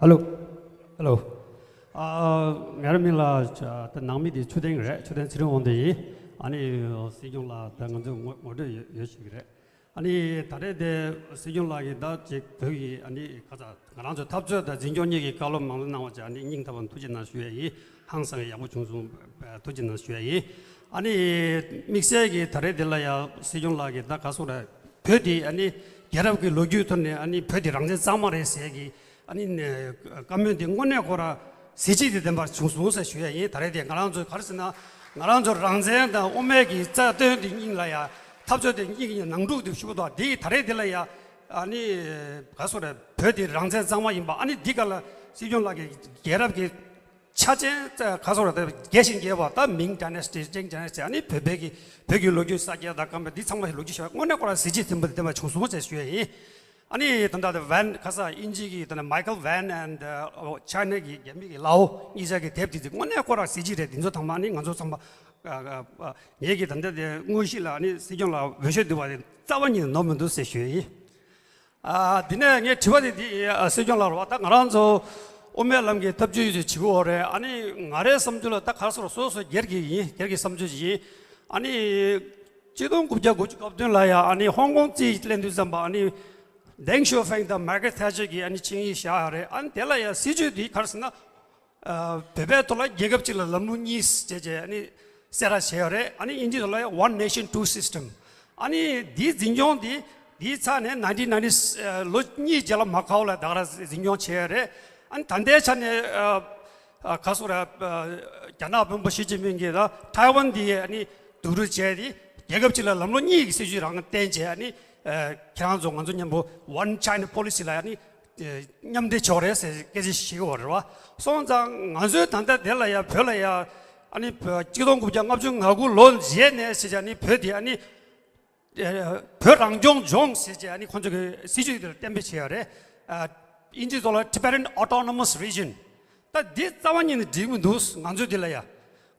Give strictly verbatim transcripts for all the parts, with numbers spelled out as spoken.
ཧེ་ལོ། ཧེ་ལོ། ཨ། ངའི་མིང་ལ་ད་ནང་མི་དེ་ཆོས་ལྡན་རེད། ཆོས་ལྡན་ཚེ་རིང་དབང་འདུས་ཡིན། ཨ་ནི་སྲིད་སྐྱོང་ལགས་ད་ང་ཚོས་ངོ་ངོ་སྤྲོད་ཡོད་ཡོད་ཞུ་གི་རེད། ཨ་ནི་ད་རེས་དེ་སྲིད་སྐྱོང་ལགས་ཀྱིས་ད་ཅིག་བོད་ཀྱི་ཨ་ནི་ཁ་ཚ་ང་རང་ཚོ་འཐབ་རྩོད་དང་འཛིན་སྐྱོང་གཉིས་ཀྱི་བཀའ་སློབ་མང་པོ་གནང་བ་བྱས། ཨ་ནི་སྙིང་ཐག་པ་ནས་ཐུགས་རྗེ་གནང་ཞུ་ཡས་ཡིན། ཧང་སང་ཡག་པོ་བྱུང་སོང་། ཐུགས་རྗེ་གནང་ཞུ་ཡས་ཡིན། ཨ་ནི་དམིགས་བསལ་གྱི་ད་རེས་དེ་ལ་ཡང་སྲིད་སྐྱོང་ལགས་ཀྱིས་ད་ག་སོང་རེད། བོད་དེ་ཨ་ནི་རྒྱལ་རབས་ཀྱི་ལོ་རྒྱུས་ཐོག་ནས་ཨ་ནི་བོད་དེ་རང་བཙན་གཙང་མ་རེད་ཟེར་གྱི་ཨ་ནི་བཀའ་མོལ་དེ་དངོས་གནས་ཁོ་རང་གཟི་བརྗིད་དང་ལྡན་པ་བྱུང་སོང་ཟེར་ཞུ་ཡ་ཡིན། ད་རེས་དེ་ང་རང་ཚོ་ག་རེ་ཟེར་ན། ང་རང་ཚོ་རང་བཙན་དང་དབུ་མའི་གི་རྩ་དོན་དེ་སྙིང་ལ་ཡ། འཐབ་རྩོད་དེ་སྙིང་གི་ནང་འཁྲུག་དེ་ཞུ་བ་དང་དེ་ད་རེས་དེ་ལ་ཡ། ཨ་ནི་ག་སོང་རེད། བོད་དེ་རང་བཙན་གཙང་མ་ཡིན་པ། ཨ་ནི་འདི་ག་ལ་སྲིད་སྐྱོང་ལགས་ཀྱི་རྒྱལ་རབས་ཀྱི་ཆ་རྐྱེན་ག་སོང་རེད། རྒྱས་ཤིང་རྒྱས་པ་ད་མིང་ཌའི་ནེ་སི་ཊི། ཅིང་ཌའི་ནེ་སི་ཊི། ཨ་ནི་བོད་པའི་གི་བོད་ཀྱི་ལོ་རྒྱུས་གསར་རྒྱག་དང་སྐམ་པ་འདི་ཚང་མ་ལོ་རྒྱུས་ཤོད་དངོས་གནས་ཁོ་རང་གཟི་བརྗིད་ལྡན་པ་ལྡན་པ་བྱུང་སོང་ཟེར་ཞུ་ཡ་ཡིན། ཨ་ནི་ད་ལྟ་ཝན་ཁ་ས་དབྱིན་ཇི་གི་ད་ལྟ་Michael Van and China གི་རྒྱ་མི་གི་ལའོ་གཉིས་ཆ་གི་དེབ་དེ་དེ་དངོས་གནས་ཁོ་རང་གཟི་བརྗིད་རེད། དེ་ཚོ་ཚང་མ་ཨ་ནི་ང་ཚོ་ཚང་མ་ངེད་ཀྱི་ད་ལྟ་དེ་དངོས་གཞི་ལ་ཨ་ནི་སྲིད་སྐྱོང་ལ་འོས་ཤོག་བསྡུ་བ་དེ་རྩ་བ་ཉིད་ནས་ནོར་མི་འདུག་ཟེར་ཞུ་ཡ་ཡིན། ཨ། དེ་ནས་ངའི་དྲི་བ་དེ་འདི་ཨ་སྲིད་སྐྱོང་ལགས་རེད་བ། ད་ང་རང་ཚོ་དབུ་མའི་ལམ་གྱི་ཐབས་ཇུས་ཅིག་བྱེད་དགོས་རེད། ཨ་ནི་ང་རའི་བསམ་ཚུལ་ལ་ད་ག་སོ་སོ་སོ་སྒེར་གྱི་ཡིན། སྒེར་གྱི་བསམ་ཚུལ་ཅིག་ཡིན། ཨ་ནི་གཅིག་སྟོང་དགུ་བརྒྱ་དགུ་བཅུ་གོ་བདུན་ལ་ཡ་ཨ་ནི་ཧོང་ཀོང་རྩིས་ལེན་དུས་ཙམ་པ་ཨ་ནི་ཌེང་ཞའོ་ཕིང་དང་མར་གྷ་རེད་ཐེ་ཆར་གྱིས་ཨ་ནི་ཆིངས་ཡིག་བཞག་ཡོད་རེད། ཨ་ནི་དེ་ལ་ཡ་སྲིད་བྱུས་འདི་ག་རེ་ཟེར་ན། ཨ། བོད་པའི་ཐོག་ལ་རྒྱལ་ཁབ་གཅིག་ལ་ལམ་ལུགས་གཉིས་བྱས་བྱས་ཨ་ནི་གསལ་བསྒྲགས་བྱས་ཡོད་རེད། ཨ་ནི་དབྱིན་ཇིའི་ཐོག་ལ་One Nation Two System། ཨ་ནི་འདིའི་འཛིན་སྐྱོང་འདི་འདིའི་ཚབ་ནས་nineteen ninety། ཨ། ལོ་གཉིས་རྗེས་ལ་མ་ཁའོ་ལ་ད་ག་རང་འཛིན་སྐྱོང་བྱས་ཡོད་རེད། ཨ་ནི་ད་ལྟའི་ཆ་ནས་ཨ། ཨ། ག་སོང་རེད། ཨ། རྒྱ་ནག་དཔོན་པོ་ཞི་ཅིན་ཕིང་གིས་ད་ཐའེ་ཝན་འདི་ཨ་ནི་སྡུག་རུས་བྱས་ཏེ་རྒྱལ་ཁབ་གཅིག་ལ་ལམ་ལུགས་གཉིས་ཀྱི་སྲིད་བྱུས་རང་བསྟན་བྱས། ཨ་ནི་ཨ། ཁྱེད་རང་ཚོ་ང་ཚོ་མཉམ་པོ་One China Policy ལ་ཨ་ནི། ཨེ། མཉམ་འབྲེལ་བྱོས་རེད་ཟེར་སྐད་ཆ་ཞིག་ཡོད་རེད་བ། སོང་ཙང་ང་ཚོའི་ད་ལྟ་དེ་ལ་ཡ་བོད་ལ་ཡ་ཨ་ནི་བོད་གཅིག་སྟོང་དགུ་བརྒྱ་ལྔ་བཅུ་ང་དགུ་ལོ་རྗེས་ནས་ཟེར་བྱས་ཨ་ནི་བོད་དེ་ཨ་ནི་ཨེ། བོད་རང་སྐྱོང་ལྗོངས་ཟེར་བྱས་ཨ་ནི་ཁོང་ཚོ་གི་སྲིད་ཇུས་དེ་ལ་གཏན་འབེབས་བྱས་ཡོད་རེད། ཨ། དབྱིན་ཇིའི་ཐོག་ལ་Tibetan Autonomous Region། ད་འདི་རྩ་བ་ཉིད་ནས་འགྲིག་མི་འདུག་ང་ཚོ་འདི་ལ་ཡ།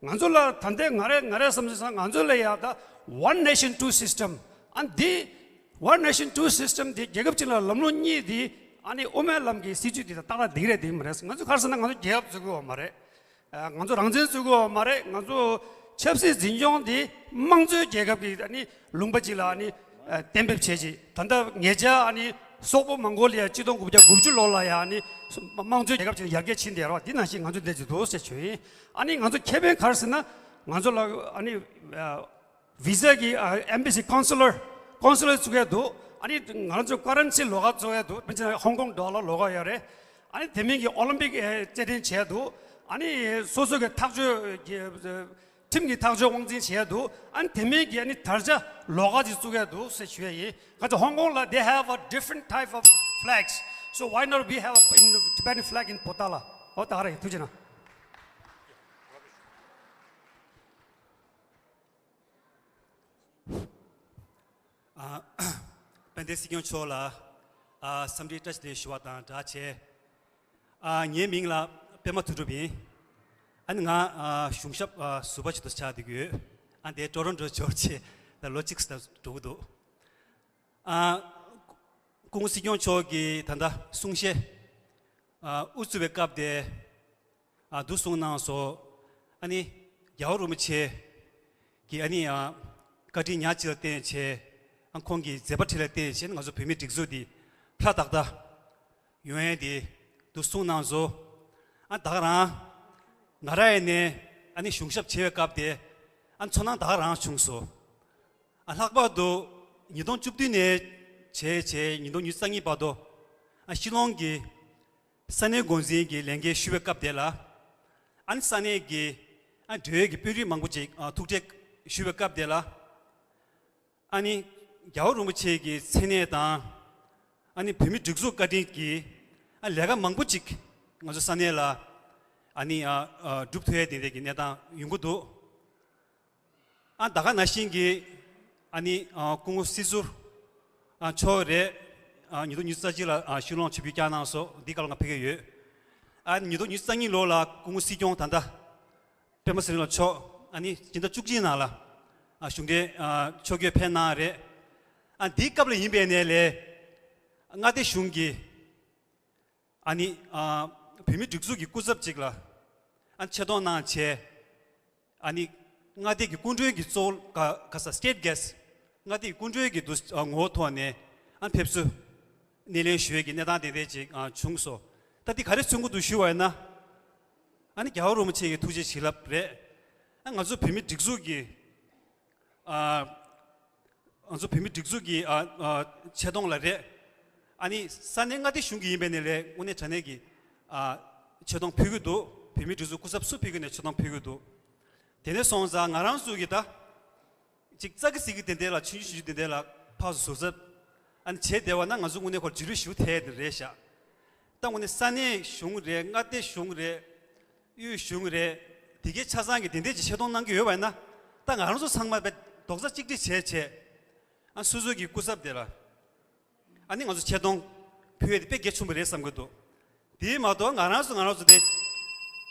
ང་ཚོ་ལ་ད་ལྟའི་ང་རའི་ང་རའི་བསམ་ཚུལ་སང་ང་ཚོ་ལ་ཡ་ད་One Nation Two System། ཨ་འདི་One Nation Two System འདི་རྒྱལ་ཁབ་གཅིག་ལ་ལམ་ལུགས་གཉིས་འདི་ཨ་ནི་དབུ་མའི་ལམ་གྱི་སྲིད་ཇུས་འདི་དང་ཏག་ཏག་འགྲིག་རེད་འགྲིག་མ་རེད། ང་ཚོ་ག་རེ་ཟེར་ན་ང་ཚོ་རྒྱལ་ཁབ་བཟོ་གི་ཡོད་མ་རེད། ཨ། ང་ཚོ་རང་བཙན་རྩོད་ཀྱི་ཡོད་མ་རེད། ང་ཚོ་ཆབ་སྲིད་འཛིན་སྐྱོང་འདི་དམངས་གཙོའི་རྒྱལ་ཁབ་ཀྱི་ཨ་ནི་ལུང་པ་ཅིག་ལ་ཨ་ནི་ཨ། གཏན་འབེབས་བྱས་རྗེས་ད་ལྟ་ངེད་ཅག་ཨ་ནི་སོག་པོ་མོང་གོ་ལི་ཡ་གཅིག་སྟོང་དགུ་བརྒྱ་དགུ་བཅུ་ལོ་ལ་ཡ་ཨ་ནི་དམངས་གཙོའི་རྒྱལ་ཁབ་ཅིག་ཡར་རྒྱས་ཕྱིན་བསྡད་རོགས། འདི་ནང་བཞིན་ང་ཚོ་བསྡད་ཀྱི་འདུག་ཟེར་ཞུ་ཡིན། ཨ་ནི་ང་ཚོ་ཁེ་ཕན་ག་རེ་ཟེར་ན། ང་ཚོ་ལ་ཨ་ནི་ཨ། བི་ཟ་གི་ཨ། Embassy Consular Consular བཙུགས་ཡ་འདུག་ཨ་ནི་ང་ཚོ་ཀ་རན་སི་ལོགས་ཀ་བཙུགས་ཡ་འདུག་མི་ཚེ་ཧོང་ཀོང་ཌོ་ལར་ལོགས་ཀ་ཡོད་རེད། ཨ་ནི་དེ་མིན་གྱི་ཨོ་ལིམ་པིག་ཨེ། རྩེད་འགྲན་བྱས་འདུག་ཨ་ནི་སོ་སོ་གི་ཐག་གཅོད་ཀྱི་ཁྲིམས་ཀྱི་ཐག་གཅོད་དབང་འཛིན་བྱས་འདུག་ཨ་ནི་དེ་མིན་གྱི་ཨ་ནི་དར་ཆ་ལོགས་ཀ་ཅིག་བཙུགས་ཡ་འདུག་ཟེར་ཞུ་ཡ་ཡིན། ང་ཚོ་ཧོང་ཀོང་ལ་they have a different type of flags, so why not we have a in Tibetan flag in Potala? ཨོ་ད་ག་རེད། ཐུགས་རྗེ་གནང་། ཨ། དཔལ་ལྡན་སྲིད་སྐྱོང་མཆོག་ལ་ཨ། འཚམས་འདྲི་བཀྲ་ཤིས་བདེ་ལེགས་ཞུ་བ་དང་སྦྲགས་བྱས། ཨ། ངའི་མིང་ལ་པད་མ་མཐུ་གྲུབ་ཡིན། ཨ་ནི་ང་ཨ། གཞུང་ཞབས་ཨ། ཟུར་པ་ཞིག་ཏུ་ཆགས་བསྡད་ཀྱི་ཡོད། ཨ། འདིར་ཊོ་རོན་ཊོ་འབྱོར་བྱས་ད་ལོ་གཅིག་ཙམ་འགྲོ་གི་འདུག་ཨ། སྐུ་ངོ་སྲིད་སྐྱོང་མཆོག་གིས་ད་ལྟ་གསུང་བཤད་ཨ། དབུ་བཙུགས་པའི་སྐབས་དེ། ཨ། འདུག་གསུངས་གནང་སོང་། ཨ་ནི་རྒྱལ་བ་རིན་པོ་ཆེ་གི་ཨ་ནི་ཨ། བཀའ་དྲིན་ཉག་གཅིག་ལ་བརྟེན་བྱས། ཨ། ཁོང་གི་མཛད་པ་ཁྲི་ལ་བརྟེན་བྱས་ང་ཚོ་བོད་མིའི་སྒྲིག་འཛུགས་འདི་ཧྲ་ཏག་ཏག་ཡོང་ཡས་དེ་འདུག་གསུངས་གནང་སོང་། ཨ། ད་ག་རང་ང་རང་ཡིན་ནའི་ཨ་ནི་གཞུང་ཞབས་བྱེད་པའི་སྐབས་དེ་ཨ། ཚོར་སྣང་ད་ག་རང་བྱུང་སོང་། ཨ། ལྷག་པར་དུ་ཉིས་སྟོང་བཅུ་བདུན་ནས་བྱས་བྱས་ཉིས་སྟོང་ཉི་ཤུ་རྩ་གཉིས་བར་དུ་ཨ། ཤི་ལོང་གི་ས་གནས་འགོ་འཛིན་གྱི་ལས་འགན་ཞུ་བའི་སྐབས་དེ་ལ། ཨ་ནི་ས་གནས་ཀྱི་ཨ། འབྲེལ་ཡོད་ཀྱི་དཔོན་རིགས་མང་པོ་ཅིག་ཨ། ཐུག་འཕྲད་ཞུ་བའི་སྐབས་དེ་ལ། ཨ་ནི་རྒྱལ་བ་རིན་པོ་ཆེ་གི་མཚན་གནས་དང་། ཨ་ནི་བོད་མིའི་སྒྲིག་འཛུགས་བཀའ་དྲིན་གྱིས་ཨ། ལས་ཀ་མང་པོ་ཅིག་ང་ཚོ་ས་གནས་ལ་ཨ་ནི་ཨ། ཨ། སྒྲུབ་ཐུབ་ཡས་དེ་འདྲ་གི་གནས་སྟངས་ཡོང་གི་འདུག་ཨ། ད་ག་ནང་བཞིན་གྱི་ཨ་ནི་ཨ། སྐུ་ངོ་སྲིད་ཟུར་ཨ། མཆོག་རེད། ཨ། ཉིས་སྟོང་ཉི་ཤུ་རྩ་གཅིག་ལ་ཨ། ཤི་ལོང་ཆིབས་བསྒྱུར་བསྐྱངས་གནང་སོང་། འདི་སྐབས་ལ་ང་ཕེབས་ཀྱི་ཡོད། ཨ། ཉིས་སྟོང་ཉི་ཤུ་རྩ་གཉིས་ལོ་ལ་སྐུ་ངོ་སྲིད་སྐྱོང་ད་ལྟ་པད་མ་ཚེ་རིང་ལགས་མཆོག་ཨ་ནི་སྤྱི་ཟླ་བཅུ་གཅིག་ནང་ལ་ཨ། གཞུང་འབྲེལ་ཨ། ཕྱོགས་བསྐྱོད་ཕེབས་གནང་རེད། ཨ། འདིའི་སྐབས་ལ་ཡིན་པའི་ནས་ལས་མངའ་སྡེ་གཞུང་གིས་ ཨ་ནི་ཨ་བོད་མི་སྒྲིག་འཛུགས་ཀྱི་སྐུ་ཚབ་ཅིག་ལ་ཨ་ཆེ་མཐོང་གནང་བྱས། ཨ་ནི་མངའ་སྡེ་གི་སྐུ་མགྲོན་གྱི་གཙོ་བོ་ག་ག་ས་state guest། མངའ་སྡེ་གི་སྐུ་མགྲོན་གྱི་འདུ་ཨ་ངོ་བོ་ཐོག་ནས་ཨ་ཕེབས་བསུ་སྣེ་ལེན་ཞུ་ཡས་ཀྱི་གནས་སྟངས་དེ་འདྲ་ཅིག་ཨ་བྱུང་སོང་། ད་འདི་ག་རེ་མཚོན་གྱི་འདུག་ཞུ་བ་ཡིན་ན། ཨ་ནི་རྒྱལ་བ་རིན་པོ་ཆེ་གི་ཐུགས་རྗེ་བྱིན་རླབས་རེད། ཨ་ང་ཚོ་བོད་མི་སྒྲིག་འཛུགས་ཀྱི་ཨ་ང་ཚོ་བོད་མི་སྒྲིག་འཛུགས་ཀྱི་ཨ་ཨ་ཆེ་མཐོང་ལ་རེད། ཨ་ནི་ས་གནས་མངའ་སྡེ་གཞུང་གི་ཡིན་པའི་ནས་ལས་དངོས་གནས་དྲང་གནས་ཀྱི་ཨ་ཆེ་མཐོང་ཕུལ་གྱི་འདུག་བོད་མི་སྒྲིག་འཛུགས་སྐུ་ཚབ་སུ་ཕེབས་ཀྱི་ནས་ཆེ་མཐོང་ཕུལ་གྱི་འདུག་དེ་ནས་སོང་ཙང་ང་རང་ཚོ་གི་ད་ཅིག་ཙག་གི་ཟིག་གི་དེ་འདྲ་ལ་ཆུང་ཆུང་ཆུང་ཆུང་དེ་འདྲ་ལ་ཕར་ཚུར་ཟུར་ཟབ་ཨ་ནི་བྱས་བསྡད་པ་ན་ང་ཚོ་དངོས་གནས་ཁོར་འཇིགས་རུས་ཞུ་ཐལ་དེ་རེད་ཤག་ད་དངོས་གནས་ས་གནས་གཞུང་རེད། མངའ་སྡེ་གཞུང་རེད། དབུས་གཞུང་རེད། དེ་གའི་ཆ་ཚང་གི་དེ་འདྲས་ཀྱི་ཆེ་མཐོང་གནང་གི་ཡོད་པ་ཡིན་ན། ད་ང་རང་ཚོ་ཚང་མ་དཔེ་རྡོག་རྩ་གཅིག་སྒྲིལ་བྱས་བྱས། ཨ་སོ་སོ་གི་སྐུ་ཚབ་དེ་ལ་ཨ་ནི་ང་ཚོ་ཆེ་མཐོང་ཕུལ་ཡས་དེ་དཔེ་གལ་ཆེན་པོ་རེད་བསམ་གི་འདུག་དེས་མ་གཏོགས་ང་རང་ཚོ་ང་རང་ཚོ་དེ་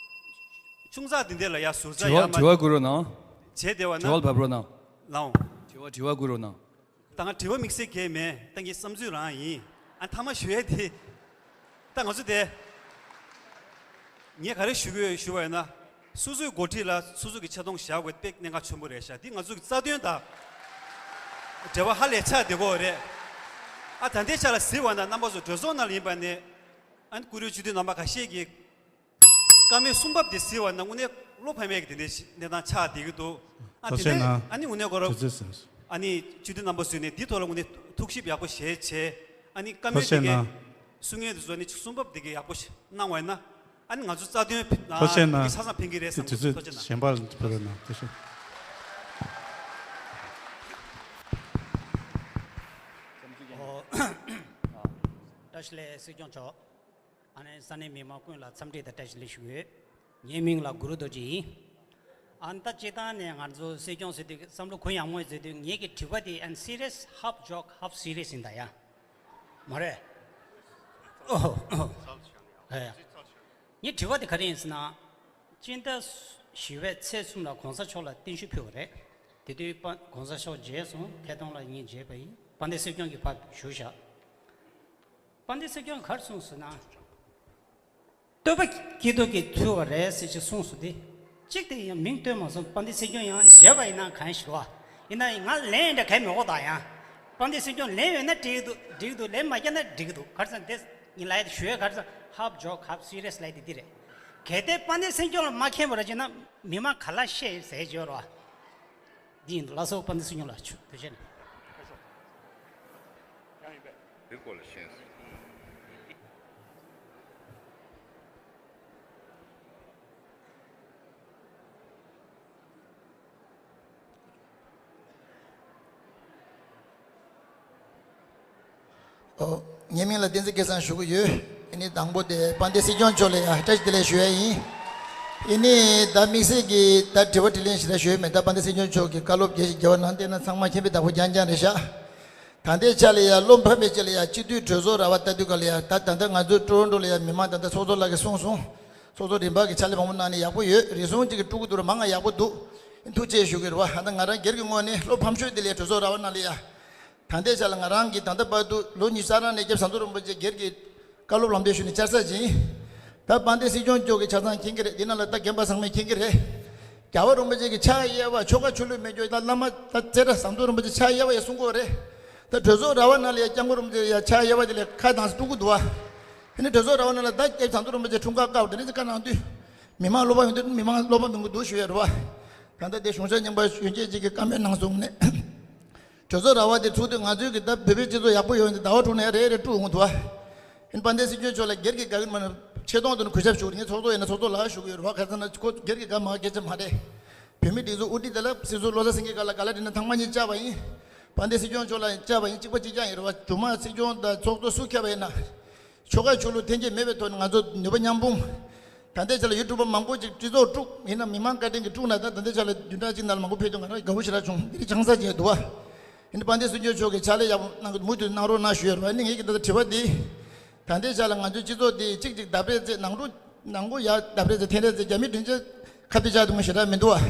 ཆུང་ཙག་དེ་འདྲས་ལ་ཡ་ཟུར་ཙག་དྲི་བ་ཡ་མ་དྲི་བ་བསྐུར་རོགས་གནང་། བྱས་བསྡད་པ་ན། དྲི་བ་ཕབ་རོགས་གནང་། ལའོ། དྲི་བ་དྲི་བ་བསྐུར་རོགས་གནང་། ད་ང་དྲི་བ་དམིགས་བསལ་གང་ཡང་མེད། ད་ངའི་བསམ་ཚུལ་རང་ཡིན། ཨ་མཐའ་མ་ཞུ་ཡས་དེ། ད་ང་ཚོ་དེ། ངས་ག་རེ་ཞུ་གི་ཡོད་ཞུ་བ་ཡིན་ན། སོ་སོའི་འགོ་ཁྲིད་ལ་སོ་སོ་གི་ཆེ་མཐོང་བཞག་དགོས་དཔེ་གནད་འགག་ཆེན་པོ་རེད་ཤག་འདི་ང་ཚོ་གི་རྩ་དོན་དང་འབྲེལ་བ་ཧ་ལས་ཆགས་བསྡད་ཀྱི་ཡོད་རེད། ཨ་ད་ལྟའི་ཆ་ལ་གཟིགས་པ་ན་རྣམ་པ་ཚོ་གྲོས་ཚོགས་ནང་ལ་ཡིན་པ་ནས། ཨ་ནི་བཀུར་འོས་སྤྱི་འཐུས་རྣམ་པ་ཁ་ཤས་ཀྱིས། བཀའ་མོལ་གསུང་བབ་དེ་གཟིགས་པ་ན་དངོས་གནས་བློ་ཕམ་ཡས་ཀྱི་དེ་འདྲའི་གནས་སྟངས་ཆགས་བསྡད་ཀྱི་འདུག་ཨ་ཐུགས་དེ་རྗེ་ནས་གནང་། ཨ་ནི་དངོས་གནས་ཁོ་རང་། ཐུགས་རྗེ་ཆེ། ཨ་ནི་སྤྱི་འཐུས་རྣམ་པ་ཚོས་ནས་འདི་ཐོག་ལ་དངོས་གནས་ཐུགས་ཞིབ་ཡག་པོ་བྱས་བྱས། ཨ་ནི་བཀའ་མོལ་ཐུགས་རྗེ་དེ་གའི་གནང་། གསུང་མཁན་དེ་ཚོ་ནི་གསུང་བབ་དེ་གའི་ཡག་པོ་གནང་བ་ཡིན་ན། ཨ་ནི་ང་ཚོ་རྩ་དོན་ཐུགས་རྗེ་གནང་། དེ་ཆ་ཚང་ཕན་གྱི་རེད་བསམ་གྱི་འདུག་ཐུགས་རྗེ་གནང་། གཞན་པ་ཕེབས་རོགས་གནང་། ཐུགས་རྗེ་ཆེ། ཨོ། བཀྲ་ཤིས་བདེ་ལེགས་སྲིད་སྐྱོང་མཆོག་ཨ་ནི་ས་གནས་མི་མང་ཀུན་ལ་འཚམས་འདྲི་དང་བཀྲ་ཤིས་བདེ་ལེགས་ཞུ་གི་ཡོད། ངའི་མིང་ལ་གུ་རུ་རྡོ་རྗེ་ཡིན། ཨ་ནི་ད་སྤྱིར་བཏང་ནས་ང་ཚོ་སྲིད་སྐྱོང་ཟེར་དུས་བསམ་བློ་གུ་ཡངས་མོ་ཟེར་དུས་ངེད་ཀྱི་དྲི་བ་དེ་and serious, half joke, half serious ཡིན་ད་ཡ། མ་རེད། ཨོ། ཨེ། ངའི་དྲི་བ་དེ་ག་རེ་ཡིན་ཟེར་ན། སྤྱི་ཟླ་བཞི་པའི་ཚེས་གསུམ་ལ་གོང་ས་མཆོག་ལ་བརྟན་བཞུགས་ཕུལ་བ་རེད། དེ་དུས་དཔལ་གོང་ས་མཆོག་མཇལ་སོང་། ཐད་གཏོང་ལ་ངས་མཇལ་བ་ཡིན། དཔལ་ལྡན་སྲིད་སྐྱོང་གིས་ཕར་བཞུགས་བཞག་དཔལ་ལྡན་སྲིད་སྐྱོང་ག་རེ་གསུངས་ཟེར་ན། བསྟོད་པ་སྐྱེས་སྡུག་གིས་ཐུལ་བ་རེད་ཟེར་ཅིག་གསུངས་སོང་སྟེ། གཅིག་དེ་ཡང་མིང་བཏོན་མ་སོང་། དཔལ་ལྡན་སྲིད་སྐྱོང་ཡང་མཇལ་བ་ཡིན་ན་གང་ཞུ་བ། ཡིན་ན་ང་ལན་འདྲ་གས་མི་འོ་ད་ཡང་། དཔལ་ལྡན་སྲིད་སྐྱོང་ལན་ཡོད་ན་འགྲིག་གི་འདུག་འགྲིག་གི་འདུག་ལན་མ་བརྒྱབ་ན་འགྲིག་གི་འདུག་ག་རེ་ཟེར་ན་དེ་ངས་ལབ་ཡ་དེ་ཞུ་ཡ་ག་རེ་ཟེར་ན་half joke, half serious ལབ་ཡ་དེ་འདི་རེད། གལ་ཏེ་དཔལ་ལྡན་སྲིད་སྐྱོང་ལ་མ་མཁྱེན་པ་ར་བྱས་ན་མི་མང་ག་ལ་བཤད་ཡོད་ཟེར་བརྗོད་རོགས། འདི་ཡིན་འདུག་ལགས་སོ། དཔལ་ལྡན་སྲིད་སྐྱོང་ལགས་ཆུ་དེ་བྱས་ནས། འདི་སྐོར་ལ་ཤེས་སོང་། ཨོ། ངའི་མིང་ལ་བསྟན་འཛིན་སྐལ་བཟང་ཞུ་གི་ཡོད། ཨ་ནི་དང་པོ་དེ་དཔལ་ལྡན་སྲིད་སྐྱོང་མཆོག་ལ་ཡ་བཀྲ་ཤིས་བདེ་ལེགས་ཞུ་ཡ་ཡིན། ཨ་ནི་ད་དམིགས་བསལ་གྱི་ད་དྲི་བ་དྲིས་ལན་ཞེ་དྲག་ཞུ་ཡ་མེད། ད་དཔལ་ལྡན་སྲིད་སྐྱོང་མཆོག་གིས་བཀའ་སློབ་རྒྱས་ཤིག་རྒྱབ་པ་གནང་བསྡད་ན་ཚང་མ་མཁྱེན་པའི་བདག་པོ་རྐྱང་རྐྱང་རེད་ཤག་ད་ལྟའི་ཆ་ལ་ཡ་བློ་ཕམ་པའི་ཆ་ལ་ཡ་སྤྱི་འཐུས་གྲོས་ཚོགས་ར་བ་ལྟ་དུས་ག་ལ་ཡ་ད་ད་ལྟ་ང་ཚོ་ཀྲོ་རོན་ཀྲོ་ལ་ཡ་མི་མང་ད་ལྟ་ཚོགས་གཙོ་ལགས་ཀྱིས་གསུངས་སོང་། ཚོགས་གཙོ་རིམ་པ་གི་ཕྱག་ལས་མང་པོ་གནང་ནས་ཡག་པོ་ཡོད། རེ་ཟུང་གཅིག་གིས་དཀྲུག་གི་འདུག་ར་མང་ང་ཡག་པོ་འདུག་ཐུགས་རྗེ་ཆེ་ཞུ་གི་རེད་བ། ད་ང་རང་སྒེར་གྱི་ངོས་ནས་བློ་ཕམ་ཤོས་དེ་ལས་གྲོས་ཚོགས་ར་བ་ནང་ལ་ཡ། ད་ལྟའི་ཆ་ལ་ང་རང་གིས་ད་ལྟ་བར་དུ་ལོ་ཉི་ཤུ་རྩ་གྲངས་ནས་སྐྱབས་ཟམ་གདོང་རིན་པོ་ཆེ་སྒེར་གྱི་བཀའ་སློབ་ལམ་སྟོན་ཞུས་ནས་བཅར་ས་ཅིག་ཡིན། ད་དཔལ་ལྡན་སྲིད་སྐྱོང་མཆོག་གིས་ཆ་ཚང་མཁྱེན་གྱི་རེད། འདི་ནང་ལ་ད་རྒན་པ་ཚང་མས་མཁྱེན་གྱི་རེད། རྒྱལ་བ་རིན་པོ་ཆེ་གི་ཕྱག་གཡས་པ་ཆོ་ག་ཆོས་ལུགས་མེད་རྒྱུ་ད་བླ་མ་ད་རྩེ་གྲགས་ཟམ་གདོང་རིན་པོ་ཆེ་ཕྱག་གཡས་པ་ཡ་གསུང་གི་ཡོད་རེད། ད་གྲོས་ཚོགས་ར་བ་ནང་ལ་ཡ་སྐྱབས་མགོན་རིན་པོ་ཆེ་ཡ་ཕྱག་གཡས་པ་དེ་ལས་ཁ་གདངས་སེ་དཀྲུག་གི་འདུག་བ། དེ་ནས་གྲོས་ཚོགས་ར་བ་ནང་ལ་ད་སྐྱབས་ཟམ་གདོང་རིན་པོ་ཆེ་འཁྲུངས་སྐར་བཀག་དེ་འདྲ་ཅིག་བཀའ་གནང་དུས། མི་མང་བློ་ཕམ་ཡོང་དུས་མི་མང་བློ་ཕམ་ཡོང་གི་འདུག་ཞུ་ཡ་རེད་བ། ད་ལྟ་དེ་གཞུང་ཞབས་རྙིང་པ་གཞོན་སྐྱེས་ཅིག་གིས་བཀའ་མོལ་གནང་སོང་ནས། གྲོས་ཚོགས་ར་བ་དེ་ཚུགས་དུས་ང་ཚོའི་གི་ད་བོད་པའི་སྤྱི་ཚོགས་ཡག་པོ་ཡོང་ཡོང་དུས་ཟླ་བ་དྲུག་ནས་རེ་རེ་དཀྲུག་འོང་འདུག་བ། ཡིན་དཔལ་ལྡན་སྲིད་སྐྱོང་མཆོག་ལ་སྒེར་གྱི་དགའ་གི་མ་ནི་ཆེ་མཐོང་དུ་ནི་གུས་ཞབས་ཞུ་ངས་ཚོགས་གཙོ་ཡིན་ན་ཚོགས་གཙོ་ལགས་ཞུ་གི་ཡོད་རེད་བ། ག་ཚོད་ན་ཁོ་སྒེར་གྱི་དགའ་མ་སྐད་ཆ་མ་རེད། བོད་མི་སྒྲིག་འཛུགས་དབུ་ཁྲིད་དེ་ལ་སྲིད་ཟུར་བློ་བཟང་སེང་གེ་སྒང་ལ་ག་ལ་དྲིས་ན་ཚང་མ་གཉིས་བཅར་བ་ཡིན། དཔལ་ལྡན་སྲིད་སྐྱོང་མཆོག་ལ་བཅར་བ་ཡིན། གཅིག་པ་གཅིག་རྐྱང་ཡིན་རེད་བ། རྒྱུ་མ་སྲིད་སྐྱོང་དང་ཚོགས་གཙོ་སུ་ཁྱབ་པ་ཡིན་ན། ཆོ་ག་ཆོས་ལུགས་འཐེན་འཁྱེར་མེད་པའི་ཐོག་ནས་ང་ཚོ་ནུས་པ་མཉམ་སྤུངས། ད་ལྟའི་ཆ་ལ་ཡུ་ཊུབ་པ་མང་པོ་ཅིག་སྤྱི་ཚོགས་དཀྲུགས་ཡིན་ན་མི་མང་བཀའ་དྲིན་གྱིས་དཀྲུགས་ན་ད་ད་ལྟའི་ཆ་ལ་བདུན་ཕྲག་གཅིག་ནང་ལ་མང་པོ་ཕེབས་འདུག་ང་རང་དགའ་པོ་ཞེ་དྲག་བྱུང་། འདི་རིགས་ཆང་ས་བྱས་འདུག་བ། ཡིན་ན་དཔལ་ལྡན་སྲིད་སྐྱོང་མཆོག་གིས་ཕྱག་ལས་ཡག་པོ་གནང་གི་མུ་མཐུད་གནང་རོགས་གནང་ཞུ་ཡ་རེད་བ། ནི་ངེད་ཀྱི་ད་ལྟ་དྲི་བ་འདི། ད་ལྟའི་ཆ་ལ་ང་ཚོའི་སྤྱི་ཚོགས་འདི་གཅིག་གཅིག་བརྡབ་རེས་རྩེ་ནང་འཁྲུག་ནང་ཁུལ་ཡ་བརྡབ་རེས་རྩེ་འཐེན་རེས་རྩེ་རྒྱ་མི་དྲིན་ཆེ་ཁ་གཏད་བཅག་ཐུབ་མཁན་ཞེ་དྲག་མི་འདུག་བ།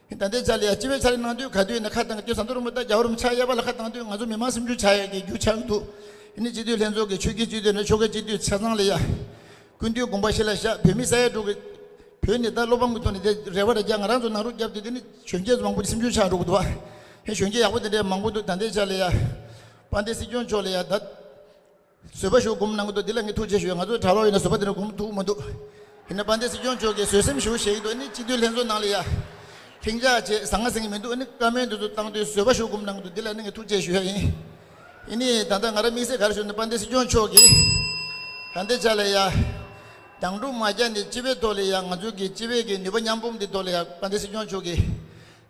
ཡིན་ད་ལྟའི་ཆ་ལ་ཡ་སྤྱི་པའི་ཕྱག་ལས་གནང་དུས་ག་དུས་ཡིན་ན་ཁ་བཏང་གི་དུས་ཟམ་གདོང་རིན་པོ་ཆེ་རྒྱལ་བ་རིན་པོ་ཆེ་ཕྱག་གཡས་པ་ལ་ཁ་བཏང་དུས་ང་ཚོ་མི་མང་སེམས་ཤུགས་ཆག་ཡ་གི་རྒྱུ་ཆགས་ཀྱི་འདུག་ཨ་ནི་སྤྱི་འཐུས་ལྷན་ཚོགས་ཀྱི་ཆོས་ཀྱི་སྤྱི་འཐུས་ནས་ཆོལ་ཁའི་སྤྱི་འཐུས་ཆ་ཚང་ལ་ཡ། ཀུན་འདུས་དགོངས་པ་ཞི་ལ་བཞག་བོད་མི་ས་ཡ་དྲུག་གི། བོད་ནས་ད་བློ་ཕམ་གྱི་ཐོག་ནས་དེ་རེ་བ་རེ་རྒྱག་ང་རང་ཚོ་ནང་རུ་བརྒྱབ་དེ་དེ་ནི་གཞོན་སྐྱེས་ཚོ་མང་པོ་སེམས་ཤུགས་ཆག་འགྲོ་གི་འདུག་བ། ཧེ་གཞོན་སྐྱེས་ཡག་པོ་དེ་འདྲའི་མང་པོ་འདུག་ད་ལྟའི་ཆ་ལ་ཡ། དཔལ་ལྡན་སྲིད་སྐྱོང་མཆོག་ལ་ཡ་ད། བཟོད་པ་ཞུ་སྒོམ་གནང་གི་འདུག་འདི་ལ་ངས་ཐུགས་རྗེ་ཞུ་ཡ། ང་ཚོ་གྲྭ་ལོག་ཡིན་ན་བཟོད་པ་དེ་འདྲ་སྒོམ་ཐུབ་མི་འདུག་ཡིན་ན་དཔལ་ལྡན་སྲིད་སྐྱོང་མཆོག་གིས་བཟོད་སེམས་ཞུ་བྱེད་ཀྱི་འདུག་ཨ་ནི་སྤྱི་འཐུས་ལྷན་ཚོགས་ནང་ལ་ཡ། ལྷིང་འཇགས་བྱེད་ཟང་ངེ་ཟིང་ངེ་མི་འདུག་ཨ་ནི་བཀའ་མོལ་འདི་ཚོ་བཏང་དུས་བཟོད་པ་ཞུ་སྒོམ་གནང་གི་འདུག་འདི་ལ་ནི་ངས་ཐུགས་རྗེ་ཞུ་ཡ་ཡིན། ཨ་ནི་ད་ལྟ་ང་རང་དམིགས་བསལ་ག་རེ་ཞུ་ན་དཔལ་ལྡན་སྲིད་སྐྱོང་མཆོག་གིས། ད་ལྟའི་ཆ་ལ་ཡ། དང་སྒྲུབ་མ་རྒྱག་ནས་སྤྱི་པའི་ཐོག་ལ་ཡ་ང་ཚོ་གི་སྤྱི་པའི་གི་ནུས་པ་མཉམ་སྤུངས་འདི་ཐོག་ལ་ཡ་དཔལ་ལྡན་སྲིད་སྐྱོང་མཆོག་གིས།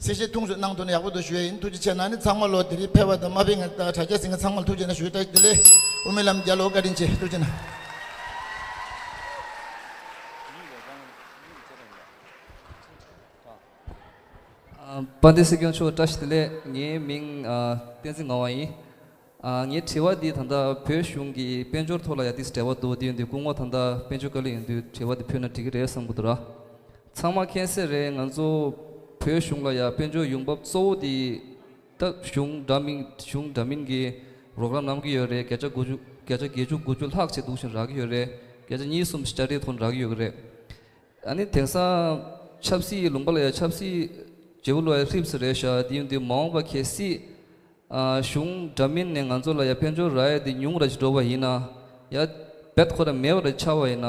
གསལ་བཤད་ཐུང་སུ་གནང་ཐུབ་ན་ཡག་པོ་འདུག་ཞུ་ཡ་ཡིན། ཐུགས་རྗེ་ཆེ་གནང་། ཨ་ནི་ཚང་མ་ལོ་དེ་རིང་ཕེབས་པ་དང་མ་ཕེབས་ང་དང་དྲ་རྒྱ་གཟིགས་མཁན་ཚང་མ་ལ་ཐུགས་རྗེ་གནང་ཞུ་ཡ། བཀྲ་ཤིས་བདེ་ལེགས། དབུ་མའི་ལམ་རྒྱལ་ལོ་བཀའ་དྲིན་ཆེ། ཐུགས་རྗེ་གནང་། ཨ། དཔལ་ལྡན་སྲིད་སྐྱོང་མཆོག་བཀྲ་ཤིས་བདེ་ལེགས། ངའི་མིང་ཨ་བསྟན་འཛིན་ངག་དབང་ཡིན། ཨ། ངའི་དྲི་བ་འདི་ད་ལྟ་བོད་གཞུང་གི་དཔལ་འབྱོར་ཐོག་ལ་ཡ་ཏིས་འབྲེལ་བ་འདུག་དེ་ཡིན་དུས་སྐུ་ངོ་ད་ལྟ་དཔལ་འབྱོར་བཀའ་བློན་ཡིན་དུས་དྲི་བ་འདི་ཕུལ་ན་འགྲིག་གི་རེད་བསམ་གི་འདུག་ར། ཚང་མ་མཁྱེན་གསལ་རེད། ང་ཚོ་བོད་གཞུང་ལ་ཡ་དཔལ་འབྱོར་ཡོང་འབབ་གཙོ་བོ་འདི་ད་གཞུང་འདྲ་མིན་གཞུང་འདྲ་མིན་གྱི་རོགས་རམ་གནང་གི་ཡོད་རེད། བརྒྱ་ཆ་དགུ་བཅུ་བརྒྱ་ཆ་བརྒྱད་ཅུ་དགུ་བཅུ་ལྷག་ཅིག་འདུག་བཞིན་རག་གི་ཡོད་རེད། བརྒྱ་ཆ་གཉིས་གསུམ་ཞིག་བསྐྱར་ཟློས་ཐོག་ནས་རག་གི་ཡོད་ཀྱི་རེད། ཨ་ནི་དེང་སང་ཆབ་སྲིད་ལུང་པ་ལ་ཡ་ཆབ་སྲིད་བརྗེ་པོ་ལོ་ཡ་ཧྲིབ་སི་རེད་ཤག་དེ་ཡིན་དུས་མ་འོངས་པ་གལ་སྲིད། ཨ། གཞུང་འདྲ་མིན་ནས་ང་ཚོ་ལ་ཡ་དཔལ་འབྱོར་རག་ཡ་དེ་ཉུང་ར་ཅིག་འགྲོ་བ་ཡིན་ན། ཡ་རྦད་ཁོ་ར་མེད་པ་ར་ཆགས་པ་ཡིན་ན།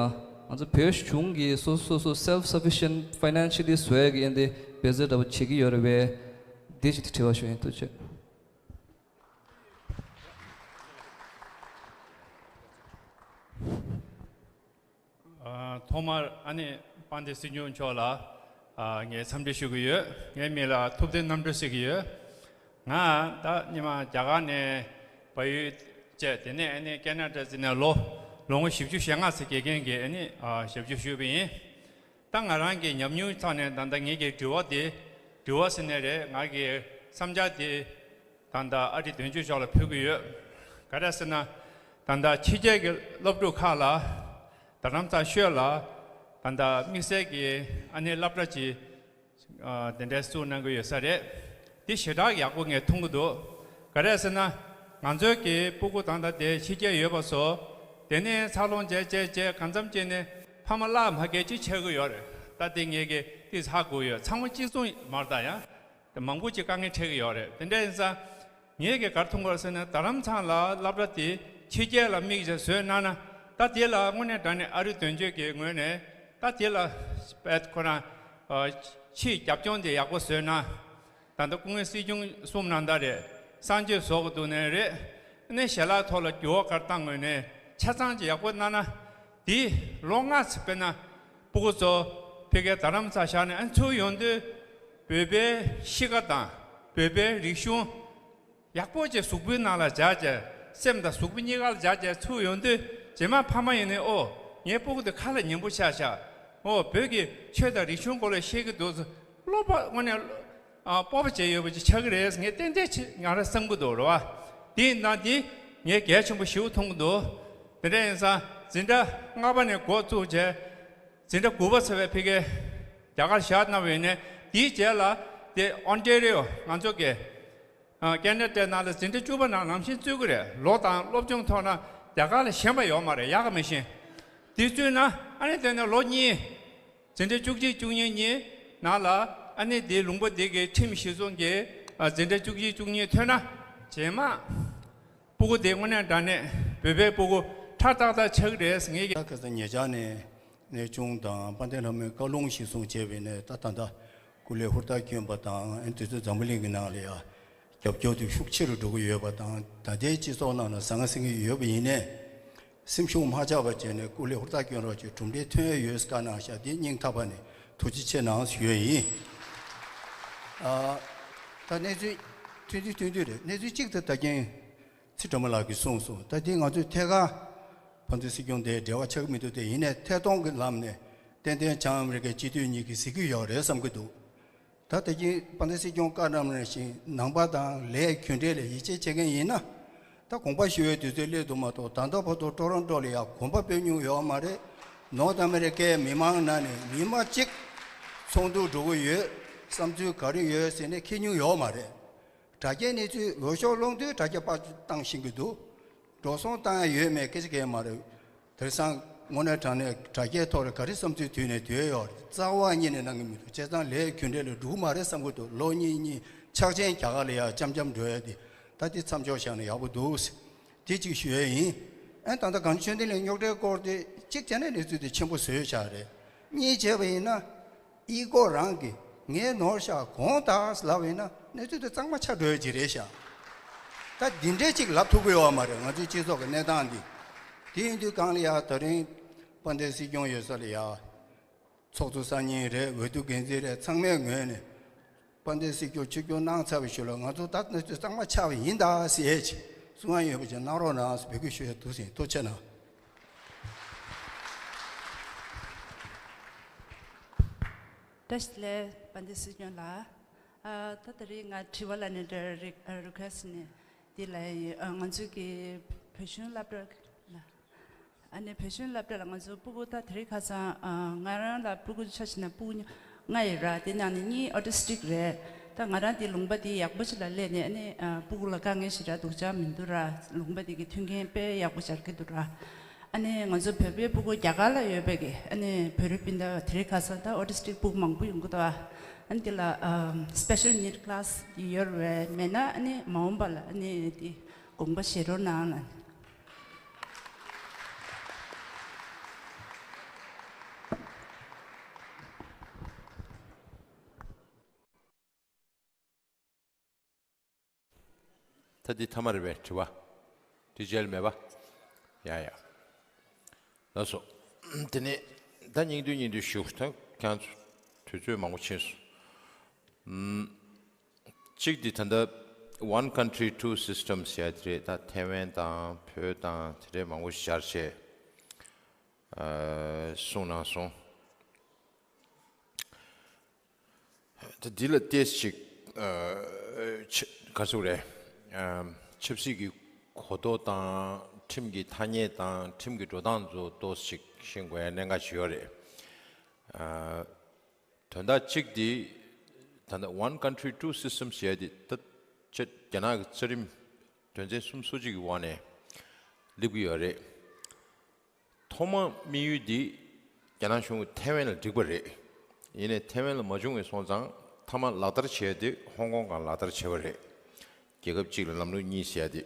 ང་ཚོ་བོད་གཞུང་གིས་སོ་སོ་སོ་self sufficient financially བཟོ་ཡ་གི་ཨེ་འདི་འབད་རྩོལ་འདྲ་པོ་བྱེད་ཀྱི་ཡོད་རེད་པས། དེ་ཅིག་དྲི་བ་ཞུ་ཡིན། ཐུགས་རྗེ་ཆེ། ཨ། ཐོག་མར་ཨ་ནི་དཔལ་ལྡན་སྲིད་སྐྱོང་མཆོག་ལ། ཨ། ངས་འཚམས་འདྲི་ཞུ་གི་ཡོད། ངའི་མིང་ལ་ཐུབ་བསྟན་རྣམ་གྲོལ་ཟེར་གྱི་ཡོད། ང་ད་སྔོན་མ་རྒྱ་གར་ནས་བལ་ཡུལ་བཅས་དེ་ནས་ཨ་ནི་ཁེ་ན་ཌ་ཟེར་ནས་ལོ་ལོ་ངོ་བཞི་བཅུ་ཞེ་ལྔ་ཙམ་བསྐྱལ་མཁན་གྱི་ཨ་ནི། ཨ། ཞབས་ཞུ་ཞུས་པ་ཡིན། ད་ང་རང་གི་ཉམས་མྱོང་ཐོག་ནས་ད་ལྟ་ངེད་ཀྱི་དྲི་བ་དེ་དྲི་བ་ཟེར་ནའི་རེད། ང་གི་བསམ་འཆར་དེ་ད་ལྟ་ཨ་རི་དོན་གཅོད་མཆོག་ལ་ཕུལ་གྱི་ཡོད། ག་རེ་ཟེར་ན། ད་ལྟ་ཕྱི་རྒྱལ་གྱི་སློབ་ཕྲུག་ཁག་ལ་རྡ་རམ་ས་ཤོད་ལ་ད་ལྟ་དམིགས་བསལ་གྱི་ཨ་ནི་སློབ་གྲྭ་ཅིག་ཨ། དེ་འདྲའི་བཙུགས་གནང་གི་ཡོད་ས་རེད། དེ་ཞེ་དྲག་ཡག་པོ་ངས་མཐོང་གི་འདུག་ག་རེ་ཟེར་ན། ང་ཚོའི་གི་སྤུ་གུ་ད་ལྟ་དེ་ཕྱི་རྒྱལ་ཡོད་པ་ཚོ། དེ་ནས་འཚར་ལོངས་བྱས་བྱས་བྱས་གང་འཚམ་ཅིག་ནས་ཕ་མ་གླགས་མ་རྒྱག་ཅིག་ཆགས་ཀྱི་ཡོད་རེད། ད་དེ་ངས་གི་ཏིས་ཧ་གོ་ཡོད། ཚང་མ་གཅིག་མཚུངས་མ་རེད། ད་ཡང་དེ་མང་པོ་ཅིག་དཀའ་ངལ་འཕྲད་ཀྱི་ཡོད་རེད། དེ་འདྲ་ཡིན་ཙང་། ངས་གི་ག་རེ་མཐོང་གི་ཡོད་ཟེར་ན། རྡ་རམ་ས་ལ་སློབ་གྲྭ་དེ་ཕྱི་རྒྱལ་ལ་དམིགས་བྱས་བཟོས་གནང་ན། ད་དེ་ལ་དངོས་གནས་དྲང་གནས་ཨ་རི་དོན་གཅོད་ཀྱི་ངོས་ནས་ད་དེ་ལ་དཔེ་ཁོ་རང་ཨ་ཕྱིའི་རྒྱབ་ལྗོངས་དེ་ཡག་པོ་བཟོས་ན། ད་ལྟ་སྐུ་ངོ་སྲིད་སྐྱོང་གསུངས་གནང་ད་རེད། གསར་བརྗེ་བཟོ་དགོས་འདུག་ནའི་རེད། ཨ་ནི་ཞལ་ལག་ཐོག་ལ་འགྱུར་བ་ག་རེ་བཏང་དགོས་ནའི་ཆ་ཚང་ཅིག་ཡག་པོ་གནང་ན། དེ་ལོ་ལྔ་ཙམ་དཔེར་ན་སྤུ་གུ་ཚོ་ཕ་གིར་རྡ་རམ་ས་བཞག་ནས་ཨ་ནི་ཚུར་ཡོང་དུས་བོད་པའི་གཤིས་ཀ་དང་བོད་པའི་རིག་གཞུང་ཡག་པོ་ཅིག་གཟུགས་པོའི་ནང་ལ་འཇགས་བྱས། སེམས་དང་གཟུགས་པོ་གཉིས་ཀ་ལ་འཇགས་བྱས་ཚུར་ཡོང་དུས། རྗེས་མ་ཕ་མ་ཡིན་ནའི་ཨོ། ངའི་སྤུ་གུ་དེ་ཁ་ལ་ཉན་པོ་ཆགས་ཤག་ཨོ། བོད་ཀྱི་ཆོས་དང་རིག་གཞུང་སྐོར་ལ་ཤེས་ཀྱི་འདུག་སློབ་པ་དངོས་གནས་ཨ་སྤོབས་པ་བྱས་ཡོད་པ་ཅིག་ཆགས་ཀྱི་རེད། ངས་ཏན་ཏན་ཆེ་ང་རང་བསམ་གྱི་འདུག་རེད་བ། དེ་ཡིན་ན་དེ་ངས་གལ་ཆེན་པོ་ཞེ་པོ་མཐོང་གི་འདུག་དེ་འདྲ་ཡིན་ཙང་འཛིན་གྲྭ་ལྔ་པ་ནས་འགོ་བཙུགས་བྱས། འཛིན་གྲྭ་དགུ་པ་ཚར་བའི་ཕ་གིར་རྒྱ་གར་བཞག་གནང་བ་ཡིན་ནའི། དེའི་རྗེས་ལ་དེ་ཨོན་ཊེ་རི་ཡོ་ང་ཚོ་གི་ཨ་ཁེ་ན་ཌའི་ནང་ལ་འཛིན་གྲྭ་བཅུ་པ་ནང་ནང་བཞིན་བཙུགས་ཀྱི་རེད། ལོ་དང་སློབ་སྦྱོང་ཐོག་ན་རྒྱ་གར་ལ་ཞན་པ་ཡོད་མ་རེད། ཡག་ག་མི་ཤེས། དེ་བཙུགས་ན་ཨ་ནི་དེ་ནས་ལོ་གཉིས། འཛིན་གྲྭ་བཅུ་གཅིག་བཅུ་གཉིས་གཉིས་ནང་ལ་ཨ་ནི་དེའི་ལུང་པ་དེ་གི་ཁྲིམས་གཞི་བཟུང་གི་ཨ་འཛིན་གྲྭ་བཅུ་གཅིག་བཅུ་གཉིས་ཐོན་ན། རྗེས་མ་སྤུ་གུ་དེ་དངོས་གནས་དྲང་གནས་བོད་པའི་སྤུ་གུ་ཁྲ་ཏག་ཏག་ཆགས་ཀྱི་རེད་ངེད་ཀྱི། ད་ཁ་སང་ཉེ་ཆར་ནས་གནས་ཆུང་དང་དཔལ་ལྡན་ལྷ་མོའི་བཀའ་ལུང་གཞིར་བཟུང་བྱས་པ་ཡིན་ནའི། ད་ད་ལྟ་སྐུ་ལས་ཧུར་ཐག་བསྐྱོན་པ་དང་། ཨ་ནི་དུས་ཚོད་འཛམ་བུ་གླིང་གི་ནང་ལ་ཡ་རྒྱབ་སྐྱོར་དེ་ཤུགས་ཆེ་རུ་འགྲོ་གི་ཡོད་པ་དང་། ད་ལྟའི་སྤྱི་ཚོགས་ནང་ལ་ཟང་ངེ་ཟིང་ངེ་ཡོད་པ་ཡིན་ནའི། སེམས་ཤུགས་མ་ཆག་པ་བྱས་ནས་སྐུ་ལས་ཧུར་ཐག་བསྐྱོན་རོགས་བྱེད། གྲུབ་འབྲས་ཐོན་ཡ་ཡོད་ཟེར་བཀའ་གནང་ཤག་དེ་སྙིང་ཐག་པ་ནས་ཐུགས་རྗེ་ཆེ་གནང་ཞུ་ཡ་ཡིན། ཨ། ད་གནས་ཚུལ་ཐུང་ཐུང་ཐུང་ཐུང་རེད། གནས་ཚུལ་གཅིག་དེ་ད་གིན་ཚེ་སྒྲོལ་མ་ལགས་ཀྱིས་གསུངས་སོང་། ད་དེ་ང་ཚོས་ཐད་ཀར་དཔལ་ལྡན་སྲིད་སྐྱོང་དེ་འབྲེལ་བ་ཆགས་ཀྱི་མི་འདུག་དེ་ཡིན་ནའི་ཐད་གཏོང་གི་ལམ་ནས་ཏན་ཏན་བྱང་ཨ་མི་རི་ཀའི་སྤྱི་འཐུས་གཉིས་ཀྱིས་གཟིགས་ཀྱི་ཡོད་རེད་བསམ་གྱི་འདུག་ད་ད་གིན་དཔལ་ལྡན་སྲིད་སྐྱོང་བཀའ་གནང་རེ་བཞིན་ནང་པ་དང་ལས་རྒྱུ་འབྲས་ལ་ཡིད་ཆེས་བྱེད་མཁན་ཡིན་ན། ད་དགོངས་པ་ཞུ་བའི་དུས་ཚོད་སླེབས་འདུག་མ་གཏོགས། ད་ལྟ་བར་དུ་ཊོ་རོན་ཊོ་ལ་ཡང་གོམ་པ་སྤོས་མྱོང་ཡོད་མ་རེད། ནོར་ཐ་ཨ་མི་རི་ཀའི་མི་མང་ནང་ནས་ཉི་མ་གཅིག་ཚོགས་འདུ་འགྲོ་གི་ཡོད། བསམ་ཚུལ་ག་རེ་ཡོད་ཟེར་ནས་འཁྱེར་མྱོང་ཡོད་མ་རེད། དྲ་རྒྱའི་གནས་ཚུལ་འོས་ཤོག་སློང་དུས་དྲ་རྒྱ་པར་བཏང་ཤེས་ཀྱི་འདུག་འགྲོ་སོང་བཏང་ཡ་ཡོད་མེད་སྐད་ཆ་གང་ཡང་མ་རེད། དེང་སང་དངོས་གནས་དྲང་གནས་དྲ་རྒྱའི་ཐོག་ལ་ག་རེ་བསམ་ཚུལ་བཏོན་ནས་སྡོད་ཡོད་རེད། རྩ་བ་ཉིད་ནས་གནང་གི་མི་འདུག་བྱས་ཙང་ལས་རྒྱུ་འབྲས་ལ་འགྲོ་གི་མ་རེད་བསམ་གི་འདུག་ལོ་གཉིས་གཉིས་ཆག་ཆེན་རྒྱ་གར་ལ་ཡ་འཆམ་འཆམ་འགྲོ་ཡ་དེ། ད་དེ་མཚམས་འཇོག་བཞག་ན་ཡག་པོ་འདུག་དེ་གཅིག་ཞུ་ཡ་ཡིན། ཨ་ད་ལྟ་གངས་ཆོས་ལྡན་གླིང་རྙོག་དྲའི་སྐོར་དེ་གཅིག་བྱས་ན་གནས་ཚུལ་དེ་ཆེན་པོ་བཟོས་བཞག་རེད། གཉིས་བྱས་པ་ཡིན་ན། ཨི་གོ་རང་གིས་ངས་ནོར་ཤག་དགོངས་དག་ལབ་ཡིན་ན་གནས་ཚུལ་དེ་གཙང་མ་ཆགས་འགྲོ་ཡ་ཅིག་རེད་ཤག་ད་འདི་འདྲའི་ཅིག་ལབ་ཐུབ་ཀྱི་ཡོད་མ་རེད། ང་ཚོའི་སྤྱི་ཚོགས་ཀྱི་གནས་སྟངས་འདི། དེ་ཡིན་དུས་གང་ལ་ཡ་ད་རིང་དཔལ་ལྡན་སྲིད་སྐྱོང་ཡོད་ས་ལ་ཡ། ཚོགས་གཙོ་གསར་རྙིང་རེད། འོས་བསྡུ་འགན་འཛིན་རེད། ཚང་མའི་ངོས་ནས་དཔལ་ལྡན་སྲིད་སྐྱོང་ཆིབས་བསྒྱུར་གནང་ཚར་བའི་ཤུལ་ལ་ང་ཚོ་ད་གནས་ཚུལ་གཙང་མ་ཆགས་པ་ཡིན་ད་ཟེར་ཡས་ཅིག་གསུང་ཡ་ཡོད་པ་ཅིག་གནང་རོགས་གནང་ཟེར་འབོད་སྐུལ་ཞུ་ཡ་འདུག་ཟེར། ཐུགས་རྗེ་གནང་། བཀྲ་ཤིས་བདེ་ལེགས་དཔལ་ལྡན་སྲིད་སྐྱོང་ལགས། ཨ་ད་ད་རེས་ང་དྲི་བ་ལ་ནི་འདྲ་རི་རི་ཁ་སི་ནི་འདི་ལ་ཡི་ཨ་ང་ཚོའི་གི་བོད་གཞུང་སློབ་གྲྭ་ལ། ཨ་ནི་བོད་གཞུང་སློབ་གྲྭ་ལ་ང་ཚོ་སྤུ་གུ་ད་དེ་རིང་ཁ་སང་ཨ་ང་རང་ལ་སྤུ་གུ་ཆ་བཞག་ན་སྤུ་གུ་ལྔ་ཡོད་ར། དེ་ནང་ནས་གཉིས་ཨོ་ཊི་སི་ཊིག་རེད། ད་ང་རང་དེ་ལུང་པ་དེ་ཡག་པོ་ཞིག་ལ་སླེབས་ནས་ཨ་ནི་ཨ་སྤུ་གུ་ལ་དཀའ་ངལ་ཞེ་དྲག་སྡུག་ཅག་མི་འདུག་ར། ལུང་པ་དེ་གི་མཐུན་རྐྱེན་དཔེ་ཡག་པོ་སྦྱར་གི་འདུག་ར། ཨ་ནི་ང་ཚོ་བོད་པའི་སྤུ་གུ་རྒྱ་གར་ལ་ཡོད་པའི་གི་ཨ་ནི་བོད་རིགས་སྤུན་ཟླ་དེ་རིང་ཁ་སང་ད་ཨོ་ཊི་སི་ཊིག་སྤུ་གུ་མང་པོ་ཡོང་གི་འདུག་ཨ། ཨ་ནི་དེ་ལ་ཨ་སི་པེ་ཤལ་ནིཌ་ཀི་ལ་སི་ཡོད་རེད། མེད་ན་ཨ་ནི་མ་འོངས་པ་ལ་ཨ་ནི་དེ་དགོངས་པ་བཞེས་རོགས་གནང་ལ། ད་འདི་ཐ་མ་རེད་པས། དྲི་བ་དེ་རྗེས་ལ་མེད་པ། ཡ་ཡ། ལགས་སོ། དེ་ནས་ད་སྙིང་བསྡུས་སྙིང་བསྡུས་ཞུ། ད་ཁྱེད་རང་ཚོ་དུས་ཚོད་མང་པོ་ཕྱིན་སོང་། ཨམ། གཅིག་འདི་ད་ལྟ་One Country Two Systems ཟེར་ཡ་དེ་རེད། ད་ཐའེ་ཝན་དང་བོད་དང་དེ་འདྲའི་མང་པོ་ཞིག་སྦྱར་བྱས་ཨ་གསུངས་གནང་སོང་། ད་འདི་ལ་ཏོག་ཙམ་ཅིག་ཨ་ཆ་ག་རེ་ཟེར་དགོས་རེད། ཨ་ཆབ་སྲིད་ཀྱི་གོ་རྟོགས་དང་ཁྲིམས་ཀྱི་ཐ་སྙད་དང་ཁྲིམས་ཀྱི་འགྲོ་སྟངས་ཚོ་ཏོག་ཙམ་ཅིག་ཤེས་དགོས་ཡ་གནད་འགག་ཅིག་ཡོད་རེད། ཨ་དོན་དག་གཅིག་འདི་ད་ལྟ་One Country Two Systems ཟེར་ཡ་འདི་ད་ཆ་རྒྱ་ནག་གི་རྩ་ཁྲིམས་དོན་ཚན་སུམ་ཅུ་སོ་གཅིག་གི་འོག་ནས་སླེབས་ཀྱི་ཡོད་རེད། ཐོག་མ་དམིགས་ཡུལ་འདི་རྒྱ་ནག་གཞུང་གིས་ཐའེ་ཝན་ལ་བསྒྲིགས་པ་རེད། ཡིན་ནའི་ཐའེ་ཝན་ལ་མ་བྱུང་བའི་སོང་ཙང་མཐའ་མ་ལག་བསྟར་བྱས་ཏེ་ཧོང་ཀོང་སྒང་ལག་བསྟར་བྱས་པ་རེད། རྒྱལ་ཁབ་གཅིག་ལ་ལམ་ལུགས་གཉིས་ཟེར་ཡ་དེ།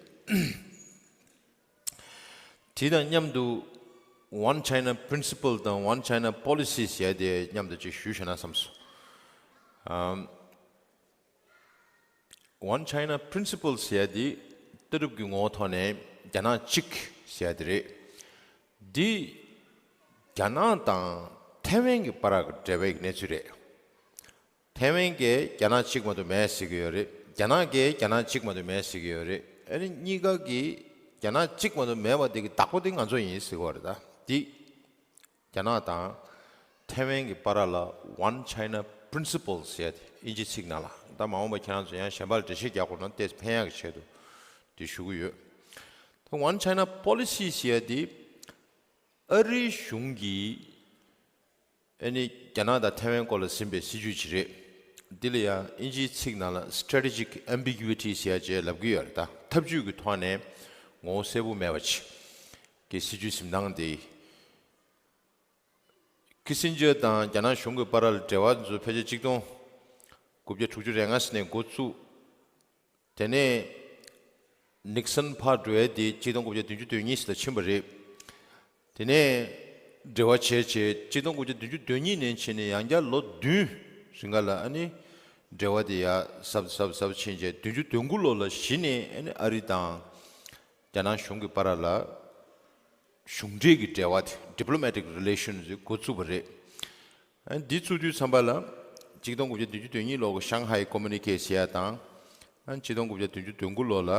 དེ་དང་མཉམ་དུ་One China Principle དང་One China Policy ཟེར་ཡ་དེ་མཉམ་དུ་ཅིག་ཞུས་བཞག་ན་བསམ་སོང་། ཨམ། One China Principle ཟེར་ཡ་དེ་ལྟ་གྲུབ་ཀྱི་ངོ་བོ་ཐོག་ནས་རྒྱ་ནག་གཅིག་ཟེར་ཡ་དེ་རེད། འདི་རྒྱ་ནག་དང་ཐའེ་ཝན་གྱི་བར་གྱི་འབྲེལ་བའི་གནས་ཚུལ་རེད། ཐའེ་ཝན་གྱིས་རྒྱ་ནག་གཅིག་མ་གཏོགས་མེད་ཟེར་གྱི་ཡོད་རེད། རྒྱ་ནག་གིས་རྒྱ་ནག་གཅིག་མ་གཏོགས་མེད་ཟེར་གྱི་ཡོད་རེད། ཨ་ནི་གཉིས་ཀ་གིས་རྒྱ་ནག་གཅིག་མ་གཏོགས་མེད་པ་དེ་གི་བདག་པོ་དེ་ང་ཚོ་ཡིན་ཟེར་གྱི་ཡོད་རེད། ད་འདི་རྒྱ་ནག་དང་ཐའེ་ཝན་གྱི་བར་ལ་One China Principle ཟེར་ཡ་དེ་ཨིན་ཇི་ཚིག་ནང་ལ། ད་མ་འོངས་པ་ཁྱེད་རང་ཚོ་ཡང་གཞན་པ་ལ་འགྲེལ་བཤད་རྒྱག་དགོས་ན་ཏོག་ཙམ་ཕན་ཡག་གི་ཆེད་དུ་དེ་ཞུ་གི་ཡོད། ད་One China Policy ཟེར་ཡ་དེ་ཨ་རིའི་གཞུང་གིས་ཨ་ནི་རྒྱ་ནག་དང་ཐའེ་ཝན་སྐོར་ལ་ཟིན་པའི་སྲིད་ཇུས་ཅིག་རེད། འདི་ལ་ཡང་ཨིན་ཇིའི་ཚིག་ནང་ལ་Strategic Ambiguity ཟེར་ཡ་ཅིག་ལབ་ཀྱི་ཡོད་རེད། ད་འཐབ་ཇུས་ཀྱི་ཐོག་ནས་ངོ་བོ་གསལ་པོ་མེད་པ་ཅིག་གི་སྲིད་ཇུས་འཛིན་སྟངས་དེ། ཁི་སིན་ཇར་དང་རྒྱ་ནག་གཞུང་གི་བར་ལ་འབྲེལ་བ་ཚོ་ཕལ་ཆེར་གཅིག་སྟོང་དགུ་བརྒྱ་དྲུག་ཅུ་རེ་ལྔ་ནས་འགོ་བཙུགས། དེ་ནས་ནིག་སན་ཕར་འགྲོ་ཡ་དེ་གཅིག་སྟོང་དགུ་བརྒྱ་བདུན་ཅུ་དོན་གཉིས་ལ་ཕྱིན་པ་རེད། དེ་ནས་འབྲེལ་བ་བྱས་བྱས་གཅིག་སྟོང་དགུ་བརྒྱ་བདུན་ཅུ་དོན་གཉིས་ནས་བྱས་ནས་ཡང་བསྐྱར་ལོ་བདུན་རིང་ག་ལ་ཨ་ནི་འབྲེལ་བ་དེ་ཡ་ཟབ་ཟབ་ཟབ་ཕྱིན་བྱས་བདུན་ཅུ་དོན་དགུ་ལོ་ལ་གཞི་ནས་ཨ་ནི་ཨ་རི་དང་རྒྱ་ནག་གཞུང་གི་བར་ལ་གཞུང་འབྲེལ་གྱི་འབྲེལ་བ་དེ་Diplomatic Relations འགོ་བཙུགས་པ་རེད། ཨ་ནི་འདི་བཙུགས་དུས་ཙམ་པ་ལ་གཅིག་སྟོང་དགུ་བརྒྱ་བདུན་ཅུ་དོན་གཉིས་ལོ་གི་ཤང་ཧའི་ཀོ་མུ་ནི་ཀེ་ཟེར་ཡ་དང་། ཨ་ནི་གཅིག་སྟོང་དགུ་བརྒྱ་བདུན་ཅུ་དོན་དགུ་ལོ་ལ་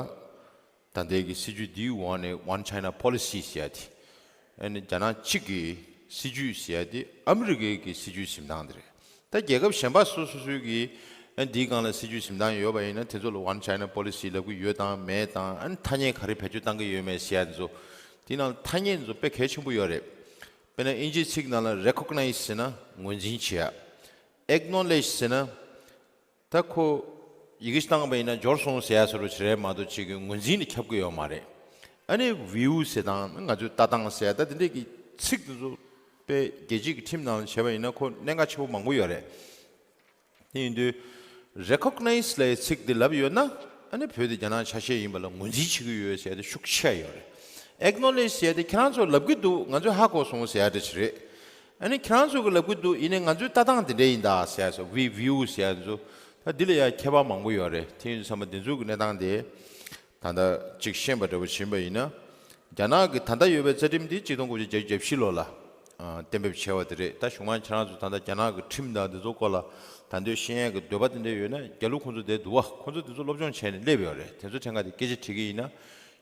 ད་ལྟའི་གི་སྲིད་ཇུས་འདིའི་འོག་ནས་One China Policy ཟེར་ཡ་དེ། ཨ་ནི་རྒྱ་ནག་གཅིག་གི་སྲིད་ཇུས་ཟེར་ཡ་དེ་ཨ་མི་རི་ཀའི་གི་སྲིད་ཇུས་འཛིན་སྟངས་དེ་རེད། ད་རྒྱལ་ཁབ་གཞན་པ་སོ་སོ་སོའི་གི་ཨ་འདིའི་སྒང་ལ་སྲིད་ཇུས་འཛིན་སྟངས་ཡོད་པ་ཡིན་ན་དེ་ཚོ་ལ་One China Policy ལབ་གི་ཡོད་དང་མེད་དང་། ཨ་ནི་ཐ་སྙད་ག་རེ་བེད་སྤྱོད་བཏང་གི་ཡོད་མེད་ཟེར་ཡ་ཚོ། དེའི་ནང་ཐ་སྙད་ཚོ་དཔེ་གལ་ཆེན་པོ་ཡོད་རེད། དཔེར་ན་ཨིན་ཇིའི་ཚིག་ནང་ལ་Recognize ཟེར་ན་ངོས་འཛིན་བྱེད་ཡ། Acknowledge ཟེར་ན་ད་ཁོ་ཡི་གེ་ཞིག་བཏང་པ་ཡིན་ན་འབྱོར་སོང་ཟེར་ཡ་བཟོ་འདྲ་ཅིག་རེད་མ་གཏོགས་ཅིག་གི་ངོས་འཛིན་ནི་ཁྱབ་གི་ཡོད་མ་རེད། ཨ་ནི་view་ཟེར་དང་ང་ཚོའི་ལྟ་སྟངས་ཟེར་ད་དེ་འདྲས་ཀྱི་ཚིག་དེ་ཚོ་དཔེ་རྒྱལ་སྤྱིའི་ཁྲིམས་ནང་ལ་བྱས་པ་ཡིན་ན་ཁོ་གནད་འགག་ཆེན་པོ་མང་པོ་ཡོད་རེད། དེ་ཡིན་དུས་recognize་ལབ་ཡའི་ཚིག་འདི་ལབ་ཡོད་ན་ཨ་ནི་བོད་དེ་རྒྱ་ནག་ཆ་ཤས་ཡིན་པ་ལ་ངོས་འཛིན་བྱེད་ཀྱི་ཡོད་ཟེར་ཡ་དེ་ཤུགས་ཆེ་ཡོད་རེད། acknowledge་ཟེར་ཡ་དེ་ཁྱེད་རང་ཚོ་ལབ་ཀྱི་འདུག་ང་ཚོས་ཧ་གོ་སོང་ཟེར་ཡ་དེ་ཅིག་རེད། ཨ་ནི་ཁྱེད་རང་ཚོ་གི་ལབ་ཀྱི་འདུག་ཡིན་ནའི་ང་ཚོའི་ལྟ་སྟངས་དེ་འདྲ་ཡིན་ད་ཟེར་ཡ་ཚོ་we view་ཟེར་ཡ་ཚོ་ད་འདི་ལ་ཡ་ཁྱད་པར་མང་པོ་ཡོད་རེད། དེ་ཡིན་དུས་ཚང་མ་འདི་ཚོ་གི་གནས་སྟངས་དེ་ད་ལྟ་ཅིག་ཤེས་པ་འདྲ་པོ་བྱིན་པ་ཡིན་ན། རྒྱ་ནག་གི་ད་ལྟ་ཡོད་པའི་རྩ་ཁྲིམས་འདི་གཅིག་སྟོང་དགུ་བརྒྱ་བརྒྱད་ཅུ་གྱ་བཞི་ལོ་ལ་ཨ་གཏན་འབེབས་བྱས་པ་དེ་རེད། ད་གཞུག་མ་ཁྱེད་རང་ཚོ་ད་ལྟ་རྒྱ་ནག་གི་ཁྲིམས་དང་འདི་ཚོ་སྐོར་ལ་ད་འདོད་ཤེས་ཡས་ཀྱི་འདོད་པ་དེ་འདྲ་ཡོད་ན་རྒྱ་ལུགས་ཁོང་ཚོ་དེ་འདུག་བ། ཁོང་ཚོ་དེ་ཚོ་སློབ་སྦྱོང་བྱས་ནས་སླེབས་ཡོད་རེད། དེ་ཚོ་ཕྲན་ཁ་དེ་སྐད་ཆ་དྲིས་ཀྱི་ཡིན་ན་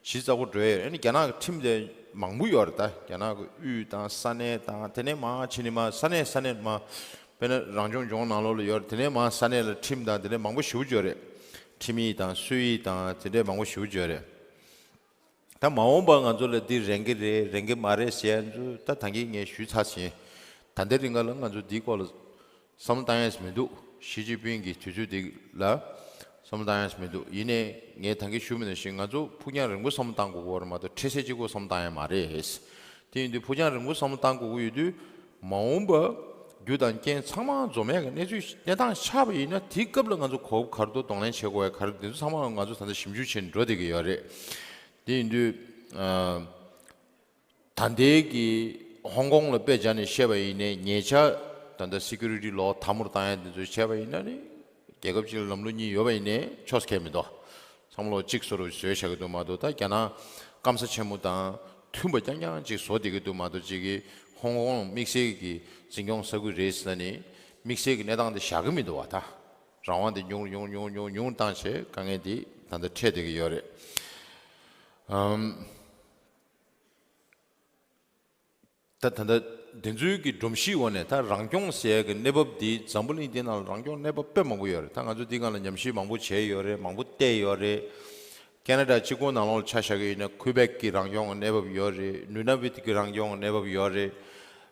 ཞིབ་ཚགས་པོ་འགྲོ་ཡས་ཡོད་རེད། ཨ་ནི་རྒྱ་ནག་གི་ཁྲིམས་དེ་མང་པོ་ཡོད་རེད། ད་རྒྱ་ནག་གི་དབུས་དང་ས་གནས་དང་དེ་ནས་མར་ཕྱིན་ནས་མར་ས་གནས་ས་གནས་མར་དཔེར་ན་རང་སྐྱོང་ལྗོངས་ནང་ལོགས་ལ་ཡོད་རེད། དེ་ནས་མར་ས་གནས་ལ་ཁྲིམས་དང་དེ་འདྲ་མང་པོ་ཞེ་པོ་ཅིག་ཡོད་རེད། ཁྲིམས་ཡིག་དང་སྲོལ་ཡིག་དང་དེ་འདྲ་མང་པོ་ཞེ་པོ་ཅིག་ཡོད་རེད། ད་མ་འོངས་པར་ང་ཚོ་ལ་འདི་རན་གྱི་རེད་རན་གྱི་མ་རེད་ཟེར་ཡ་ཚོ་ད་ད་གིན་ངས་ཞུས་ཚར་ཟིན། ད་ལྟའི་རིང་ག་ལ་ང་ཚོ་འདིའི་སྐོར་ལ་བསམ་བློ་བཏང་ཡས་མི་འདུག་ཞི་ཅིན་ཕིང་གི་དུས་ཚོད་འདི་ལ་བསམ་བློ་བཏང་ཡས་མི་འདུག་ཡིན་ནའི་ངས་ད་གིན་ཞུ་མི་ནང་བཞིན་ང་ཚོ་ཕུགས་རྒྱང་རིང་པོ་བསམ་བློ་བཏང་དགོས་ཀྱི་ཡོད་རེད་མ་གཏོགས་འཕྲལ་སེལ་གཅིག་པོ་བསམ་བློ་བཏང་ཡས་མ་རེད། དེ་ཡིན་དུས་ཕུགས་རྒྱང་རིང་པོ་བསམ་བློ་བཏང་དགོས་ཀྱི་ཡོད་དུས་མ་འོངས་པ་རྒྱུ་དང་རྐྱེན་ཚང་མ་འཛོམས་ཡས་ཀྱི་གནས་ཚུལ་གནས་སྟངས་ཆགས་པ་ཡིན་ན་དེའི་སྐབས་ལ་ང་ཚོ་གོ་སྐབས་ག་རེ་འདུག་གདོང་ལེན་བྱེད་དགོས་ཡས་ག་རེ་འདུག་འདི་ཚོ་ཚང་མ་ང་ཚོ་ད་ལྟ་ཞིབ་འཇུག་བྱས་ནས་འགྲོ་བསྡད་ཀྱི་ཡོད་རེད། དེ་ཡིན་དུས་ཨ། ད་ལྟའི་གི་ཧོང་ཀོང་ལ་དཔེ་བྱས་ནས་བཤད་པ་ཡིན་ནའི་ཉེ་ཆར་ད་ལྟ་སི་ཀུ་རི་ཊི་ལོག་དལ་མོར་བཏང་ཡ་འདི་ཚོ་བྱས་པ་ཡིན་ན་ནི་རྒྱལ་ཁབ་གཅིག་ལ་ལམ་ལུགས་གཉིས་ཡོད་པ་ཡིན་ནའི་ཆོག་ཁེལ་མི་འདུག་ཚང་མ་ལོག་གཅིག་བཟོ་རུ་བཟོས་བཞག་གི་འདུག་མ་གཏོགས་ད་རྒྱ་ནག་སྐམ་ས་ཆེན་མོ་དང་མཐུན་པ་རྐྱང་རྐྱང་གཅིག་བཟོ་བསྡད་ཀྱི་འདུག་མ་གཏོགས་གཅིག་གི་ཧོང་ཀོང་དམིགས་བསལ་གྱི་འཛིན་སྐྱོང་ས་ཁུལ་རེད་ཟེར་ན་ནི་དམིགས་བསལ་གྱི་གནས་སྟངས་དེ་བཞག་གི་མི་འདུག་བ། ད་རང་དབང་དེ་ཉུང་རུ་ཉུང་རུ་ཉུང་རུ་ཉུང་རུ་ཉུང་རུ་བཏང་བྱས་དཀའ་ངལ་དེ་ད་ལྟ་འཕྲད་བསྡད་ཀྱི་ཡོད་རེད། ཨམ། ད་ད་ལྟ་དེ་ཚོའི་གི་སྒྲོམ་གཞིའི་འོག་ནས་ད་རང་སྐྱོང་ཟེར་ཡ་གི་གནས་བབ་འདི་འཛམ་བུ་གླིང་འདི་ནང་ལ་རང་སྐྱོང་གནས་བབ་དཔེ་མང་པོ་ཡོད་རེད། ད་ང་ཚོ་འདི་སྒང་ལ་ཉམས་ཞིབ་མང་པོ་བྱས་ཡོད་རེད། མང་པོ་བལྟས་ཡོད་རེད། ཁེ་ན་ཌ་གཅིག་པོ་ནང་ལོགས་ལ་ཆ་བཞག་གི་ཡིན་ན་ཁུ་བེག་གི་རང་སྐྱོང་གི་གནས་བབ་ཡོད་རེད། ནུ་ན་བིད་ཀྱི་རང་སྐྱོང་གི་གནས་བབ་ཡོད་རེད།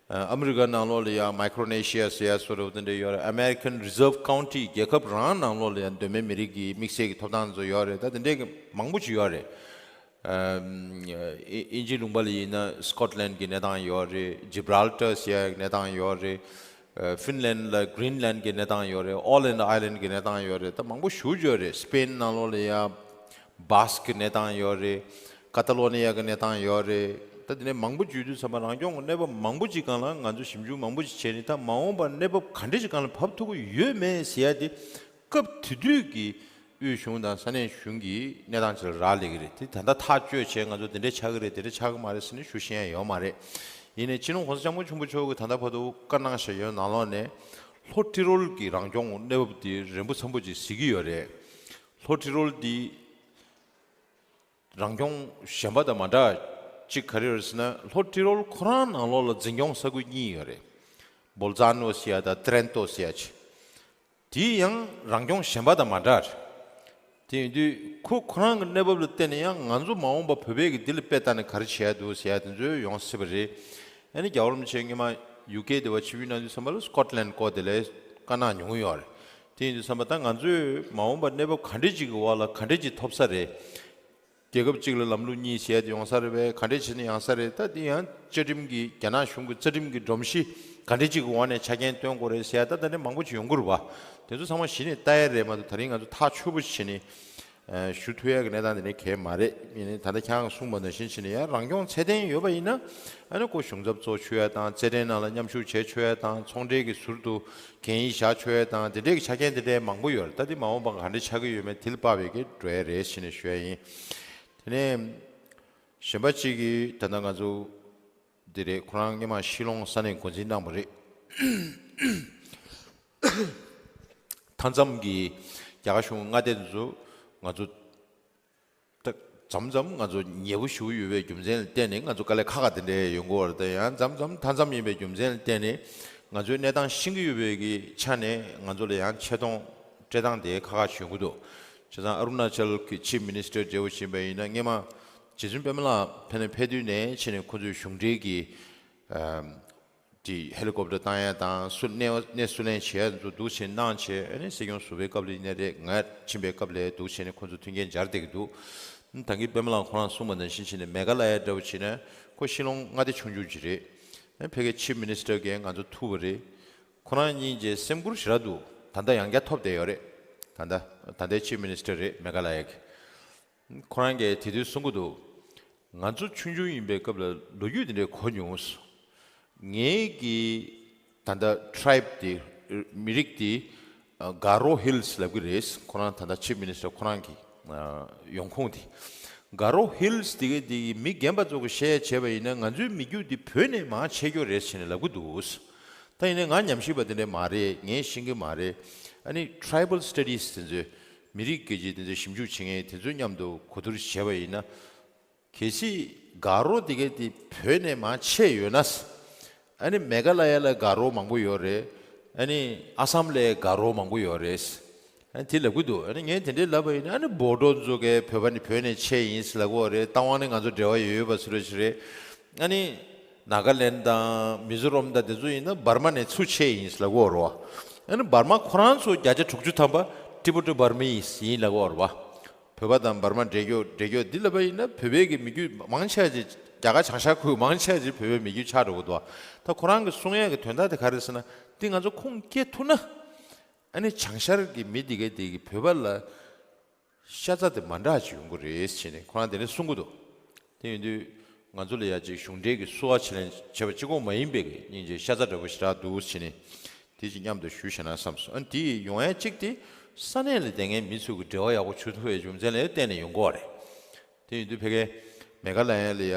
ཨ་མི་རི་ཀ་ནང་ལོགས་ལ་ཡང་མའི་ཀྲོ་ནེ་ཤི་ཡ་ཟེར་ཡ་བཟོ་འདྲ་དེ་འདྲ་ཡོད་རེད། American Reserve County་རྒྱལ་ཁབ་རང་ནང་ལོགས་ལ་ཡང་གདོད་མའི་མི་རིགས་ཀྱི་དམིགས་བསལ་གྱི་ཐོབ་ཐང་ཚོ་ཡོད་རེད། ད་དེ་འདྲའི་གི་མང་པོ་ཅིག་ཡོད་རེད། ཨིན་ཇི་ལུང་པ་ལ་ཡིན་ན་སི་ཀོཊ་ལན་གྱི་གནས་སྟངས་ཡོད་རེད། ཇི་བྷ་རལ་ཊར་ཟེར་ཡ་གནས་སྟངས་ཡོད་རེད། ཧྥིན་ལན་ལ་གྷི་རིན་ལན་གྱི་གནས་སྟངས་ཡོད་རེད། ཨོ་ལན་ཨའི་ལན་གྱི་གནས་སྟངས་ཡོད་རེད། ད་མང་པོ་ཞེ་པོ་ཅིག་ཡོད་རེད། སི་པེན་ནང་ལོགས་ལ་ཡ་བྷ་སི་ཀི་གི་གནས་སྟངས་ཡོད་རེད། ཀ་ཏ་ལོ་ནི་ཡ་གི་གནས་སྟངས་ཡོད་རེད། ད་དེ་ནས་མང་པོ་བརྗོད་དུས་ཙམ་པ་རང་སྐྱོང་གི་གནས་བབ་མང་པོ་ཅིག་སྒང་ལ་ང་ཚོ་ཞིབ་འཇུག་མང་པོ་ཅིག་བྱས་ནས་ད་མ་འོངས་པར་གནས་བབ་ག་འདྲ་ཅིག་སྒང་ལ་བབས་ཐུབ་ཀྱི་ཡོད་མེད་ཟེར་ཡ་དེ་སྐབས་དེ་དུས་ཀྱི་དབུས་གཞུང་དང་ས་གནས་གཞུང་གི་གནས་སྟངས་ཅིག་ལ་རག་ལས་ཀྱི་རེད། དེ་ད་ལྟ་ཐག་གཅོད་བྱས་ང་ཚོ་དེ་འདྲ་ཆགས་ཀྱི་རེད་དེ་འདྲ་ཆགས་ཀྱི་མ་རེད་ཟེར་ནས་ཞུ་ཤེས་ཡ་ཡོད་མ་རེད། ཡིན་ནའི་སྤྱི་ནོར་གོང་ས་སྐྱབས་མགོན་ཆེན་པོ་མཆོག་གིས་ད་ལྟ་བར་དུ་བཀའ་གནང་བཞག་ཡོད་ནང་ལོགས་ནས་ལྷོ་ཏི་རོལ་གྱི་རང་སྐྱོང་གནས་བབ་དེ་རན་པོ་འཚམ་པོ་ཅིག་གཟིགས་ཀྱི་ཡོད་རེད། ལྷོ་ཏི་རོལ་འདི་རང་སྐྱོང་གཞན་པ་དང་མ་འདྲ་གཅིག་ག་རེ་ཡོད་རེད་ཟེར་ན་ལྷོ་ཏི་རོལ་ཁོ་རང་ནང་ལོགས་ལ་འཛིན་སྐྱོང་ས་ཁུལ་གཉིས་ཡོད་རེད། བོལ་ཛ་ནོ་ཟེར་ཡ་དང་ཏྲེན་ཏོ་ཟེར་ཡ་ཅིག་དེ་ཡང་རང་སྐྱོང་གཞན་པ་དང་མ་འདྲ་རེད། དེ་ཡིན་དུས་ཁོ་ཁོ་རང་གི་གནས་བབ་ལ་བརྟེན་ནས་ཡང་ང་ཚོ་མ་འོངས་པ་བོད་པའི་གི་འདི་ལ་དཔེ་ལྟ་ནས་ག་རེ་བྱེད་ཡ་འདུག་ཟེར་ཡ་དེ་ཚོ་ཡོང་སྲིད་པ་རེད། ཨ་ནི་རྒྱལ་བ་རིན་པོ་ཆེ་སྔོན་མ་ཡུ་ཀེ་དེ་བ་ཆིབས་བསྒྱུར་གནང་དུས་ཙམ་པ་ལ་སི་ཀོཊ་ལན་སྐོར་དེ་ལ་བཀའ་གནང་མྱོང་ཡོད་རེད། དེ་ཡིན་དུས་ཙམ་པ་ད་ང་ཚོས་མ་འོངས་པ་གནས་བབ་ག་འདྲས་ཅིག་གི་འོག་ལ་ག་འདྲས་ཅིག་ཐོབ་ས་རེད། རྒྱལ་ཁབ་གཅིག་ལ་ལམ་ལུགས་གཉིས་ཟེར་ཡ་དེ་ཡོང་ས་རེད་པས། ག་འདྲས་བྱས་ནས་ཡོང་ས་རེད། ད་དེ་ཡང་བཅའ་ཁྲིམས་ཀྱི་རྒྱ་ནག་གཞུང་གི་རྩ་ཁྲིམས་ཀྱི་སྒྲོམ་གཞི་ག་འདྲས་ཅིག་གི་འོག་ནས་ཆ་རྐྱེན་བཏོན་དགོས་རེད་ཟེར་ཡ་ད་ད་ནས་མང་པོ་ཅིག་ཡོང་གི་རེད་པ། དེ་ཚོ་ཚང་མ་གཞི་ནས་ལྟ་ཡ་རེད་མ་གཏོགས་ད་རིང་ང་ཚོ་ཐག་ཆོད་པོ་ཞིག་བྱས་ནས་ཨ་ཞུ་ཐུབ་ཡ་གི་གནས་སྟངས་དེ་འདྲ་གང་ཡང་མ་རེད། ཡིན་ནའི་ད་ལྟ་ཁྱེད་རང་གསུངས་པ་ནང་བཞིན་བྱས་ནས་ཡང་རང་སྐྱོང་ཚད་ལྡན་ཡོད་པ་ཡིན་ན་ཨ་ནི་ཁོ་གཞུང་ཚབ་གཙོ་བྱུང་ཡ་དང་རྩེད་འགྲན་ནང་ལ་མཉམ་ཞུགས་བྱས་ཆོག་ཡ་དང་ཚོང་འབྲེལ་གྱི་ཟུར་དུ་གན་ཡིག་བཞག་ཆོག་ཡ་དང་དེ་འདྲའི་གི་ཆ་རྐྱེན་དེ་འདྲའི་མང་པོ་ཡོད་རེད། ད་དེ་མ་འོངས་པ་ག་འདྲ་ཆགས་ཀྱི་ཡོད་མེད་དེ་ལ་དཔག་པའི་གི་འགྲོ་ཡ་རེད་ཞེས་ནས་ཞུ་ཡ་ཡིན། དེ་ནས་གཞན་པ་གཅིག་གིས་ད་ལྟ་ང་ཚོ་འདི་རེད། ཁོ་རང་སྔོན་མ་ཤི་ལོང་ས་གནས་འགོ་འཛིན་གནང་བ་རེད། མཐའ་མཚམས་ཀྱི་རྒྱ་གར་གཞུང་མངའ་སྡེ་དེ་ཚོ་ང་ཚོ་ད་མཚམས་མཚམས་ང་ཚོ་ཉེ་པོ་ཞེ་པོ་ཡོད་པའི་རྒྱུ་མཚན་ལ་བརྟེན་ནས་ང་ཚོ་དཀའ་ལས་ཁག་ཁག་དེ་འདྲ་ཡོང་གི་ཡོད་རེད། ད་ཡང་མཚམས་མཚམས་མཐའ་མཚམས་ཡིན་པའི་རྒྱུ་མཚན་ལ་བརྟེན་ནས་ང་ཚོའི་གནས་སྟངས་ཤེས་ཀྱི་ཡོད་པའི་གི་ཆ་ནས་ང་ཚོ་ལ་ཡང་ཆེ་མཐོང་སྤྲད་སྟངས་དེ་ཁག་ཁག་བྱུང་གི་འདུག་བྱས་ཙང་ཨ་རུ་ན་ཅལ་གྱི་ཆིབ་མི་ནི་སི་ཊར་འབྲེལ་བ་བྱེད་པ་ཡིན་ན་སྔོན་མ་རྗེ་བཙུན་པད་མ་ལགས་ཕེབས་ནས་ཕེབས་དུས་ནས་བྱས་ནས་ཁོ་ཚོའི་གཞུང་འབྲེལ་གྱི་ཨམ་དེ་ཧེ་ལི་ཀོབ་ཊར་བཏང་ཡ་དང་སུ་གནས་གནས་སུ་ལེན་བྱེད་ཡ་ཚོ་འདུག་བྱས་གནང་བྱས། ཨ་ནི་སྲིད་སྐྱོང་ཟུར་པའི་སྐབས་ལ་ཡིན་ནའི་རེད། ང་ཕྱིན་པའི་སྐབས་ལ་འདུག་བྱས་ནས་ཁོ་ཚོ་མཐུན་རྐྱེན་སྦྱར་བསྡད་ཀྱི་འདུག་ད་གིན་པད་མ་ལགས་ཁོ་རང་གསུངས་པ་ནང་བཞིན་བྱས་ནས་མེ་ག་ལ་ཡ་འདྲ་བོ་བྱས་ན་ཁོ་ཤི་ལོང་མངའ་སྡེ་ཆུང་ཆུང་ཅིག་རེད། ཨ་ཕ་གིའི་ཆིབ་མི་ནི་སི་ཊར་གྱིས་ང་ཚོ་ཐུག་པ་རེད། ཁོ་རང་གཉིས་ཀྱི་སེམས་ཁུར་ཞེ་དྲག་འདུག་ད་ལྟ་ཡང་བསྐྱར་ཐོབ་བསྡད་ཡོད་རེད། ད་ལྟ་ད་ལྟའི་ཆིབ་མི་ནི་སི་ཊར་རེད་མེ་ག་ལ་ཡ་གི། ཁོ་རང་གིས་དེ་དུས་གསུང་གི་འདུག་ང་ཚོ་ཆུང་ཆུང་ཡིན་པའི་སྐབས་ལ་ལོ་རྒྱུས་དེ་འདྲའི་གོ་མྱོང་སོང་། ངའི་གི་ད་ལྟ་ཊི་རའིབ་དེ་མི་རིགས་དེ་ག་རོ་ཧིལ་སི་ལབ་ཀྱི་རེད། ཁོ་རང་ད་ལྟ་ཆིབ་མི་ནི་སི་ཊར་ཁོ་རང་གི་ཡོང་ཁུངས་དེ། ག་རོ་ཧིལ་སི་དེ་གའི་དེ་གི་མི་རྒན་པ་ཚོ་གི་བཤད་བྱས་པ་ཡིན་ན་ང་ཚོའི་མི་རྒྱུད་དེ་བོད་ནས་མར་ཆད་ཀྱོག་རེད་ཟེར་ནས་ལབ་ཀྱི་འདུག་ད་ཡིན་ནའི་ང་ཉམས་ཞིབ་པ་དེ་འདྲ་མ་རེད། ངས་ཤེས་ཀྱི་མ་རེད། ཨ་ནི་ཊི་རའི་བལ་སི་ཊ་ཌི་སི་དེ་ཚོའི་མི་རིགས་སྐད་ཆ་དེ་ཚོའི་ཞིབ་འཇུག་བྱེད་མཁན་དེ་ཚོའི་མཉམ་དུ་གོ་བསྡུར་བྱས་པ་ཡིན་ན། གལ་སྲིད་ག་རོ་དེ་གའི་དེ་བོད་ནས་མར་ཆད་ཡོད་ན། ཨ་ནི་མེ་ག་ལ་ཡ་ལ་ག་རོ་མང་པོ་ཡོད་རེད། ཨ་ནི་ཨ་སམ་ལ་ག་རོ་མང་པོ་ཡོད་རེད། ཨ་ནི་དེ་ལབ་ཀྱི་འདུག་ཨ་ནི་ངས་དེ་འདྲའི་ལབ་པ་ཡིན་ན་ཨ་ནི་བོ་ཌོ་ཚོ་གའི་བོད་པ་ནི་བོད་ནས་ཆད་ཡིན་ཟེར་ལབ་ཀྱི་ཡོད་རེད། རྟ་དབང་ནི་ང་ཚོ་འབྲེལ་བ་ཡོད་ཡོད་པ་ཟེར་རོ་ཞིག་རེད། ཨ་ནི་ནཱ་ག་ལེན་དང་མི་ཛོ་རམ་དང་དེ་ཚོ་ཡིན་ན་འབར་མ་ནས་ཚུར་ཆད་ཡིན་ཟེར་ལབ་ཀྱི་ཡོད་རེད་བ། ཨ་ནི་འབར་མ་ཁོ་རང་ཚོ་བརྒྱ་ཆ་དྲུག་ཅུ་ཐམ་པ་ཊི་བེ་ཊོ་འབར་མི་ཡིན་ལབ་ཀྱི་ཡོད་རེད་བ། བོད་པ་དང་འབར་མ་འདྲེས་རྒྱུ་འདྲེས་རྒྱུ་འདི་ལབ་པ་ཡིན་ན་བོད་པའི་གི་མི་རྒྱུད་མང་ཆེ་ཅིག་རྒྱ་གར་བྱང་ཤར་ཁུལ་མང་ཆེ་ཅིག་བོད་པའི་མི་རྒྱུད་ཆགས་འགྲོ་གི་འདུག་ད་ཁོ་རང་གི་གསུང་ཡས་ཀྱི་དོན་དག་དེ་ག་རེ་ཟེར་ན་འདི་ང་ཚོ་ཁུངས་སྐྱེལ་ཐུབ་ན་ཨ་ནི་བྱང་ཤར་གྱི་མི་འདི་གའི་འདི་གི་བོད་པ་ལ་ཤ་ཚ་དེ་མ་འདྲ་ཅིག་ཡོང་གི་རེད་ཟེར་ནས་ཁོ་རང་དེ་ནས་གསུང་གི་འདུག་དེ་ཡིན་དུས་ང་ཚོ་ལ་ཡ་ཅིག་གཞུང་འབྲེལ་གྱི་བསུ་བ་བྱེད་ལེན་བྱེད་པ་གཅིག་པོ་མ་ཡིན་པའི་གི་སྙིང་རྗེ་ཤ་ཚ་འདྲ་པོ་ཞེ་དྲག་འདུག་ཟེར་ནས། དེ་ཅིག་མཉམ་དུ་ཞུ་བྱས་ན་བསམ་སོང་། ཨ་དེ་ཡོང་ཡ་གཅིག་དེ་ས་གནས་ལ་བསྡད་མཁན་མི་ཚོ་གི་འབྲེལ་བ་ཡག་པོ་བྱུང་ཐུབ་པའི་རྒྱུ་མཚན་ལ་བརྟེན་ནས་ཡོང་གི་ཡོད་རེད། དེ་ཡིན་དུས་ཕ་གིའི་མེ་ག་ལ་ཡ་ལ་ཡ་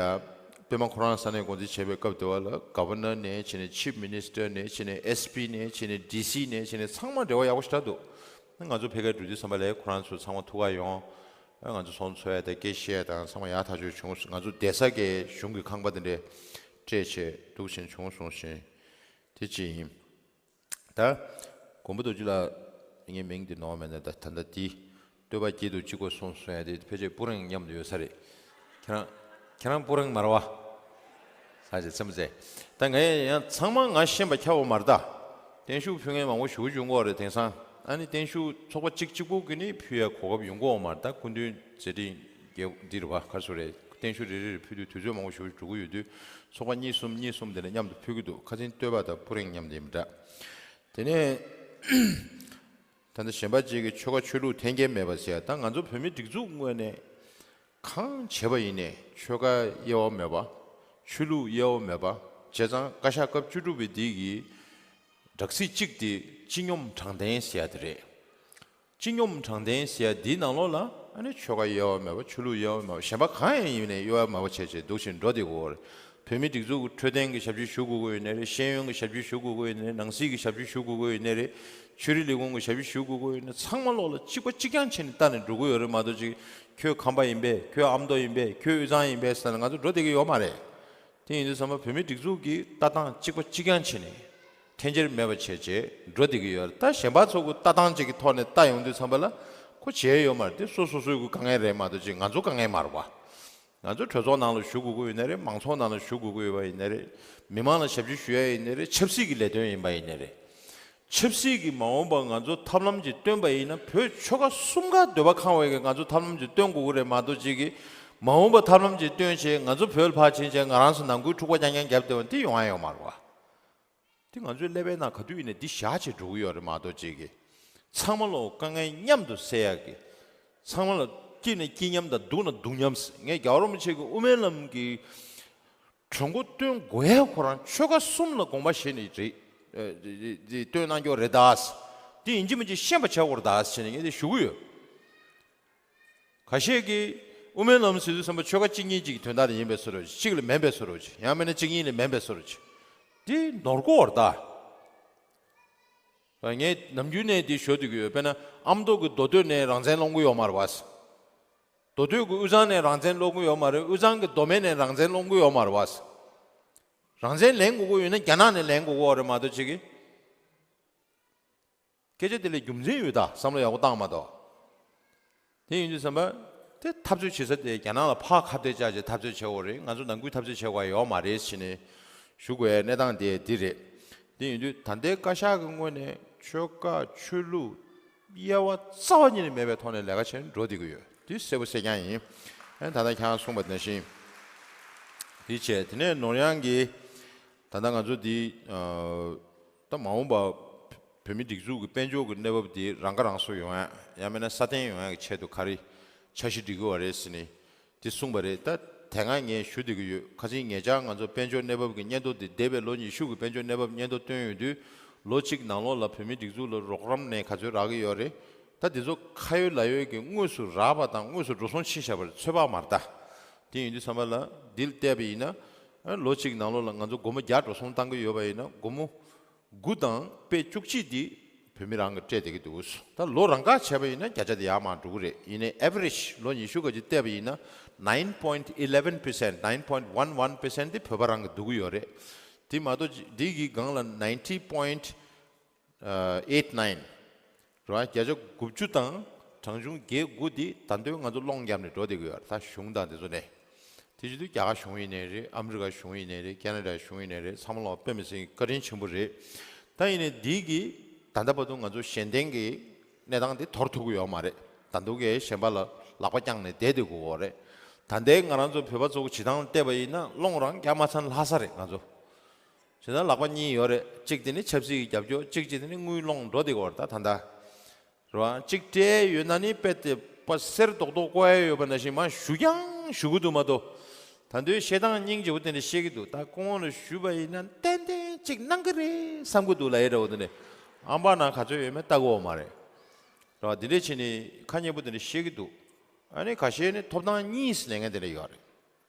པད་མ་ཁོ་རང་ས་གནས་འགོ་འཛིན་བྱས་པའི་སྐབས་དེ་བ་ལ་ག་ཝར་ནར་ནས་བྱས་ནས་ཆིབ་མི་ནི་སི་ཊར་ནས་བྱས་ནས་ཨེས་པི་ནས་བྱས་ནས་ཌི་སི་ནས་བྱས་ནས་ཚང་མ་འབྲེལ་བ་ཡག་པོ་ཞེ་དྲག་འདུག་ང་ཚོ་ཕ་གིར་འགྲོ་དུས་ཙམ་པ་ལ་ཁོ་རང་ཚོ་ཚང་མ་ཐུག་ག་ཡོང་། ང་ཚོ་ཚོང་འཚོལ་ཡ་དང་སྐད་བཤད་ཡ་དང་ཚང་མ་ཡག་ཐག་ཆོད་བྱུང་། ང་ཚོ་བསྡད་ས་གའི་གཞུང་གི་ཁང་པ་དེ་འདྲས་སྤྲད་བྱས་འདུག་བྱས་བྱུང་སོང་ཞིང་དེ་གཅིག་ཡིན། ད་མགོན་པོ་རྡོ་རྗེ་ལགས་ངའི་མིང་འདི་ནོར་མེད་ན་ད་ད་ལྟ་འདི་བསྟོད་པ་སྐྱིད་སྡུག་གཅིག་པོ་གསུངས་གསུང་ཡ་དེ་ཕལ་ཆེར་སྤུ་རིང་མཉམ་དུ་ཡོད་ས་རེད། ཁྱེད་རང་ཁྱེད་རང་སྤུ་རིང་མ་རེད་བ། ས་ཆ་ཚེམ་ཚེ། ད་ངས་ཡང་ཚང་མ་ང་ཤེས་པ་ཁྱབ་པ་མ་རེད་ད། བརྟན་བཞུགས་ཕུལ་མཁན་མང་པོ་ཞེ་པོ་བྱུང་གི་ཡོད་རེད། དེང་སང་ཨ་ནི་བརྟན་བཞུགས་ཚོགས་པ་གཅིག་གཅིག་པུ་གི་ནི་ཕུལ་ཡ་གོ་སྐབས་ཡོང་གི་ཡོད་མ་རེད། ད་སྐུ་མདུན་མཛད་འཕྲིན་རྒྱས་འདི་རེད་བ། ག་རེ་ཟེར་རེད། བརྟན་བཞུགས་རེ་རེ་རེ་ཕུལ་དུས་དུས་ཚོད་མང་པོ་ཞེ་པོ་འགྲོ་གི་ཡོད་དུས་ཚོགས་པ་གཉིས་གསུམ་གཉིས་གསུམ་དེ་འདྲ་མཉམ་དུ་ཕུལ་གི་འདུག་ཁ་སང་བསྟོད་པ་དང་སྤུ་རིང་མཉམ་དུ་ཡིན་པ་འདྲ། དེ་ནས་ད་ལྟ་གཞན་པ་གཅིག་གིས་ཆོལ་ཁ་ཆོས་ལུགས་འཐེན་འཁྱེར་མེད་པ་ཟེར་ཡ། ད་ང་ཚོ་བོད་མི་སྒྲིག་འཛུགས་ངོས་ནས་གང་བྱས་པ་ཡིན་ནའི་ཆོལ་ཁ་དབྱེ་བ་མེད་པ། ཆོས་ལུགས་དབྱེ་བ་མེད་པ། བྱས་ཙང་བཀའ་ཤག་སྐབས་བཅུ་དྲུག་པའི་འདི་གི་སྦྲག་སྲིད་གཅིག་དེ་སྤྱི་སྙོམས་དྲང་བདེན་ཟེར་ཡ་དེ་རེད། སྤྱི་སྙོམས་དྲང་བདེན་ཟེར་ཡ་འདིའི་ནང་ལོགས་ལ་ཨ་ནི་ཆོལ་ཁ་དབྱེ་བ་མེད་པ། ཆོས་ལུགས་དབྱེ་བ་མེད་པ། གཞན་པ་གང་ཡང་ཡིན་ནའི་དབྱེ་བ་མེད་པ་བྱས་བྱས་འདུག་བཞིན་འགྲོ་བསྡད་དགོས་པ་རེད། བོད་མིའི་སྒྲིག་འཛུགས་ཀྱི་འཕྲོད་བསྟེན་གྱི་ཞབས་ཕྱི་ཞུ་དགོས་ཀྱི་ཡོད་ནའི་རེད། ཤེས་ཡོན་གྱི་ཞབས་ཕྱི་ཞུ་དགོས་ཀྱི་ཡོད་ནའི་རེད། ནང་སྲིད་ཀྱི་ཞབས་ཕྱི་ཞུ་དགོས་ཀྱི་ཡོད་ནའི་རེད། ཆོས་རིག་ལས་ཁུངས་ཀྱི་ཞབས་ཕྱི་ཞུ་དགོས་ཀྱི་ཡོད་ནའི་ཚང་མ་ལོག་ལ་གཅིག་པ་གཅིག་རྐྱང་བྱས་ནས་ལྟ་ནས་འགྲོ་གི་ཡོད་རེད་མ་གཏོགས་ཅིག་ཁྱོད་ཁམས་པ་ཡིན་པས། ཁྱོད་ཨ་མདོ་ཡིན་པས། ཁྱོད་དབུས་གཙང་ཡིན་པས་ཟེར་ནས་ང་ཚོ་འགྲོ་བསྡད་ཀྱི་ཡོད་མ་རེད། དེ་ཡིན་དུས་ཙམ་པ་བོད་མིའི་སྒྲིག་འཛུགས་ཀྱི་ལྟ་སྟངས་གཅིག་པ་གཅིག་རྐྱང་བྱས་ནས་འཐེན་འཁྱེར་མེད་པ་བྱས་བྱས་འགྲོ་བསྡད་ཀྱི་ཡོད་རེད། ད་གཞན་པ་ཚོ་གི་ལྟ་སྟངས་གཅིག་གི་ཐོག་ནས་ལྟ་ཡོང་དུས་ཙམ་པ་ལ་ཁོ་བྱས་ཡོད་མ་རེད། དེ་སོ་སོ་སོའི་གི་དཀའ་ངལ་རེད་མ་གཏོགས་ཅིག་ང་ཚོ་དཀའ་ངལ་མ་རེད་བ། ང་ཚོ་གྲོས་ཚོགས་ནང་ལ་ཞུགས་དགོས་ཀྱི་ཡོད་ནའི་རེད། མང་ཚོགས་ནང་ལ་ཞུགས་དགོས་ཀྱི་ཡོད་པ་ཡིན་ནའི་རེད། མི་མང་ལ་ཞབས་ཕྱི་ཞུ་ཡ་ཡིན་ནའི་རེད། ཆབ་སྲིད་ཀྱི་ལས་དོན་ཡིན་པ་ཡིན་ནའི་རེད། ཆབ་སྲིད་ཀྱི་མ་འོངས་པ་ང་ཚོ་ཐབས་ལམ་ཅིག་སྟོན་པ་ཡིན་ན་བོད་ཆོལ་ཁ་གསུམ་ཀ་འདོད་པ་ཁེངས་པའི་གི་ང་ཚོ་ཐབས་ལམ་ཅིག་སྟོན་དགོས་ཀྱི་རེད་མ་གཏོགས་ཅིག་གི་མ་འོངས་པ་ཐབས་ལམ་ཅིག་སྟོན་བྱས་ང་ཚོ་བོད་ལ་ཕར་ཕྱིན་བྱས་ང་རང་ཚོ་ནང་ཁུལ་འཁྲུག་པ་རྐྱང་རྐྱང་བརྒྱབ་བསྡད་པ་འདི་ཡོང་ཡ་ཡོད་མ་རེད་བ། འདི་ང་ཚོའི་ཀླད་པའི་ནང་ག་དུས་ཡིན་ནའི་འདི་བཞག་བྱས་འགྲོ་གི་ཡོད་རེད་མ་གཏོགས་ཅིག་གི་ཚང་མ་ལོ་དཀའ་ངལ་མཉམ་དུ་སེལ་ཡ་གི་ཚང་མ་ལ་སྐྱིད་ན་སྐྱིད་མཉམ་དང་སྡུག་ན་སྡུག་མཉམ་ཟེར། ངས་རྒྱལ་བ་རིན་པོ་ཆེ་གི་དབུ་མའི་ལམ་གྱི་གྲོས་འགོ་སྟོན་དགོས་ཡ་ཁོ་རང་ཆོལ་ཁ་གསུམ་ལ་དགོངས་པ་བཞེས་ནས་རེད། ཨ་རེད་རེད་སྟོན་གནང་རྒྱུ་རེད་ད། འདི་ཡིན་གཅིག་མིན་གཅིག་ཤེས་པ་བྱ་དགོས་རེད་ད་ཟེར་ནས་ངས་དེ་ཞུ་གི་ཡོད། ཁ་ཤས་ཀྱིས་དབུ་མའི་ལམ་ཟེར་དུས་ཙམ་པ་ཆོལ་ཁ་གཅིག་གཉིས་ཅིག་གི་དོན་དག་དེ་ཡིན་པའི་བཟོ་འདྲ་ཅིག་གཅིག་ལ་མིན་པའི་བཟོ་འདྲ་ཅིག་ཡང་མིན་ན་གཅིག་གཉིས་ལ་མིན་པའི་བཟོ་འདྲ་ཅིག་འདི་ནོར་གོ་བར་ད། ངས་ནམ་རྒྱུན་ནས་འདི་ཞུ་བསྡད་ཀྱི་ཡོད། དཔེར་ན་ཨ་མདོ་གི་མདོ་སྟོད་ནས་རང་བཙན་སློང་གི་ཡོད་མ་རེད་བ། མདོ་སྟོད་ཀྱི་དབུས་གཙང་ནས་རང་བཙན་སློང་གི་ཡོད་མ་རེད། དབུས་གཙང་གི་མདོ་སྨད་ནས་རང་བཙན་སློང་གི་ཡོད་མ་རེད་བ། རང་བཙན་ལེན་དགོས་ཀྱི་ཡོད་ན་རྒྱ་ནག་ནས་ལེན་དགོས་ཀྱི་ཡོད་རེད་མ་གཏོགས་ཅིག་གི་སྐད་ཆ་དེ་ལ་རྒྱུ་མཚན་ཡོད་ད། བསམ་བློ་ཡག་པོ་བཏང་མ་གཏོགས། དེ་ཡིན་དུས་ཙམ་པ་དེ་འཐབ་རྩོད་བྱེད་ས་དེ་རྒྱ་ནག་ལ་ཕར་ཁ་གཏད་བཅག་བྱས་འཐབ་རྩོད་བྱེད་དགོས་རེད། ང་ཚོ་ནང་ཁུལ་འཐབ་རྩོད་བྱེད་དགོས་ཡ་ཡོད་མ་རེད་ཟེར་ནས་ཞུ་དགོས་ཡ་གནས་སྟངས་དེ་འདི་རེད། དེ་ཡིན་དུས་ད་ལྟའི་བཀའ་ཤག་གི་ངོས་ནས་ཆོལ་ཁ་ཆོས་ལུགས་དབྱེ་བ་རྩ་བ་ཉིད་ནས་མེད་པའི་ཐོག་ནས་ལས་ཀ་བྱས་ནས་འགྲོ་བསྡད་ཀྱི་ཡོད། དེ་གསལ་པོ་གསལ་རྐྱང་ཡིན། ཨེ་ད་ལྟ་ཁྱེད་རང་གསུངས་པ་ནང་བཞིན། དེ་བྱས་དེ་ནས་ནོར་གཡང་གིས་ད་ལྟ་ང་ཚོ་འདི་ཨ་ད་མ་འོངས་པ་བོད་མི་སྒྲིག་འཛུགས་ཀྱི་དཔལ་འབྱོར་གྱི་གནས་བབ་འདི་རང་ཁ་རང་གསོ་ཡོང་ཡ་ཡང་མིན་ན་སྲ་བརྟན་ཡོང་ཡ་གི་ཆེད་དུ་ག་རེ་འཆར་གཞི་སྒྲིག་གི་ཡོད་རེད་ཟེར་ནས་འདི་གསུངས་པ་རེད། ད་དེ་སྔ་ངས་ཞུ་བསྡད་ཀྱི་ཡོད། ཁ་སང་ཉེ་ཆར་ང་ཚོ་དཔལ་འབྱོར་གནས་བབ་ཀྱི་སྙན་ཐོ་འདི་འདས་པའི་ལོ་ཉི་ཤུ་གི་དཔལ་འབྱོར་གནས་བབ་སྙན་ཐོ་བཏོན་ཡོང་དུས་ལོ་གཅིག་ནང་ལོགས་ལ་བོད་མི་སྒྲིག་འཛུགས་ལ་རོགས་རམ་ནས་ག་ཚོད་རག་གི་ཡོད་རེད། ད་འདི་ཚོ་ཁ་ཡོད་ལག་ཡོད་ཀྱི་དངོས་སུ་རག་པ་དང་དངོས་སུ་འགྲོ་སོང་ཕྱིན་བཞག་པ་རེད། ཚོད་དཔག་མ་རེད་ད། དེ་ཡིན་དུས་ཙམ་པ་ལ་འདི་ལ་བལྟས་པ་ཡིན་ན་ཨ་ལོ་གཅིག་ནང་ལོགས་ལ་ང་ཚོ་སྒོར་མོ་བརྒྱ་འགྲོ་སོང་བཏང་གི་ཡོད་པ་ཡིན་ན་སྒོར་མོ་དགུ་དང་པད་བཅུ་གཅིག་འདི་བོད་མི་རང་གིས་སྤྲད་བསྡད་ཀྱི་འདུག་ད་ལོ་རང་འགའ་བྱས་པ་ཡིན་ན་བརྒྱ་ཆ་དེ་ཡར་མར་འགྲོ་གི་རེད། ཡིན་ནའི་average ལོ་ཉི་ཤུ་ག་ཅིག་བལྟས་པ་ཡིན་ན་nine point eleven percent, nine point one one percent དེ་བོད་པ་རང་གིས་བསྡུ་གི་ཡོད་རེད། དེ་མ་གཏོགས་འདི་གི་སྒང་ལ་ninety point eight nine རེད་བ། བརྒྱ་ཆ་དགུ་བཅུ་དང་གྲངས་ཆུང་བརྒྱད་དགུ་འདི་ད་དུང་ང་ཚོ་སློང་བརྒྱབ་ནས་འགྲོ་བསྡད་ཀྱི་ཡོད་རེད། ད་གཞུང་དང་དེ་ཚོ་ནས། དེ་བྱེད་དུས་རྒྱ་གར་གཞུང་ཡིན་ནའི་རེད། ཨ་མི་རི་ཀ་གཞུང་ཡིན་ནའི་རེད། ཁེ་ན་ཌ་གཞུང་ཡིན་ནའི་རེད། ཚང་མ་ལ་དཔེ་མི་སྲིད་བཀའ་དྲིན་ཆེན་པོ་རེད། ད་ཡིན་ནའི་འདི་གི་ད་ལྟ་བར་དུ་ང་ཚོ་གཞན་བརྟེན་གྱི་གནས་སྟངས་འདི་དོར་ཐུབ་ཀྱི་ཡོད་མ་རེད། ད་དུང་གི་གཞན་པ་ལ་ལག་པ་བརྐྱངས་ནས་བསྡད་སྡོད་དགོས་ཀྱི་ཡོད་རེད། ད་ལྟའི་ང་རང་ཚོ་བོད་པ་ཚོ་གི་བྱེད་སྟངས་བལྟས་པ་ཡིན་ན་སློང་རང་རྒྱ་མ་ཚང་ལྷག་ས་རེད་ང་ཚོ། བྱས་ན་ལག་པ་གཉིས་ཡོད་རེད། གཅིག་དེ་ནི་ཆབ་སྲིད་ཀྱི་རྒྱབ་སྐྱོར། གཅིག་གཅིག་དེ་ནི་དངུལ་སློང་འགྲོ་བསྡད་ཀྱི་ཡོད་རེད། ད་ད་ལྟ་རེད་བ། གཅིག་སྤྲད་ཡོད་ན་ནི་དཔེ་དེ་པ་སེར་རྡོག་རྡོག་བཀོག་ཡ་ཡོད་པ་ནང་བཞིན་མར་ཞུ་ཀྱང་ཞུ་གི་འདུག་མ་གཏོགས། ད་དུང་བཤད་སྟངས་སྙིང་རྗེ་པོ་དེ་འདྲ་བཤད་ཀྱི་འདུག་ད་སྐུ་ངོ་ལ་ཞུས་པ་ཡིན་ན་ཏན་ཏན་གཅིག་གནང་གི་རེད་བསམ་གྱི་འདུག་ལབ་ཡ་འདྲ་བོ་དེ་འདྲ། ཨམ་པ་ནང་ག་ཚོད་ཡོད་མེད་ལྟ་གི་ཡོད་མ་རེད། རེད་བ། འདི་འདྲ་བྱས་ནས་ཁ་ཉེ་པོ་དེ་འདྲ་བཤད་ཀྱི་འདུག་ཨ་ནི་ཁ་ཤས་ནི་ཐོབ་ཐང་གཉིས་ལེན་མཁན་དེ་འདྲ་ཡོད་རེད།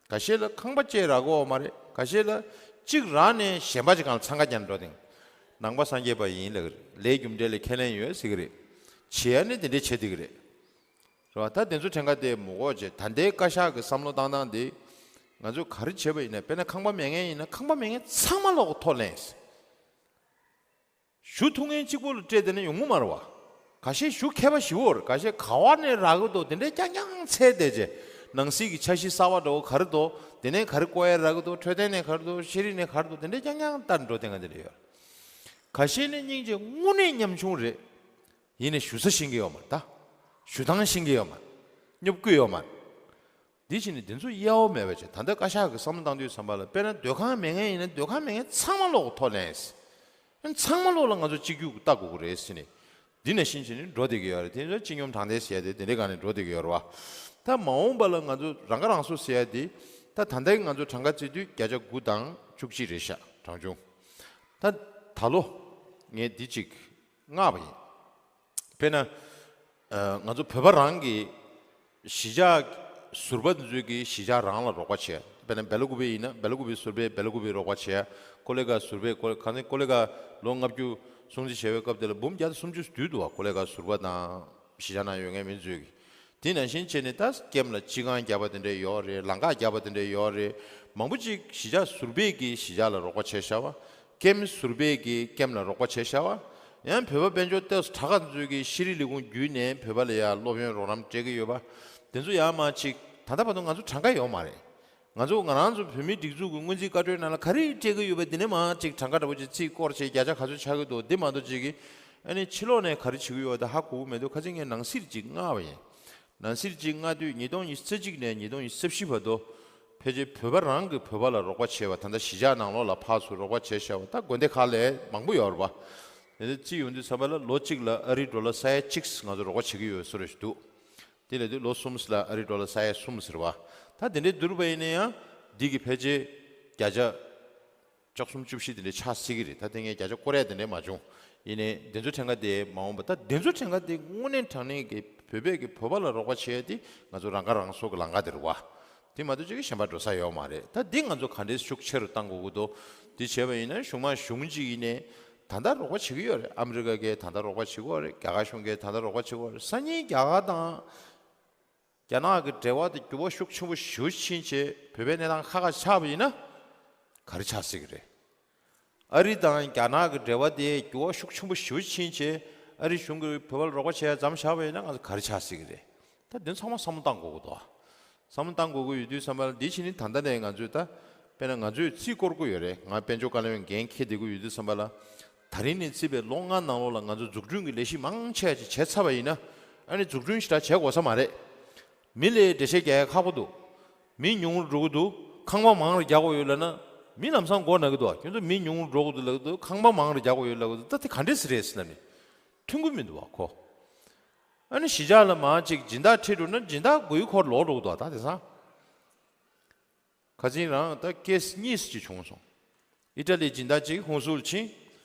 ཁ་ཤས་ལ་ཁང་པ་གཅིག་རག་གི་ཡོད་མ་རེད། ཁ་ཤས་ལ་གཅིག་རག་ནས་གཞན་པ་ཅིག་སྒང་ལ་འཚང་ཁ་རྒྱག་འགྲོ་དེང་། ནང་པ་སངས་རྒྱས་པ་ཡིན་ལབ་ཀྱི་རེད། ལས་རྒྱུ་འབྲས་ལ་ཁས་ལེན་ཡོད་ཟེར་གྱི་རེད། བྱེད་ཡ་ནི་དེ་འདྲས་བྱེད་བསྡད་ཀྱི་རེད། རེད་བ། ད་དེ་ཚོ་གྲངས་ཀ་དེ་མི་དགོས་བྱས། ད་ལྟའི་བཀའ་ཤག་གི་བསམ་བློ་བཏང་སྟངས་དེ་ང་ཚོས་ག་རེ་བྱས་པ་ཡིན་ན། དཔེར་ན་ཁང་པ་མེད་མཁན་ཡིན་ན་ཁང་པ་མེད་མཁན་ཚང་མ་ལོག་གི་ཐོག་ལེན། ཞུ་ཐུབ་མཁན་གཅིག་པོ་ལ་སྤྲད་བསྡད་ན་ཡོང་གི་མ་རེད་བ། ཁ་ཤས་ཞུ་མཁས་པ་ཞེ་པོ་རེད། ཁ་ཤས་ག་བ་ནས་རག་གི་འདུག་དེ་འདྲས་རྐྱང་རྐྱང་འཚོལ་བསྡད་བྱས། ནང་སྲིད་ཀྱི་འཆར་གཞི་གསར་པ་འདྲ་བོ་ག་རེ་འདུག་དེ་ནས་ག་རེ་བཀོད་ཡ་རག་གི་འདུག་འཕྲོད་བསྟེན་ནས་ག་རེ་འདུག་ཤེས་རིག་ནས་ག་རེ་འདུག་དེ་འདྲས་རྐྱང་རྐྱང་ལྟར་འགྲོ་བསྡད་མཁན་དེ་འདྲ་ཡོད། ཁ་ཤས་ནི་སྙིང་རྗེ་དངོས་གནས་ཉམ་ཆུང་རེད། ཡིན་ནའི་ཞུ་ས་ཤེས་ཀྱི་ཡོད་མ་རེད། ད་ཞུ་སྟངས་ཤེས་ཀྱི་ཡོད་མ་རེད། སྙོབ་ཀྱི་ཡོད་མ་རེད། འདི་བྱས་ནས་འདི་ཚོ་གཡར་བ་མེད་པ་བྱས། ད་ལྟ་བཀའ་ཤག་གི་བསམ་བློ་བཏང་དུས་ཙམ་པ་ལ། དཔེར་ན་སྡོད་ཁང་མེད་མཁན་ཡིན་ན་སྡོད་ཁང་མེད་མཁན་ཚང་མ་ལོག་གི་ཐོག་ལེན། ཨ་ནི་ཚང་མ་ལོག་ལ་ང་ཚོ་གཅིག་གྱུར་ལྟ་དགོས་ཀྱི་རེད་ཟེར་ནས། འདི་ནང་བཞིན་བྱས་ནས་འགྲོ་བསྡད་ཀྱི་ཡོད་རེད། དེ་ཚོ་སྤྱི་སྙོམས་དྲང་བདེན་ཟེར་ཡ་དེ་དེ་འདྲའི་སྒང་ནས་འགྲོ་བསྡད་ཀྱི་ཡོད་རེད་བ། ད་མ་འོངས་པ་ལ་ང་ཚོ་རང་ཁ་རང་གསོ་ཟེར་ཡ་དེ། ད་ད་ལྟའི་ང་ཚོ་གྲངས་ཀ་བརྩིས་དུས་བརྒྱ་ཆ་དགུ་དང་བཅུ་གཅིག་རེད་ཤག་གྲངས་ཆུང་། ད་ད་ལོ་ངས་འདི་གཅིག་བསྔགས་པ་ཡིན། དཔེར་ན། ཨ། ང་ཚོ་བོད་པ་རང་གི་གཞིས་ཆགས་ཟུར་པ་ཚོས་ཀྱིས་གཞིས་ཆགས་རང་ལ་རོགས་པ་བྱས། དཔེར་ན་སྦེ་ལ་ཀུ་པེ་ཡིན་ན་སྦེ་ལ་ཀུ་པེ་ཟུར་པས་སྦེ་ལ་ཀུ་པེ་རོགས་པ་བྱས། ཀོ་ལི་གྷལ་ཟུར་པས་ཀོ། གང་ཚེ་ཀོ་ལི་གྷལ་ལོ་ལྔ་བཅུ་སྲུང་བརྩི་བྱས་པའི་སྐབས་དེ་ལ་འབུམ་བརྒྱ་དང་སུམ་ཅུ་བསྡུས་འདུག་བ། ཀོ་ལི་གྷལ་ཟུར་པ་དང་གཞིས་ཆགས་ནང་ཡོད་མཁན་མི་ཚོས་ཀྱིས། དེ་ནང་བཞིན་བྱས་ནས་ད་ཀེམ་ལ་སྤྱི་ཁང་བརྒྱབ་པ་དེ་འདྲ་ཡོད་རེད། ལམ་ཁ་བརྒྱབ་པ་དེ་འདྲ་ཡོད་རེད། མང་པོ་ཅིག་གཞིས་ཆགས་ཟུར་པས་ཀྱིས་གཞིས་ཆགས་ལ་རོགས་པ་བྱས་བཞག་པ། ཀེམ་ཟུར་པས་ཀྱིས་ཀེམ་ལ་རོགས་པ་བྱས་བཞག་པ། ཡང་བོད་པ་དཔལ་འབྱོར་ལྟ་ས་དྲག་ག་ཚོས་ཀྱིས་ཤེས་རིག་ལས་ཁུངས་བརྒྱུད་ནས་བོད་པ་ལ་ཡང་སློབ་ཡོན་རོགས་རམ་སྤྲད་ཀྱི་ཡོད་པ། དེ་ཚོ་ཡང་མ་ཅིག་ད་ལྟ་བར་དུ་ང་ཚོ་གྲངས་ཀ་ཡོད་མ་རེད། ང་ཚོ་ང་རང་ཚོ་བོད་མིའི་སྒྲིག་འཛུགས་ཀྱི་སྔོན་རྩིས་བཀའ་འཁྲོལ་ནང་ལ་ག་རེ་སྤྲད་ཀྱི་ཡོད་པ་དེ་ནས་མ་ཅིག་གྲངས་ཀ་འདྲ་པོ་ཅིག་རྩིས་སྐོར་བྱས་བརྒྱ་ཆ་ག་ཚོད་ཆགས་ཀྱི་འདུག་དེ་མ་གཏོགས་ཅིག་གིས་ཨ་ནི་ཕྱི་ལོགས་ནས་ག་རེ་བྱེད་ཀྱི་ཡོད་པ་དེ་ཧ་གོ་གི་མི་འདུག་ཁ་སང་ངས་ནང་སྲིད་ཅིག་མངགས་པ་ཡིན། ནང་སྲིད་ཅིག་མངགས་དུས་ཉིས་སྟོང་ཉི་ཤུ་རྩ་གཅིག་ནས་ཉིས་སྟོང་ཉི་ཤུ་རྩ་བཞི་བར་དུ་ཕལ་ཆེར་བོད་པ་རང་གིས་བོད་པ་ལ་རོགས་པ་བྱས་པ། ད་ལྟ་གཞིས་ཆགས་ནང་ལོགས་ལ་ཕར་ཚུར་རོགས་པ་བྱས་བཞག་པ་ད་དགོན་སྡེ་ཁག་ལ་མང་པོ་ཡོད་རེད་པ། དེ་ཚོ་རྩིས་ཡོང་དུས་ཙམ་པ་ལ་ལོ་གཅིག་ལ་ཨ་རིའི་ཌོ་ལར་ས་ཡ་གཅིག་ང་ཚོ་རོགས་པ་བྱེད་ཀྱི་ཡོད་བཟོ་འདྲ་ཞིག་འདུག་དེ་ལས་དུས་ལོ་གསུམ་ལ་ཨ་རིའི་ཌོ་ལར་ས་ཡ་གསུམ་ཟེར་བ། ད་དེ་འདྲའི་བསྡུར་བ་ཡིན་ན་ཡང་འདི་གི་ཕལ་ཆེར་བརྒྱ་ཆ་བཅུ་གསུམ་བཅུ་བཞི་དེ་འདྲའི་ཆགས་སྲིད་ཀྱི་རེད། ད་དེ་ངས་བརྒྱ་ཆ་སྐོར་ར་དེ་འདྲའི་མ་བྱུང་། ཡིན་ནའི་འདི་ཚོ་གྲངས་ཀ་དེ་མ་འོངས་པ། ད་འདི་ཚོ་གྲངས་ཀ་དེ་དངོས་གནས་དྲང་གནས་ཀྱི་བོད་པས་ཀྱི་བོད་པ་ལ་རོགས་པ་བྱེད་ཡ་དེ་ང་ཚོ་རང་ཁ་རང་གསོ་གི་ལམ་ཁ་དེ་རེད་བ། དེ་མ་གཏོགས་ཅིག་གཞན་པ་འགྲོ་ས་ཡོད་མ་རེད། ད་འདི་ང་ཚོ་ག་འདྲས་ཤུགས་ཆེ་རུ་གཏང་དགོས་ཀྱི་འདུག་དེ་བྱས་པ་ཡིན་ན་གཞུང་མང་གཞུང་གཅིག་ཡིན་ནའི་ད་ལྟ་རོགས་པ་བྱེད་ཀྱི་ཡོད་རེད། ཨ་མི་རི་ཀ་གིས་ད་ལྟ་རོགས་པ་བྱེད་ཀྱི་ཡོད་རེད། རྒྱ་གར་གཞུང་གིས་ད་ལྟ་རོགས་པ་བྱེད་ཀྱི་ཡོད་རེད། སང་ཉིན་རྒྱ་གར་དང་རྒྱ་ནག་གི་འབྲེལ་བ་དེ་འགྱུར་བ་ཤུགས་ཆེན་པོ་ཞེ་པོ་ཕྱིན་བྱས་བོད་པའི་གནས་སྟངས་ཁག་ཁག་ཆགས་པ་ཡིན་ན་ག་རེ་ཆགས་སྲིད་ཀྱི་རེད། ཨ་རི་དང་རྒྱ་ནག་གི་འབྲེལ་བ་དེ་འགྱུར་བ་ཤུགས་ཆེན་པོ་ཞེ་པོ་ཕྱིན་བྱས་ཨ་རི་གཞུང་གིས་བོད་པ་ལ་རོགས་པ་བྱེད་ཡ་མཚམས་བཞག་པ་ཡིན་ན་ང་ཚོ་ག་རེ་ཆགས་སྲིད་ཀྱི་རེད། ད་དེ་ཚང་མ་བསམ་བློ་བཏང་དགོས་ཀྱི་འདུག་བསམ་བློ་བཏང་དགོས་ཀྱི་ཡོད་དུས་ཙམ་པ་ལ་འདི་ཕྱི་ནི་ད་ལྟ་ནས་ང་ཚོས་ད་དཔེར་ན་ང་ཚོས་རྩིས་སྐོར་དགོས་ཡོད་རེད། ང་དཔལ་འབྱོར་བཀའ་བློན་འགན་འཁྱེར་བསྡད་ཀྱི་ཡོད་དུས་ཙམ་པ་ལ། ད་རིང་ནས་བརྩིས་པའི་ལོ་ལྔ་ནང་ལོགས་ལ་ང་ཚོ་འཛུགས་སྐྲུན་གྱི་ལས་གཞི་མང་ཆེ་ཅིག་བྱས་ཚར་བ་ཡིན་ན། ཨ་ནི་འཛུགས་སྐྲུན་ཞེ་དྲག་བྱེད་དགོས་ས་མ་རེད། མི་ལ་འགྲེལ་བཤད་རྒྱག་ཡ་ཁག་པོ་འདུག་མི་ཉུང་རུ་འགྲོ་གི་འདུག་ཁང་པ་མང་རུ་རྒྱག་དགོས་ཡོད་ལབ་ན། མི་ལམ་སང་མགོ་ན་གི་འདུག་ཁྱོད་ཚོ་མི་ཉུང་རུ་འགྲོ་གི་འདུག་ལབ་གི་འདུག་ཁང་པ་མང་རུ་རྒྱག་དགོས་ཡོད་ལབ་གི་འདུག་ད་དེ་ག་འདྲས་སེ་རེད་ཟེར་ལབ་ནས། མཐུན་གི་མི་འདུག་བ་ཁོ། ཨ་ནི་གཞིས་ཆགས་ལ་མར་ཅིག་སྦྱིན་བདག་ཁྲིད་འགྲོ་ན་སྦྱིན་བདག་དགུའི་འཁོར་ལོག་འགྲོ་གི་འདུག་ད་དེང་སང་། ཁ་སང་རང་ད་ཀེ་སི་གཉིས་ཅིག་བྱུང་སོང་། ཨི་ཊ་ལིའི་སྦྱིན་བདག་ཅིག་ཧུན་སུར་ཕྱིན།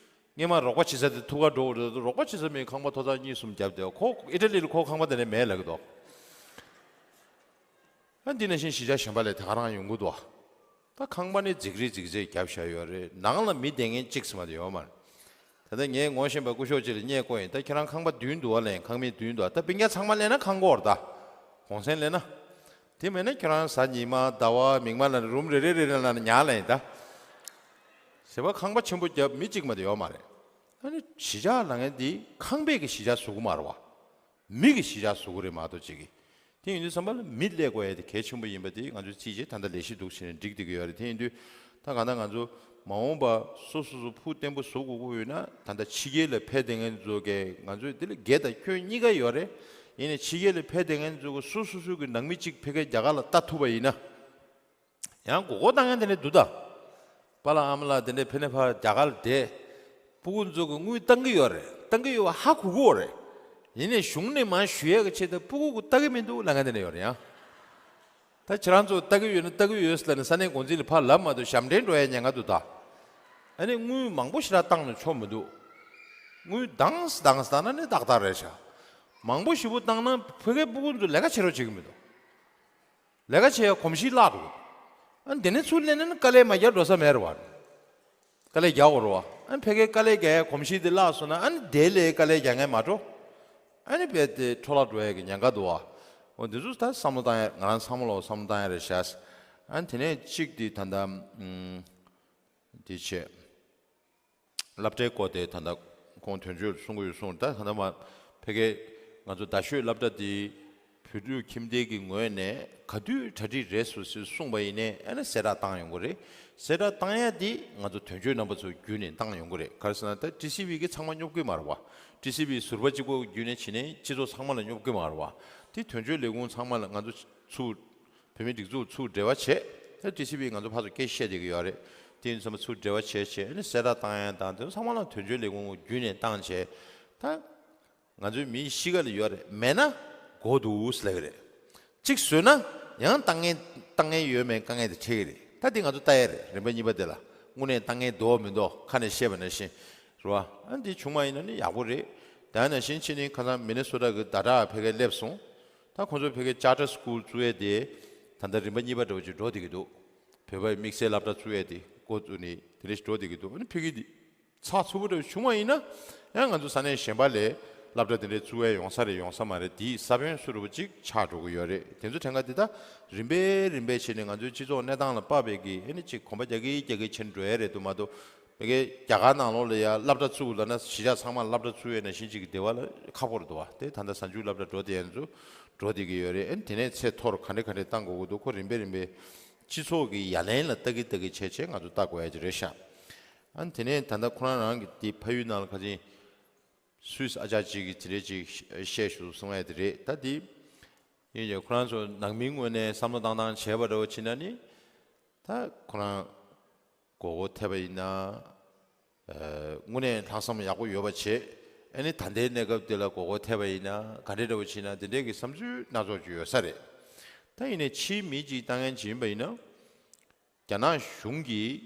སྔོན་མ་རོགས་པ་བྱེད་ས་དེ་ཐུག་ག་འགྲོ་དགོས་རེད། རོགས་པ་བྱེད་ས་མེད། ཁང་པ་ཐོག་ཚད་གཉིས་གསུམ་བརྒྱབ་བསྡད། ཁོ་ཨི་ཊ་ལི་ལ་ཁོ་ཁང་པ་དེ་འདྲ་མེད་ལབ་གི་འདུག་ཨ་འདི་ནང་བཞིན་གཞིས་ཆགས་གཞན་པ་ལ་དེ་ག་རང་ཡོང་གི་འདུག་ད་ཁང་པ་ནི་རྫིག་རིལ་རྫིག་རིལ་བརྒྱབ་བཞག་ཡོད་རེད། ནང་ལ་མི་བསྡད་མཁན་གཅིག་ཙམ་མ་གཏོགས་ཡོད་མ་རེད། ད་ལྟ་ངས་ངོ་ཤེས་པ་སྐུ་ཞབས་ཅིག་ལ་བརྙས་བཀོད་ཡིན། ད་ཁྱེད་རང་ཁང་པ་བདུན་འདུག་བ་ལབ་ཡིན། ཁང་མིག་བདུན་འདུག་ད་སྤུན་ཀྱག་ཚང་མ་ལེན་ན་ཁང་སྒོར་ད། གུང་སེང་ལེན་ན། དེ་མེད་ན་ཁྱེད་རང་གཟའ་ཉི་མ་ཟླ་བ་མིག་དམར་ལ་རུམ་རེ་རེ་རེ་རེ་ལ་ཉར་ལབ་ཡིན་ད། ཟེར་བ་ཁང་པ་ཆེན་པོ་བརྒྱབ་མི་གཅིག་མ་གཏོགས་ཡོད་མ་རེད། ཨ་ནི་གཞིས་ཆགས་ལབ་མཁན་འདི་ཁང་པའི་གི་གཞིས་ཆགས་བཟོ་གི་མ་རེད་བ། མི་གི་གཞིས་ཆགས་བཟོ་གི་རེད་མ་གཏོགས་ཅིག་གི། དེ་ཡིན་དུས་ཙམ་པ་ལ་མི་སླེབས་དགོས་ཡ་དེ་གལ་ཆེན་པོ་ཡིན་པ་དེ་ང་ཚོས་རྩིས་བྱས་ད་ལྟ་ལས་གཞི་འདུག་བྱས་ནས་འགྲིག་བསྡད་ཀྱི་ཡོད་རེད། དེ་ཡིན་དུས་ད་གང་ལྟར་ང་ཚོ་མ་འོངས་པ་སོ་སོ་སོ་ཕུགས་བརྟན་པོ་བཟོ་དགོས་ཀྱི་ཡོད་ན། ད་ལྟ་ཕྱི་རྒྱལ་ལ་ཕེབས་བསྡད་མཁན་ཚོ་གས། ང་ཚོས་དེ་ལ་དགེ་དང་སྐྱོན་གཉིས་ཀ་ཡོད་རེད། ཡིན་ནའི་ཕྱི་རྒྱལ་ལ་ཕེབས་བསྡད་མཁན་ཚོ་གི་སོ་སོ་སོ་གི་ནང་མི་གཅིག་ཕ་གིར་རྒྱ་གར་ལ་ལྟ་ཐུབ་པ་ཡིན་ན། ཡང་མགོ་སྐོར་བཏང་མཁན་དེ་འདྲ་འདུག་ད། པཱ་ལགས་ཨ་མ་ལགས་དེ་འདྲ་ཕ་ནས་ཕར་རྒྱ་གར་ལ་བསྡད། སྤུ་གུ་ཚོ་གི་དངུལ་བཏང་གི་ཡོད་རེད། བཏང་གི་ཡོད་པ་ཧ་གོ་གི་ཡོད་རེད། ཡིན་ནའི་གཞུང་ནས་མར་ཞུ་ཡས་ཀྱི་ཆེད་དུ་སྤུ་གུ་གི་ལྟ་གི་མི་འདུག་ལབ་མཁན་དེ་འདྲ་ཡོད་རེད་ཡང་། ད་ཁྱེད་རང་ཚོ་ལྟ་གི་ཡོད་ན་ལྟ་གི་ཡོད་ཟེར་ལབ་ནས་ས་གནས་འགོ་འཛིན་ལ་ཕར་ལབ་མ་གཏོགས་ཞབས་འདྲེན་འགྲོ་ཡ་ཉེན་ཁ་འདུག་ད། ཨ་ནི་དངུལ་མང་པོ་ཞེ་དྲག་བཏང་ན་ཆོག་མི་འདུག་དངུལ་དྭངས་སུ་དྭངས་སུ་བཏང་ན་ནི་ཏག་ཏག་རེད་ཤག་མང་པོ་ཞེ་པོ་བཏང་ན་ཕ་གིའི་སྤུ་གུ་ཚོ་ལས་ཀ་བྱེད་རོགས་བྱེད་ཀྱི་མི་འདུག་ལས་ཀ་བྱེད་ཡ་གོམས་གཤིས་བརླག་འགྲོ་གི་འདུག་ཨ་ནི་དེ་ནས་ཚུར་སླེབས་ན་ནི་དཀའ་ལས་མ་རྒྱག་འགྲོ་ས་མེད་རེད་བ། དཀའ་ལས་རྒྱག་དགོས་རེད་བ། ཨ་ནི་ཕ་གིའི་དཀའ་ལས་རྒྱག་ཡ་གོམས་གཤིས་དེ་བརླག་སོང་ན། ཨ་ནི་དེ་ལས་དཀའ་ལས་རྒྱག་མཁན་མ་འགྲོ། ཨ་ནི་རྦད་དེ་འཕྲོ་བརླག་འགྲོ་ཡ་གི་ཉེན་ཁ་འདུག་བ། འོ་འདི་ཚོ་ད་བསམ་བློ་བཏང་ཡ། ང་རང་ཚང་མ་ལོག་བསམ་བློ་བཏང་ཡ་རེད་ཤག་ཨ་ནི་དེ་ནས་གཅིག་དེ་ད་ལྟ་ཨུམ། དེ་བྱས། སློབ་གྲྭའི་སྐོར་དེ་ད་ལྟ་ཁོང་དོན་གཅོད་གསུང་གི་ཡོད་གསུངས། ད་ད་ལྟ་མ་ཕ་གིའི་ང་ཚོ་རྡ་ཤོད་སློབ་གྲྭ་དེ་བོད་ཕྲུག་ཁྱིམ་སྡེ་གི་ངོས་ནས་ག་དུས་གྲ་སྒྲིག་རེད་ཟེར་གསུངས་པ་ཡིན་ནའི། ཨ་ནི་གསལ་བསྒྲགས་བཏང་ཡོང་གི་རེད། གསལ་བསྒྲགས་བཏང་ཡ་དེ་ང་ཚོ་དོན་གཅོད་རྣམ་པ་ཚོ་བརྒྱུད་ནས་བཏང་ཡོང་གི་རེད། ག་རེ་ཟེར་ན་ད་ཊི་སི་ཝི་གི་ཚང་མ་སྙོབ་གི་མ་རེད་བ། ཊི་སི་ཝི་ཟུར་པ་གཅིག་པོ་བརྒྱུད་ནས་བྱས་ནས་སྤྱི་ཚོགས་ཚང་མ་ལ་སྙོབ་གི་མ་རེད་བ། དེ་དོན་གཅོད་ལས་ཁུངས་ཚང་མ་ལ་ང་ཚོ་ཚུར་བོད་མིའི་སྒྲིག་འཛུགས་ཚུར་འབྲེལ་བ་བྱས། ད་ཊི་སི་ཝི་ང་ཚོ་ཕར་ཚུར་སྐད་བཤད་བསྡད་ཀྱི་ཡོད་རེད། དེ་ཡིན་ཙང་ཚུར་འབྲེལ་བ་བྱས་བྱས། ཨ་ནི་གསལ་བསྒྲགས་བཏང་ཡ་དང་དེ་ཚང་མ་ལ་དོན་གཅོད་ལས་ཁུངས་བརྒྱུད་ནས་བཏང་བྱས། ད་ང་ཚོའི་མི་གཤིས་ཀ་ལ་ཡོད་རེད། མེད་ན་དགོས་འདུག་ཟེར་ལབ་ཀྱི་རེད། གཅིག་བཟོས་ན་ཡང་བཏང་མཁན་བཏང་མཁན་ཡོད་མེད་དཀའ་ངལ་དེ་འཕྲད་ཀྱི་རེད། ད་དེ་ང་ཚོ་ལྟ་ཡ་རེད། རིམ་པ་གཉིས་པ་དེ་ལ་དངོས་གནས་བཏང་མཁན་འདུག་མི་འདུག་ཁ་ནས་བཤད་པ་ནང་བཞིན་རེད་བ། ཨ་ནི་དེ་བྱུང་བ་ཡིན་ན་ནི་ཡག་པོ་རེད། ད་ནང་བཞིན་ཕྱིན་ནས་ཁ་སང་མི་ནི་སོ་ཊ་གི་ཟླ་གྲགས་ཕ་གིར་སླེབས་སོང་། ད་ཁོང་ཚོ་ཕ་གིའི་ཅར་ཊར་སི་ཀུལ་བཙུགས་ཡས་དེ་ད་ལྟ་རིམ་པ་གཉིས་པ་འདྲ་བོ་ཅིག་འགྲོ་བསྡད་ཀྱི་འདུག་བོད་པའི་དམིགས་བསལ་སློབ་གྲྭ་བཙུགས་ཡས་དེ་འགོ་བཙུགས་ནས་དེ་འདྲ་ཞིག་འགྲོ་བསྡད་ཀྱི་འདུག་ཨ་ནི་ཕ་གི་འདི་ཚགས་ཚུད་པོ་འདྲ་བོ་བྱུང་བ་ཡིན་ན་ཡང་ང་ཚོ་ས་གནས་གཞན་པ་ལ་སློབ་གྲྭ་དེ་འདྲ་བཙུགས་ཡས་ཡོང་ས་རེད། ཡོང་ས་མ་རེད། དེའི་ས་བོན་སུ་འདྲ་བོ་ཅིག་ཆགས་འགྲོ་གི་ཡོད་རེད། དེ་ཚོ་དྲན་ག་དེ་ད་རིམ་པས་རིམ་པས་བྱས་ནས་ང་ཚོའི་སྤྱི་ཚོགས་གནས་སྟངས་ལ་དཔག་པའི་གི་ཨ་ནི་ཅིག་གོམ་པ་རྒྱག་གི་རྒྱག་གི་ཕྱིན་འགྲོ་ཡས་རེད་འདུག་མ་གཏོགས། ཕ་གིའི་རྒྱ་གར་ནང་ལོགས་ལ་ཡ་སློབ་གྲྭ་བཙུགས་ལབ་ན་གཞིས་ཆགས་ཚང་མ་སློབ་གྲྭ་བཙུགས་ཡས་ནང་བཞིན་ཅིག་གི་བདེ་བ་ལ་ཁག་པོ་རེད་འདུག་བ། དེ་ད་ལྟ་གཟའ་མཇུག་སློབ་གྲྭ་འགྲོ་བསྡད་ཡས་ཚོ་འགྲོ་བསྡད་ཀྱི་ཡོད་རེད། ཨ་ནི་དེ་ནས་ཚད་མཐོ་རུ་ག་འདྲ་ག་འདྲ་བཏང་དགོས་ཀྱི་འདུག་ཁོ་རིམ་པས་རིམ་པས་སྤྱི་ཚོགས་ཀྱི་ཡ་ལན་ལ་ལྟ་གི་ལྟ་གི་བྱས་བྱས་ང་ཚོ་ལྟ་དགོས་ཡ་ཅིག་རེད་ཤག་ཨ་ནི་དེ་ནས་ད་ལྟ་ཁོ་རང་རང་གི་དེ་ཕ་ཡུལ་ནང་ལ་ཁ་སང་སུད་སི་ཨ་ཅག་ཅིག་གིས་དེ་འདྲ་ཅིག་བཤད་ཞུ་གསུང་ཡ་དེ་རེད། ད་དེ་ཡིན་ཀྱང་ཁོ་རང་ཚོ་ནང་མིའི་ངོས་ནས་བསམ་བློ་བཏང་སྟངས་བྱས་པ་འདྲ་བོ་བྱས་ན་ནི། ད་ཁོ་རང་མགོ་སྐོར་ཐེབས་པ་ཡིན་ན། ཨ། དངོས་གནས་ལྷག་བསམ་ཡག་པོ་ཡོད་པ་བྱས། ཨ་ནི་ད་ལྟའི་གནས་སྐབས་འདི་ལ་མགོ་སྐོར་ཐེབས་པ་ཡིན་ན་ག་འདྲ་འདྲ་བོ་བྱས་ན་དེ་འདྲའི་གི་བསམ་ཚུལ་སྣ་ཚོགས་ཅིག་ཡོད་ས་རེད། ད་ཡིན་ནའི་ཕྱིའི་མི་གཅིག་ལྟ་མཁན་ཅིག་ཡིན་པ་ཡིན་ན། རྒྱ་ནག་གཞུང་གིས་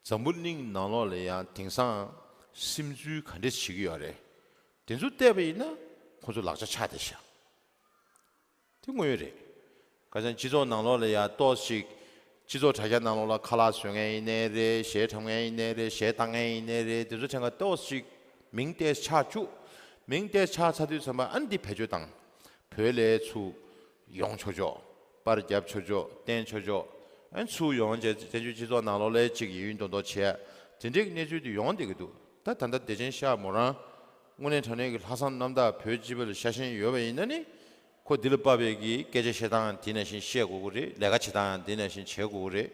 འཛམ་བུ་གླིང་ནང་ལོགས་ལ་ཡང་དེང་སང་སིམ་འཛུལ་ག་འདྲས་བྱེད་ཀྱི་ཡོད་རེད། དེ་ཚོ་བལྟས་པ་ཡིན་ན་ཁོ་ཚོ་ལག་ཆ་ཆག་བསྡད་ཤག་དེ་དངོས་ཡོད་རེད། ཁ་སང་སྤྱི་ཚོགས་ནང་ལོགས་ལ་ཡང་ཏོག་ཙམ་ཅིག་སྤྱི་ཚོགས་དྲ་རྒྱ་ནང་ལོགས་ལ་ཁ་ལག་བཟོ་མཁན་ཡིན་ནའི་རེད། གཞས་འཁྲབ་མཁན་ཡིན་ནའི་རེད། གཞས་བཏང་མཁན་ཡིན་ནའི་རེད། དེ་ཚོ་ཐད་ཀར་ཏོག་ཙམ་ཅིག་མིང་ཏོག་ཙམ་ཆག་བཅུག་མིང་ཏོག་ཙམ་ཆག་ཚར་དུས་ཙམ་པ་ཨ་ནི་འདི་བེད་སྤྱོད་བཏང་། བོད་ལ་ཚུར་ཡོང་ཆོག་ཆོག་པར་རྒྱབ་ཆོག་ཆོག་བསྟན་ཆོག་ཆོག་ཨ་ནི་ཚུར་ཡོང་བྱས་བཙན་བྱོལ་སྤྱི་ཚོགས་ནང་ལོགས་ལ་ཅིག་ཡིན་མདོག་མདོག་བྱས། དེ་འདྲའི་གནས་ཚུལ་དེ་ཡོང་བསྡད་ཀྱི་འདུག་ད་ད་ལྟ་བདེ་ཆེན་ཤག་མོ་རང་དངོས་གནས་དྲང་གནས་ཀྱི་ལྷག་བསམ་རྣམ་དག་བོད་སྤྱི་པ་ལ་ཤ་ཞེན་ཡོད་པ་ཡིན་ན་ནི། ཁོ་འདི་ལ་དཔག་པའི་གི་སྐད་ཆ་བཤད་སྟངས་དེ་ནང་བཞིན་བཤད་དགོས་ཀྱི་རེད། ལས་ཀ་བྱེད་སྟངས་དེ་ནང་བཞིན་བྱེད་དགོས་ཀྱི་རེད།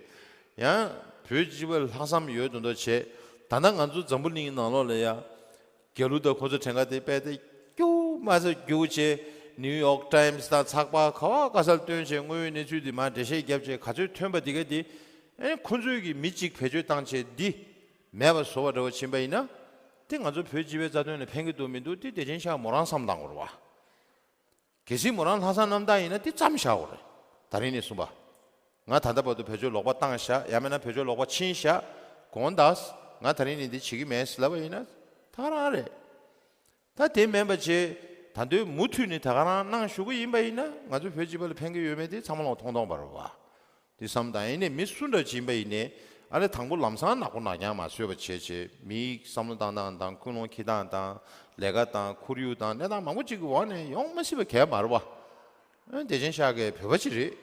ཡང་བོད་སྤྱི་པ་ལ་ལྷག་བསམ་ཡོད་མདོག་མདོག་བྱས། ད་ལྟ་ང་ཚོ་འཛམ་བུ་གླིང་ནང་ལོགས་ལ་ཡ། རྒྱ་ལུགས་དང་ཁོ་ཚོ་གྲངས་ཀ་དེ་དཔེ་དེ་སྐྱུག་མ་ཟེར་སྐྱུག་བྱས། ནིའུ་ཡོག་ཊའིམ་སི་དང་ཚགས་པར་ག་བ་ག་སར་བཏོན་བྱས་དངོས་ཡོད་གནས་ཚུལ་འདི་མར་འགྲེལ་བཤད་བརྒྱབ་བྱས་ག་ཚོད་ཐོན་པ་འདི་ག་འདི་ཨེ་ཁོ་ཚོས་ཀྱི་མི་གཅིག་བེད་སྤྱོད་བཏང་བྱས་འདི་མེད་པ་བཟོ་བ་འདྲ་བོ་ཕྱིན་པ་ཡིན་ན་དེ་ང་ཚོ་བོད་སྤྱི་པའི་རྩ་དོན་ལ་ཕན་གྱི་འདུག་མི་འདུག་དེ་བདེ་ཆེན་ཤག་མོ་རང་བསམ་བློ་བཏང་དགོས་རེད་བ། གལ་སྲིད་མོ་རང་ལྷག་བསམ་རྣམ་དག་ཡིན་ན་དེ་བརྩམས་བཞག་དགོས་རེད། ད་རིང་ནས་བཟུང་པ། ང་ད་ལྟ་བར་དུ་བེད་སྤྱོད་ལོག་པ་བཏང་བཞག་ཡང་མིན་ན་བེད་སྤྱོད་ལོག་པ་ཕྱིན་བཞག་དགོངས་དག་ང་ད་རིང་ནས་འདི་བྱེད་ཀྱི་མེད་ཟེར་ལབ་པ་ཡིན་ན་ད་ག་རང་རེད། ད་དེ་མིན་པ་བྱས་ད་དུང་མུ་མཐུད་ནས་ད་ག་རང་གནང་བཞུགས་པ་ཡིན་པ་ཡིན་ན་ང་ཚོ་བོད་སྤྱི་པ་ལ་ཕན་གྱི་ཡོད་མེད་དེ་ཚང་མ་ལ་མཐོང་མཐོང་པ་རེད་བ། དེ་བསམ་དང་ཡིན་ནའི་མི་སུ་འདྲ་ཅིག་ཡིན་པ་ཡིན་ནའི་ཨ་ནི་དང་པོ་ལམ་སང་ནག་པོ་ནག་རྐྱང་མ་བཟོས་པ་བྱས་བྱས་མིའི་བསམ་བློ་བཏང་སྟངས་དང་ཀུན་སློང་འཁྱེར་སྟངས་དང་ལས་ཀ་དང་ཁོར་ཡུག་དང་གནས་སྟངས་མང་པོ་ཅིག་གི་འོག་ནས་ཡོང་མ་སྲིད་པ་གལ་མ་རེད་བ། ཨ་ནི་བདེ་ཆེན་ཤག་གི་བོད་པ་ཅིག་རེད།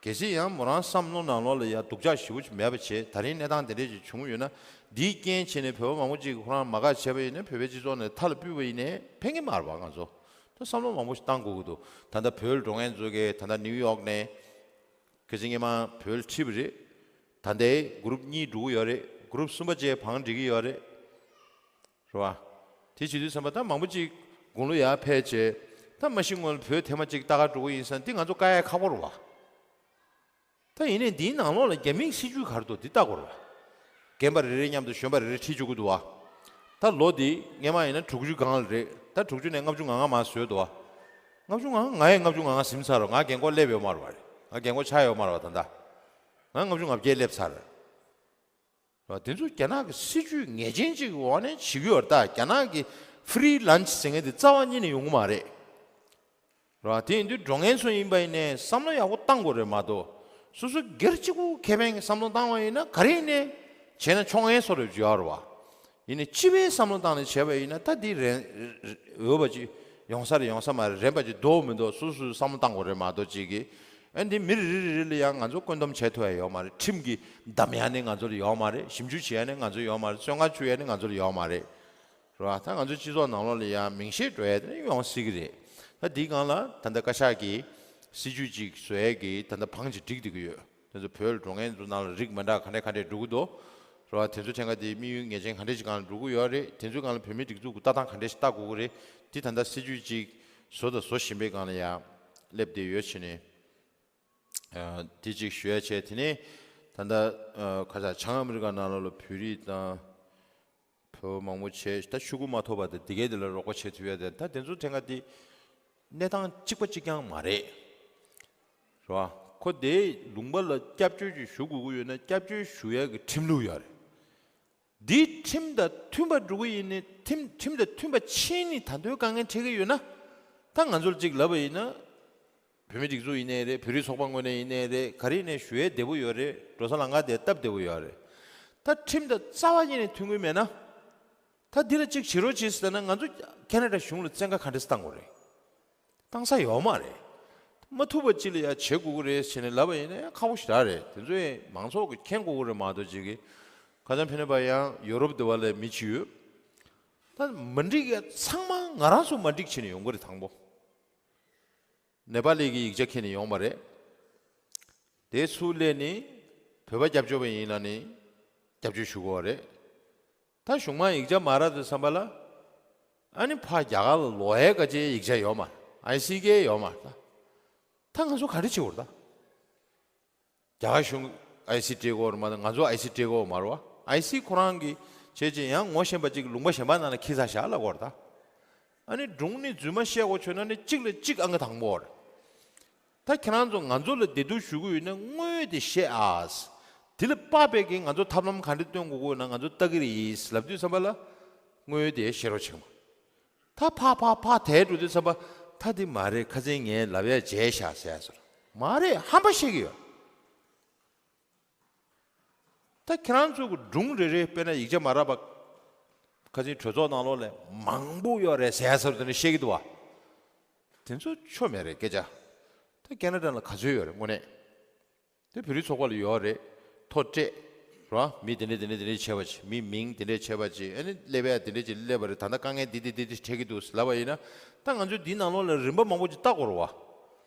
གལ་སྲིད་ཡང་མོ་རང་བསམ་བློ་ནང་ལོགས་ལ་ཡང་སྡུག་ཅག་ཞེ་པོ་ཅིག་མེད་པ་བྱས་ད་རིང་གནས་སྟངས་དེ་འདྲས་ཅིག་བྱུང་ཡོད་ན་འདིའི་རྐྱེན་བྱས་ནས་བོད་པ་མང་པོ་ཅིག་གིས་ཁོ་རང་མ་དགའ་བྱས་པ་ཡིན་ན་བོད་པའི་སྤྱི་ཚོགས་ནས་མཐའ་ལ་ཕུད་པ་ཡིན་ནའི་ཕན་གྱི་མ་རེད་བ། ང་ཚོ་ད་བསམ་བློ་མང་པོ་ཞིག་བཏང་དགོས་ཀྱི་འདུག་ད་ལྟ་བོད་ལ་འགྲོ་མཁན་ཚོ་གིས་ད་ལྟ་ནིའུ་ཡོག་ནས། ཁ་སང་ངས་མ་བོད་ཁྲིད་པ་རེད། ད་ལྟའི་གུ་རུབ་གཉིས་འགྲོ་གི་ཡོད་རེད། གུ་རུབ་གསུམ་པ་བཅས་བང་སྒྲིག་གི་ཡོད་རེད། རེད་བ། དེ་བྱེད་དུས་ཙམ་པ་ད་མང་པོ་ཅིག་དགུང་ལོ་ཡར་ཕེབས་བྱས། ད་མ་གཞི་སྔོན་ལ་བོད་ཐེངས་མ་གཅིག་ལྟ་ག་འགྲོ་གི་ཡིན་ཙང་འདི་ང་ཚོ་བཀག་ཡ་ཁག་པོ་རེད་བ། ད་ཡིན་ནའི་འདིའི་ནང་ལོགས་ལ་རྒྱ་མིའི་སྲིད་ཇུས་ག་རེ་འདུག་འདི་ལྟ་དགོས་རེད་བ། རྒན་པ་རེ་རེ་མཉམ་དུ་གཞོན་པ་རེ་རེ་ཁྲིད་བཅུག་གི་འདུག་བ། ད་ལོ་འདི་སྔས་མ་ཡིན་ན་དྲུག་ཅུ་སྒང་ལ་རེད། ད་དྲུག་ཅུ་ནས་ལྔ་བཅུ་ང་ལྔ་མར་བཟོས་འདུག་བ། ལྔ་བཅུ་ང་ལྔ། ང་ཡང་ལྔ་བཅུ་ང་ལྔ་ཟིན་ཚར་རོ། ང་རྒན་གོག་སླེབས་ཡོད་མ་རེད་བ། ང་རྒན་གོག་ཆགས་ཡོད་མ་རེད་བ་ད་ལྟ། ང་ལྔ་བཅུ་ང་བརྒྱད་སླེབས་ཚར་རེད། དེ་ཚོ་རྒྱ་ནག་གི་སྲིད་ཇུས་ངེས་ཅན་ཅིག་གི་འོག་ནས་བྱེད་ཀྱི་ཡོད་རེད། ད་རྒྱ་ནག་གི་ཧྥི་རི་ལན་ཆི་ཟེར་མཁན་དེ་རྩ་བ་ཉིད་ནས་ཡོང་གི་མ་རེད། རེད་བ། དེ་ཡིན་དུས་འགྲོ་མཁན་ཚོ་ཡིན་པ་ཡིན་ནའི་བསམ་བློ་ཡག་པོ་བཏང་དགོས་རེད་མ་གཏོགས། སོ་སོ་སྒེར་གཅིག་པུ་ཁེ་ཕན་གྱི་བསམ་བློ་བཏང་བ་ཡིན་ན་ག་རེ་ཡིན་ནའི་བྱས་ན་ཆོག་མཁན་བཟོ་འདྲ་ཅིག་ཡོད་རེད་བ། ཡིན་ནའི་སྤྱི་པའི་བསམ་བློ་བཏང་ནས་བྱས་པ་ཡིན་ན་ད་འདི་རན་འོས་པ་ཅིག་ཡོང་ས་རེད། ཡོང་ས་མ་རེད། རན་པ་ཅིག་འདུག་མི་འདུག་སོ་སོས་བསམ་བློ་བཏང་དགོས་རེད་མ་གཏོགས་ཅིག་གིས། ཨ་འདི་མི་རེ་རེ་རེ་རེ་ལ་ཡང་ང་ཚོ་བཀོད་འདོམས་བྱེད་ཐུབ་ཡ་ཡོད་མ་རེད། ཁྲིམས་ཀྱིས་བསྡམ་ཡ་ནི་ང་ཚོ་ལ་ཡོད་མ་རེད། ཞིབ་འཇུག་བྱེད་ཡ་ནི་ང་ཚོ་ལ་ཡོད་མ་རེད། བཙོན་ཁང་བཅུག་ཡ་ནི་ང་ཚོ་ལ་ཡོད་མ་རེད། རེད་བ། ད་ང་ཚོའི་སྤྱི་ཚོགས་ནང་ལོགས་ལ་ཡང་མིང་ཤས་འགྲོ་ཡ་དེ་ནི་ཡོང་སྲིད་ཀྱི་རེད། ད་འདིའི་སྒང་ལ་ད་ལྟ་བཀའ་ཤག་གིས་སྲིད་ཇུས་ཅིག་བཟོ་ཡ་གི་ད་ལྟ་བང་ཅིག་སྒྲིག་བསྡད་ཀྱི་ཡོད། དེ་ཚོ་བོད་ལ་འགྲོ་མཁན་ཚོ་ནང་ལ་རིགས་མི་འདྲ་ག་འདྲ་ག་འདྲ་འགྲོ་གི་འདུག་རེད་བ། དེ་ཚོ་ཐད་ཀ་དེ་དམིགས་ཡུལ་ངེས་ཅན་ག་འདྲ་ཞིག་སྒང་ལ་འགྲོ་གི་ཡོད་རེད། དེ་ཚོའི་སྒང་ལ་བོད་མིའི་སྒྲིག་འཛུགས་ཀྱི་ལྟ་སྟངས་ག་འདྲ་ཞིག་ལྟ་དགོས་ཀྱི་རེད། དེ་ད་ལྟ་སྲིད་ཇུས་ཅིག་བཟོ་དང་བཟོ་བཞིན་པའི་སྒང་ལ་ཡང་སླེབས་བསྡད་ཡོད་བྱས་ནས། ཨ་དེ་གཅིག་ཞུ་ཡ་བྱས། དེ་ནས་ད་ལྟ་ཨ་ཁ་ཤས་བྱང་ཨ་མི་རི་ཀ་ནང་ལོགས་ལ་བོད་རིགས་དང་བོད་མང་པོ་བྱས། ད་ཤོག་གུ་མ་ཐོབ་པ་དང་དེ་གའི་དེ་ལ་རོགས་པ་བྱེད་ཐུབ་ཡ་དེ་ད་དེ་ཚོ་ཐད་ཀ་དེ་གནས་སྟངས་གཅིག་པ་གཅིག་རྐྱང་མ་རེད། རེད་བ། ཁོ་དེ་ལུང་པ་ལ་སྐྱབས་བཅོལ་ཅིག་ཞུ་དགོས་ཀྱི་ཡོད་ན་སྐྱབས་བཅོལ་ཞུ་ཡ་གི་ཁྲིམས་ལུགས་ཡོད་རེད། འདི་ཁྲིམས་དང་མཐུན་པ་འགྲོ་གི་ཡིན་ནའི་ཁྲིམས་ཁྲིམས་དང་མཐུན་པ་ཕྱིན་ནས་ད་དུང་དཀའ་ངལ་འཕྲད་ཀྱི་ཡོད་ན། ད་ང་ཚོར་གཅིག་ལབ་པ་ཡིན་ན། བོད་མི་སྒྲིག་འཛུགས་ཡིན་ནའི་རེད། བོད་རིགས་ཚོགས་པ་ངོས་ནས་ཡིན་ནའི་རེད། ག་རེ་ཡིན་ནའི་ཞུ་ཡས་བདེ་པོ་ཡོད་རེད། འགྲོ་ས་ལམ་ཁ་དེ་སྟབས་བདེ་པོ་ཡོད་རེད། ད་ཁྲིམས་དང་རྩ་བ་ཉིད་ནས་མཐུན་གྱི་མེད་ན། ད་འདི་ལ་གཅིག་བྱེད་རོགས་བྱེད་ཟེར་ན་ང་ཚོ་ཁེ་ན་ཌ་གཞུང་ལ་བཙན་བཀའ་ག་འདྲས་བཏང་དགོས་རེད། བཏང་ས་ཡོད་མ་རེད། མ་ཐུབ་པ་ཅིག་ལ་ཡ་བྱེད་དགོས་ཀྱི་རེད་ཟེར་ནས་ལབ་པ་ཡིན་ན་ཡང་ཁག་པོ་ཞེ་དྲག་རེད། དེ་ཚོ་ཡང་མང་ཚོགས་ཀྱིས་མཁྱེན་དགོས་ཀྱི་རེད་མ་གཏོགས་ཅིག་གིས། ཁ་སང་ཕེབས་ནས་པ་ཡང་ཡོ་རོབ་དེ་བ་ལ་མི་ཅིག་ཡོད། ད་མ་འགྲིག་ཡ་ཚང་མ་ང་རང་ཚོ་མ་འགྲིག་བྱས་ནས་ཡོང་གི་རེད་དང་པོ། ནེ་པ་ལི་གི་ཡིག་ཆ་འཁྱེར་ནས་ཡོང་བ་རེད། དེ་ཚུར་སླེབས་ནས་བོད་པ་སྐྱབས་བཅོལ་བ་ཡིན་ལབ་ནས་སྐྱབས་བཅོལ་ཞུ་དགོས་པ་རེད། ད་གཞུང་མང་ཡིག་ཆ་མ་རག་དུས་ཙམ་པ་ལ། ཨ་ནི་ཕར་རྒྱ་གར་ལ་ལོག་ཡས་ག་ཅིག་ཡིག་ཆ་ཡོད་མ་རེད། ཨའི་སི་ཀེ་ཡོད་མ་རེད་ད། ད་ང་ཚོ་ག་རེ་བྱེད་དགོས་རེད་ད། རྒྱ་གར་གཞུང་ཨའི་སི་སྤྲད་དགོས་རེད་མ་གཏོགས་ང་ཚོ་ཨའི་སི་སྤྲད་དགོས་མ་རེད་བ། ཨའི་སི་ཁོ་རང་གིས་བྱས་བྱས་ཡང་ངོ་ཤེས་པ་ཅིག་ལུང་པ་གཞན་པ་ནང་ལ་འཁྱེར་ཚར་བཞག་ལབ་དགོས་རེད་ད། ཨ་ནི་སྒྲུང་ནི་རྫུན་མ་བཤད་དགོས་བྱུང་ན་ནི་གཅིག་ལ་གཅིག་ཨང་ཀི་དང་པོ་རེད། ད་ཁྱེད་རང་ཚོ་ང་ཚོ་ལ་བདེ་སྡུག་ཞུ་གི་ཡོད་ན་དངོས་དེ་བཤད་ཨ། དེ་ལ་དཔག་པའི་གི་ང་ཚོ་ཐབས་ལམ་ག་འདྲ་སྟོན་དགོས་ཀྱི་ཡོད་ན་ང་ཚོ་ལྟ་གི་རེད་ལབ་དུས་ཙམ་པ་ལ་དངོས་དེ་བཤད་རོགས་བྱེད་མ། ད་ཕ་ཕ་ཕ་དེ་འགྲོ་དུས་ཙམ་པ་ད་དེ་མ་རེད། ཁ་སང་ངས་ལབ་ཡ་བརྗེད་ཤག་ཟེར་ཡ་ཟེར། མ་རེད། ཧམ་པ་བཤད་གི་ཡོད། ད་ཁྱེད་རང་ཚོ་གི་སྒྲུང་རེ་རེ་དཔེར་ན་ཡིག་ཆ་མ་རག་པ། ཁ་སང་གྲོས་ཚོགས་ནང་ལོགས་ལ་མང་པོ་ཡོད་རེད་ཟེར་ཡ་ཟེར་དེ་འདྲ་བཤད་གི་འདུག་བ། དེ་ཚོ་ཆོ་མེད་རེད་སྐད་ཆ། ད་ཁེ་ན་ཌ་ལ་ག་ཚོད་ཡོད་རེད་དངོས་གནས། དེ་བོད་རིགས་ཚོགས་པ་ལ་ཡོད་རེད། ཐོ་སྤྲད། ར་མི་དེ་འདྲས་དེ་འདྲས་དེ་འདྲས་བྱས་པ་ཅིག་མི་མིང་དེ་འདྲས་བྱས་པ་ཅིག་ཨ་ནི་སླེབས་ཡ་དེ་འདྲས་ཅིག་སླེབས་པ་རེད། ད་ལྟ་དཀའ་ངལ་འདི་འདི་འདི་འདི་འཕྲད་ཀྱི་འདུག་ལབ་པ་ཡིན་ན། ད་ང་ཚོས་འདིའི་ནང་ལོགས་ལ་རིམ་པ་མང་པོ་ཅིག་བལྟ་དགོས་རེད་བ།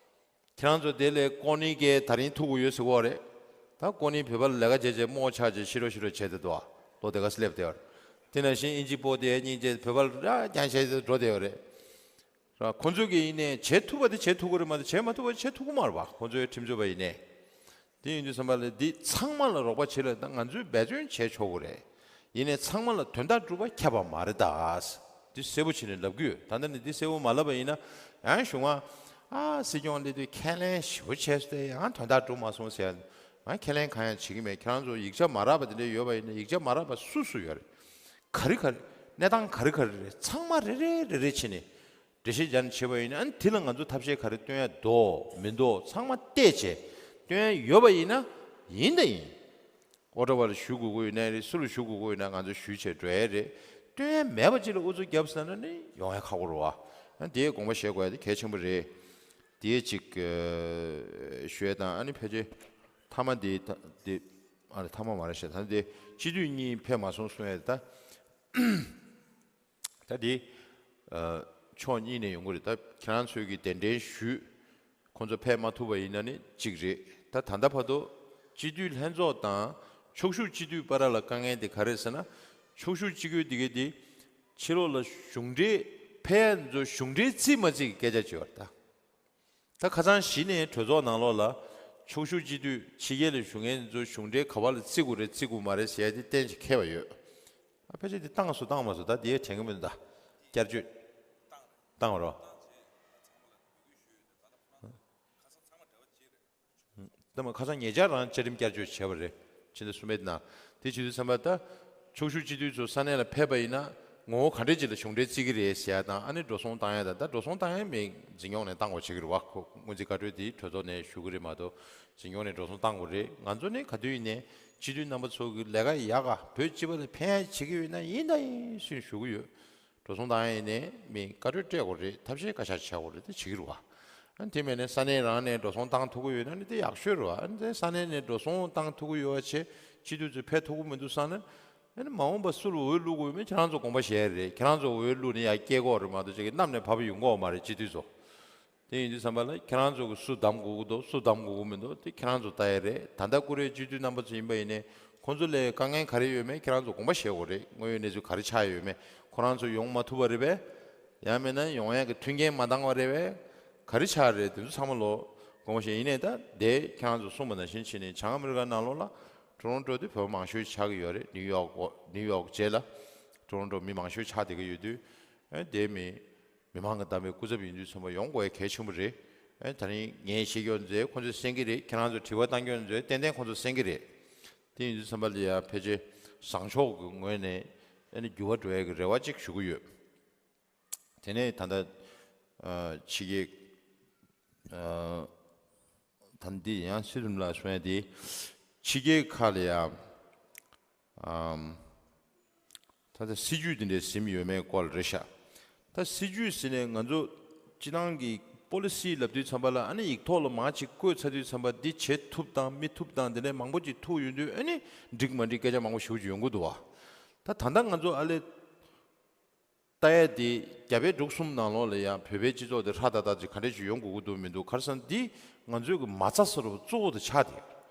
ཁྱེད་རང་ཚོ་དེ་ལས་ཀོ་ནི་གས་ད་རིང་ཐུག་གི་ཡོད་ཟེར་གོ་རེད། ད་ཀོ་ནི་བོད་པ་ལ་ལས་ཀ་བྱས་བྱས་རྨོ་ཆགས་བྱས་ཤི་རོ་ཤི་རོ་བྱས་ཏེ་འདུག་ཨ། ལོ་དེ་ག་སླེབས་བསྡད་ཡོད་རེད། དེ་ནང་བཞིན་ཨིན་ཇི་པོ་དེ་སྙིང་རྗེ་བོད་པ་ལ་ར་རྐྱང་བྱས་ཏེ་འགྲོ་བསྡད་ཡོད་རེད། ཁོང་ཚོས་ཀྱི་ཡིན་ནའི་བྱེད་ཐུབ་པ་དེ་བྱེད་ཐུབ་ཀྱི་རེད་མ་གཏོགས་བྱེད་མ་ཐུབ་པ་བྱེད་ཐུབ་ཀྱི་མ་རེད་པ། ཁོང་ཚོའི་ཁྲིམས་རྩོད་པ་ཡིན་ནའི། དེ་ཡིན་དུས་ཙམ་པ་ལ་འདི་ཚང་མ་ལ་རོགས་པ་བྱེད་ལ་ད་ང་ཚོས་འབད་བརྩོན་བྱས་ཆོག་གི་རེད། ཡིན་ནའི་ཚང་མ་ལ་དོན་དག་སྒྲུབ་པ་ཁྱབ་པ་མ་རེད་ད། འདི་གསལ་པོ་བྱས་ནས་ལབ་ཀྱི་ཡོད། ད་ལྟ་ནས་འདི་གསལ་པོ་མ་ལབ་པ་ཡིན་ན་ཡང་གཞུག་མ་ཨ་སྲིད་སྐྱོང་སླེབས་དུས་ཁས་ལེན་ཞེ་པོ་བྱས་སོང་སྟེ་ཡང་དོན་དག་སྒྲུབ་མ་སོང་ཟེར། ང་ཁས་ལེན་གང་ཡང་བྱེད་ཀྱི་མེད། ཁྱེད་རང་ཚོ་ཡིག་ཆ་མ་རག་པ་དེ་འདྲ་ཡོད་པ་ཡིན་ན་ཡིག་ཆ་མ་རག་པ་སུ་སུ་ཡོད་རེད། ག་རེ་ག་རེ་གནས་སྟངས་ག་རེ་ག་རེ་རེད། ཚང་མ་རེ་རེ་རེ་རེ་བྱས་ནས། འགྲེལ་བཤད་སྦྱར་ནས་བྱས་པ་ཡིན་ན་ཨ་ནི་དེ་ལ་ང་ཚོ་ཐབས་ཤེས་ག་རེ་སྟོན་ཡ་འདུག་མི་འདུག་ཚང་མ་བལྟས་བྱས་སྟོན་ཡ་ཡོད་པ་ཡིན་ན་ཡིན་དང་ཡིན། ཨོ་ཊ་བ་ལ་ཞུ་དགོས་ཀྱི་ཡོད་ན་རེད། སུ་ལ་ཞུ་དགོས་ཀྱི་ཡོད་ན་ང་ཚོ་ཞུས་བྱས་འགྲོ་ཡ་རེད། སྟོན་ཡ་མེད་པ་ཅིག་ལ་ཨུ་ཚུགས་བརྒྱབ་ཟེར་ན་ནི་ཡོང་ཡ་ཁག་པོ་རེད་བ། ཨ་ནི་དེའི་དགོངས་པ་བཞེས་དགོས་ཡ་དེ་གལ་ཆེན་པོ་རེད། དེའི་ཅིག་ཞུ་ཡ་དང་ཨ་ནི་ཕལ་ཆེར་མཐའ་མ་དེ་ད་དེ་ཨ་ནི་མཐའ་མ་མ་རེད་ཤག་ད་དེ་སྤྱི་འཐུས་གཉིས་ཕེབས་མ་སོང་གསུང་ཡ་དེ་ད། ད་དེ། ཕྱོགས་གཉིས་ནས་ཡོང་གི་རེད། ད་ཁྱེད་རང་ཚོས་ཀྱི་གདན་འདྲེན་ཞུས། ཁོང་ཚོ་ཕེབས་མ་ཐུབ་པ་ཡིན་ན་ནི་གཅིག་རེད། ད་ད་ལྟ་བར་དུ་སྤྱི་འཐུས་ལྷན་ཚོགས་དང་ཕྱོགས་བཞུགས་སྤྱི་འཐུས་བར་ལ་དཀའ་ངལ་དེ་ག་རེ་རེད་ཟེར་ན། ཕྱོགས་བཞུགས་སྤྱི་འཐུས་དེ་གའི་དེ་ཕྱི་ལོགས་ལ་གཞུང་འབྲེལ་ཕེབས་ཡ་ཚོ་གཞུང་འབྲེལ་བརྩི་མ་བརྩི་གི་སྐད་ཆ་བྱེད་པ་རེད་ད། ད་ཁ་སང་གཞི་ནས་གྲོས་ཚོགས་ནང་ལོགས་ལ་ཕྱོགས་བཞུགས་སྤྱི་འཐུས་ཕྱི་རྒྱལ་ལ་བཞུགས་མཁན་ཚོ་གཞུང་འབྲེལ་ག་བ་ལ་བརྩི་དགོས་རེད་བརྩི་དགོས་མ་རེད་ཟེར་ཡ་དེ་གཏན་ཞིག་འཁེལ་བ་ཡོད། ཨ་ཕལ་ཆེར་དེ་བཏང་སོང་བཏང་མ་སོང་ད་དེ་ཡ་དྲན་གི་མི་འདུག་ད་བསྐྱར་བཅོས་བཏང་བ་རོ། ད་མ་ཁ་སང་ཉེ་ཆར་རང་བཅའ་ཁྲིམས་བསྐྱར་བཅོས་བྱས་པ་རེད། ཕྱི་ཟླ་གསུམ་པའི་ནང་དེ་བྱེད་དུས་ཙམ་པ་ད་ཕྱོགས་བཞུགས་སྤྱི་འཐུས་ཚོ་ས་གནས་ལ་ཕེབས་པ་ཡིན་ན་ངོ་བོ་ག་འདྲས་ཅིག་ལ་གཞུང་འབྲེལ་བརྩི་གི་རེད་ཟེར་ཡ་དང་ཨ་ནི་འགྲོ་སོང་བཏང་ཡ་དང་ད་འགྲོ་སོང་བཏང་ཡ་མི་འཛིན་སྐྱོང་ནས་བཏང་དགོས་བྱེད་ཀྱི་རེད་བ། ཁོ་སྔོན་རྩིས་བཀའ་འཁྲོལ་དེ་གྲོས་ཚོགས་ནས་ཞུ་གི་རེད་མ་གཏོགས་འཛིན་སྐྱོང་ནས་འགྲོ་སོང་བཏང་དགོས་རེད། ང་ཚོ་ནི་ག་དུས་ཡིན་ནའི་སྤྱི་འཐུས་རྣམ་པ་ཚོ་གི་ལས་ཀ་ཡག་ག་བོད་སྤྱི་པ་ལ་ཕན་ཡ་བྱེད་ཀྱི་ཡོད་ན་ཡིན་དང་ཡིན་ཞུ་ཞུ་གི་ཡོད། འགྲོ་སོང་བཏང་ཡ་ཡིན་ནའི་མི་བཀའ་འཁྲོལ་སྤྲད་དགོས་རེད། ཐབས་ཤེས་བཀའ་ཤག་བྱ་དགོས་རེད་དེ་བྱེད་ཀྱི་རེད་བ། ཨ་ནི་དེ་མེད་ནས་ས་གནས་རང་ནས་འགྲོ་སོང་བཏང་ཐུབ་ཀྱི་ཡོད་ན་ནི་དེ་ཡག་ཤོས་རེད་བ། ཨ་ནི་དེ་ས་གནས་ནས་འགྲོ་སོང་བཏང་ཐུབ་ཀྱི་ཡོད་བ་བྱས་སྤྱི་འཐུས་ཚོ་ཕེབས་ཐུབ་ཀྱི་མི་འདུག་བསམ་ན། ཨ་ནི་མ་འོངས་པ་སུ་ལ་འོས་བླུག་དགོས་མིན་ཁྱེད་རང་ཚོ་དགོངས་པ་བཞེས་རེད། ཁྱེད་རང་ཚོ་འོས་བླུག་ནས་ཡར་སྐྱེལ་དགོས་རེད་མ་གཏོགས་ཅིག་གི་གནམ་ནས་བབས་ཡོང་གི་ཡོད་མ་རེད་སྤྱི་འཐུས་ཚོ། དེ་ཡིན་དུས་ཙམ་པ་ལ་ཁྱེད་རང་ཚོ་གི་སུ་བདམས་དགོས་ཀྱི་འདུག་སུ་བདམས་དགོས་ཀྱི་མི་འདུག་དེ་ཁྱེད་རང་ཚོ་ལྟ་ཡ་རེད། ད་ལྟ་ཀུ་རེ་སྤྱི་འཐུས་རྣམ་པ་ཚོ་ཡིན་པ་ཡིན་ནའི་ཁོང་ཚོ་ལ་དཀའ་ངལ་ག་རེ་ཡོད་མེད་ཁྱེད་རང་ཚོ་དགོངས་པ་བཞེས་དགོས་རེད། དངོས་ཡོད་གནས་ཚུལ་ག་རེ་ཆགས་ཡོད་མེད་ཁོ་རང་ཚོ་ཡོང་མ་ཐུབ་པ་རེད་པས། ཡང་མིན་ན་ཡོང་ཡ་གི་མཐུན་རྐྱེན་མ་འདང་བ་རེད་པས། ག་རེ་ཆགས་རེད་དེ་ཚོ་ཚང་མ་ལོ་དགོངས་པ་བཞེས། ཡིན་ནའི་ད་དེ་ཁྱེད་རང་ཚོ་གསུངས་པ་ནང་བཞིན་བྱས་ནས་བྱང་ཨ་མི་རི་ཀ་ནང་ལོགས་ལ་ཊོ་རོན་ཊོ་དེ་བོད་པ་མང་ཤོས་ཆགས་ཀྱི་ཡོད་རེད། ནིའུ་ཡོག་ནིའུ་ཡོག་རྗེས་ལ་ཊོ་རོན་ཊོ་མི་མང་ཤོས་ཆགས་བསྡད་ཀྱི་ཡོད་དུས་ཨ་དེ་མི། མི་མང་གི་བདམས་པའི་སྐུ་ཚབ་ཡིན་དུས་ཚང་མ་ཡོང་དགོས་ཡ་གལ་ཆེན་པོ་རེད། ཨེ་ད་རིང་ངས་བཤད་རྒྱུ་མཛད་ཁོང་ཚོས་གསན་གྱི་རེད། ཁྱེད་རང་ཚོས་དྲི་བ་བཏང་རྒྱུ་མཛད་ཏན་ཏན་ཁོང་ཚོས་གསན་གྱི་རེད། དེ་ཡིན་དུས་ཚང་མ་ལ་ཡ་ཕལ་ཆེར་བཟང་ཕྱོགས་ཀྱི་ངོས་ནས་ཨེ་ནི་འགྱུར་བ་འགྲོ་ཡ་གི་རེ་བ་གཅིག་ཞུ་གི་ཡོད། དེ་ནས་ད་ལྟ་ཨ་ཕྱི་རྒྱལ་ཨ་ད་འདི་ཡང་སྲིད་དུམ་ལ་གསུང་ཡ་དེ་ཕྱི་རྒྱལ་ཁག་ལ་ཡ། ཨམ། ད་ལྟ་སྲིད་ཇུས་འདི་འདྲའི་ཟིན་ཡོད་མེད་སྐོར་རེད་ཤག་ད་སྲིད་ཇུས་ཟིན་ནས་ང་ཚོ་སྤྱི་བཏང་གི་པོ་ལི་སི་ལབ་དུས་ཙམ་པ་ལ་ཨ་ནི་ཡིག་ཐོག་ལ་མར་ཅིག་བཀོད་ཚར་དུས་ཙམ་པ་འདི་བྱེད་ཐུབ་དང་མི་ཐུབ་དང་འདི་འདྲའི་མང་པོ་ཅིག་ཐུག་ཡོང་དུས་ཨ་ནི་འགྲིག་མ་འགྲིག་སྐད་ཆ་མང་པོ་ཞེ་པོ་ཅིག་ཡོང་གི་འདུག་བ། ད་ད་ལྟ་ང་ཚོ་ཨ་ལས། ལྟ་ཡ་དེ་རྒྱ་བལ་འབྲུག་གསུམ་ནང་ལོགས་ལ་ཡང་བོད་པའི་སྤྱི་ཚོགས་དེ་ཧྲ་ཏག་ཏག་ཅིག་ག་འདྲས་ཅིག་ཡོང་དགོས་ཀྱི་འདུག་མི་འདུག་ག་རེ་ཟེར་ན་འདི་ང་ཚོའི་གི་མ་རྩ་ས་རུ་གཙོ་བོ་དེ་ཆགས་བསྡད་ཡོད།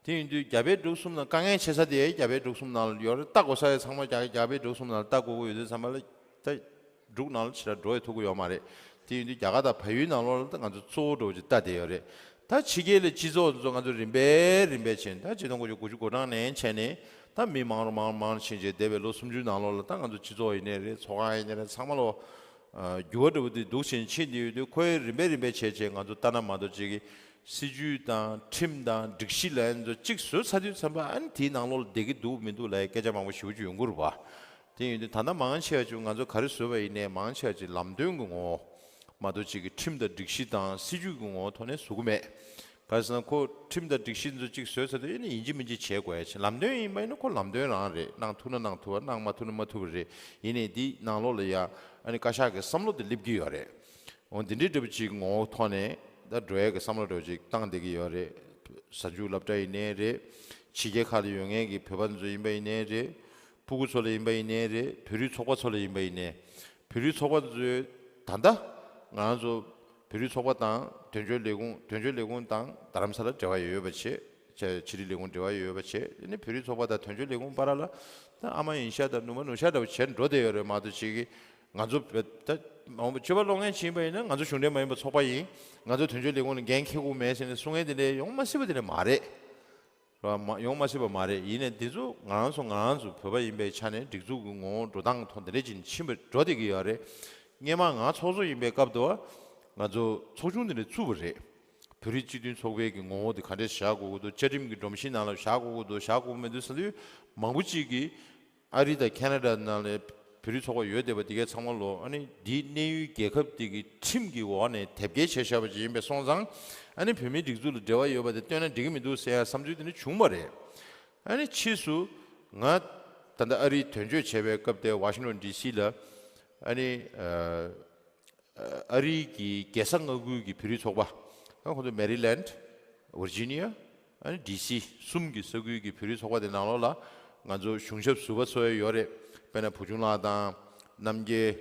དེ་ཡིན་དུས་རྒྱ་བལ་འབྲུག་གསུམ་ནང་དཀའ་ངལ་ཆེ་ས་དེ་རྒྱ་བལ་འབྲུག་གསུམ་ནང་ལ་ཡོད་རེད། ལྟ་དགོས་ས་ཡ་ཚང་མ་རྒྱ་རྒྱ་བལ་འབྲུག་གསུམ་ནང་ལ་ལྟ་དགོས་ཀྱི་ཡོད་དུས་ཙམ་པ་ལ་ད་འབྲུག་ནང་ལ་ཕྱི་ལ་འགྲོ་ཡ་ཐུབ་ཀྱི་ཡོད་མ་རེད། དེ་ཡིན་དུས་རྒྱ་གར་དང་བལ་ཡུལ་ནང་ལོགས་ལ་ད་ང་ཚོ་གཙོ་བོ་འདྲ་བོ་ཅིག་ལྟ་བསྡད་ཡོད་རེད། ད་ཕྱི་རྒྱལ་ལ་སྤྱི་ཚོགས་ཚོ་ང་ཚོ་རིམ་པས་རིམ་པས་ཕྱིན་ད་ཆིག་སྟོང་དགུ་བརྒྱ་དགུ་བཅུ་གོ་གྲངས་ནས་ཕྱིན་ནས་ད་མི་མང་རུ་མང་རུ་མང་རུ་ཕྱིན་བྱས་འདས་པའི་ལོ་སུམ་ཅུ་ནང་ལོགས་ལ་ད་ང་ཚོ་སྤྱི་ཚོགས་ཡིན་ནའི་རེད། ཚོགས་ཁང་ཡིན་ནའི་རེད། ཚང་མ་ལོ་འགྱུར་བ་འདྲ་བོ་དེ་འདུག་ཕྱིན་ཕྱིན་བསྡད་ཡོད་དུས་ཁོའི་རིམ་པས་རིམ་པས་བྱས་བྱས་ང་ཚོ་ལྟ་ན་མ་གཏོགས་ཅིག་གི་སྲིད་ཇུས་དང་ཁྲིམས་དང་སྒྲིག་གཞི་ལ་ཡིན་ཚོ་གཅིག་བཟོས་ཚར་དུས་ཙམ་པ་ཨ་ནི་དེའི་ནང་ལོགས་ལ་བསྡད་ཀྱི་འདུག་མི་འདུག་ལབ་ཡའི་སྐད་ཆ་མང་པོ་ཞེ་པོ་ཅིག་ཡོང་གི་རེད་པ། དེ་ཡིན་དུས་ད་ལྟ་མང་ཆེ་བ་ཅིག་ང་ཚོ་ག་རེ་བཟོས་པ་ཡིན་ནའི་མང་ཆེ་བ་ཅིག་ལམ་སྟོན་གྱི་ངོ་བོ་མ་གཏོགས་ཅིག་གི་ཁྲིམས་དང་སྒྲིག་གཞི་དང་སྲིད་ཇུས་ཀྱི་ངོ་བོ་ཐོག་ནས་བཟོ་གི་མེད། ག་རེ་ཟེར་ན་ཁོ་ཁྲིམས་དང་སྒྲིག་གཞི་ཚོ་གཅིག་བཟོས་ཚར་དུས་ཨེ་ནི་ཡིན་གཅིག་མིན་གཅིག་བྱེད་དགོས་ཡ་ཆེ། ལམ་སྟོན་ཡིན་པ་ཡིན་ན་ཁོ་ལམ་སྟོན་རང་རེད། གནང་ཐུབ་ན་གནང་ཐུབ་པ་གནང་མ་ཐུབ་ན་མ་ཐུབ་པ་རེད། ཡིན་ནའི་འདི་ནང་ལོགས་ལ་ཡ་ཨ་ནི་བཀའ་ཤག་གི་བསམ་བློ་དེ་སླེབས་ཀྱི་ཡོད་རེད། འོ་འདི་འདྲའི་འདྲ་པོ་ཅིག་ངོ་བོ་ཐོག་ནས་ད་འགྲོ་ཡ་གི་བསམ་བློ་འདྲ་པོ་ཅིག་བཏང་བསྡད་ཀྱི་ཡོད་རེད། གཟའ་མཇུག་སློབ་གྲྭ་ཡིན་ནའི་རེད། ཕྱི་རྒྱལ་ཁག་ལ་ཡོད་མཁན་གྱི་བོད་པ་ཚོ་ཡིན་པ་ཡིན་ནའི་རེད། ཕྲུ་གུ་ཚོ་ལ་ཡིན་པ་ཡིན་ནའི་རེད། བོད་རིགས་ཚོགས་པ་ཚོ་ལ་ཡིན་པ་ཡིན་ནའི། བོད་རིགས་ཚོགས་པ་ཚོས་ད་ལྟ་ང་རང་ཚོ་བོད་རིགས་ཚོགས་པ་དང་དོན་གཅོད་ལས་ཁུངས་དོན་གཅོད་ལས་ཁུངས་དང་རྡ་རམ་ས་ལ་འབྲེལ་བ་ཡོད་པ་བྱས། ཕྱི་རིགས་ལས་ཁུངས་འབྲེལ་བ་ཡོད་པ་བྱས། ཨ་ནི་བོད་རིགས་ཚོགས་པ་དང་དོན་གཅོད་ལས་ཁུངས་བར་ལ་ད་ཨ་མ་ཡིན་ཤག་དང་ནུ་མ་ནུ་ཤག་འདྲ་བོ་བྱས་འགྲོ་བསྡད་ཡོད་རེད་མ་གཏོགས་ཅིག་གི་ང་ཚོ་བོད་ད་ མ་འོངས་པ་སྤྱོད་པ་སློང་མཁན་ཅིག་ཡིན་པ་ཡིན་ན་ང་ཚོ་གཞུང་འབྲེལ་མ་ཡིན་པ་ཚོགས་པ་ཡིན། ང་ཚོ་དོན་གཅོད་ལས་ཁུངས་ལ་འགན་འཁྱེར་དགོས་མེད་ཟེར་ནས་གསུང་མཁན་དེ་འདྲ་ཡོང་མ་སྲིད་པ་དེ་འདྲ་མ་རེད། ར་མ་ཡོང་མ་སྲིད་པ་མ་རེད། ཡིན་ནའི་འདི་ཚོ་ང་རང་ཚོ་ང་རང་ཚོ་བོད་པ་ཡིན་པའི་ཆ་ནས་སྒྲིག་འཛུགས་ཀྱི་ངོ་བོ་འགྲོ་སྟངས་ཐོག་འདི་འདྲ་ཅིག་ཕྱིན་པ་འགྲོ་བསྡད་ཀྱི་ཡོད་རེད། སྔོན་མ་ང་ཚོགས་གཙོ་ཡིན་པའི་སྐབས་དུ་ང་ཚོ་ཚོགས་ཆུང་འདི་འདྲ་བཙུགས་པ་རེད། བོད་རིགས་སྤྱི་མཐུན་ཚོགས་པའི་གི་ངོ་བོ་དེ་ག་འདྲས་བཞག་དགོས་ཀྱི་འདུག་བཅའ་ཁྲིམས་ཀྱི་སྒྲོམ་གཞི་ནང་ལ་བཞག་དགོས་ཀྱི་འདུག་བཞག་དགོས་ཀྱི་མི་འདུག་ཟེར་དུས། མང་པོ་ཅིག་གིས་ཨ་རི་དང་ཁེ་ན་ཌ་ནང་ལ་བོད་རིགས་ཚོགས་པ་ཡོད་བསྡད་པ་དེ་གའི་ཚང་མ་ལོ། ཨ་ནི་འདིའི་གནས་ཡུལ་རྒྱལ་ཁབ་དེ་གི་ཁྲིམས་ཀྱི་འོག་ནས་དེབ་སྐྱེལ་བྱས་བཞག་པ་ཅིག་ཡིན་པས་སོང་ཙང་། ཨ་ནི་བོད་མིའི་སྒྲིག་འཛུགས་ལ་འབྲེལ་བ་ཡོད་པ་དེ་བཏོན་ན་འགྲིག་གི་མི་འདུག་ཟེར་ཡ་བསམ་ཚུལ་དེ་འདྲ་བྱུང་བ་རེད། ཨ་ནི་ཕྱིས་སུ་ང་ད་ལྟ་ཨ་རིའི་དོན་གཅོད་བྱས་པའི་སྐབས་དེ་ཝ་ཤིང་ཊོན་ཌི་སི་ལ་ཨ་ནི་ཨ་རིའི་གི་རྒྱལ་ས་མངའ་ཁུལ་གྱི་བོད་རིགས་ཚོགས་པ། ཁོང་ཚོ་མེ་རི་ལེནཌ། ཝར་ཇི་ནི་ཡ། ཨ་ནི་ཌི་སི་གསུམ་གྱི་ས་ཁུལ་གྱི་བོད་རིགས་ཚོགས་པ་དེ་ནང་ལོགས་ལ་ང་ཚོ་གཞུང་ཞབས་ཟུར་པ་ཚོ་ཡོད་རེད། དཔེར་ན་བུ་ཆུང་ལགས་དང་རྣམ་རྒྱལ་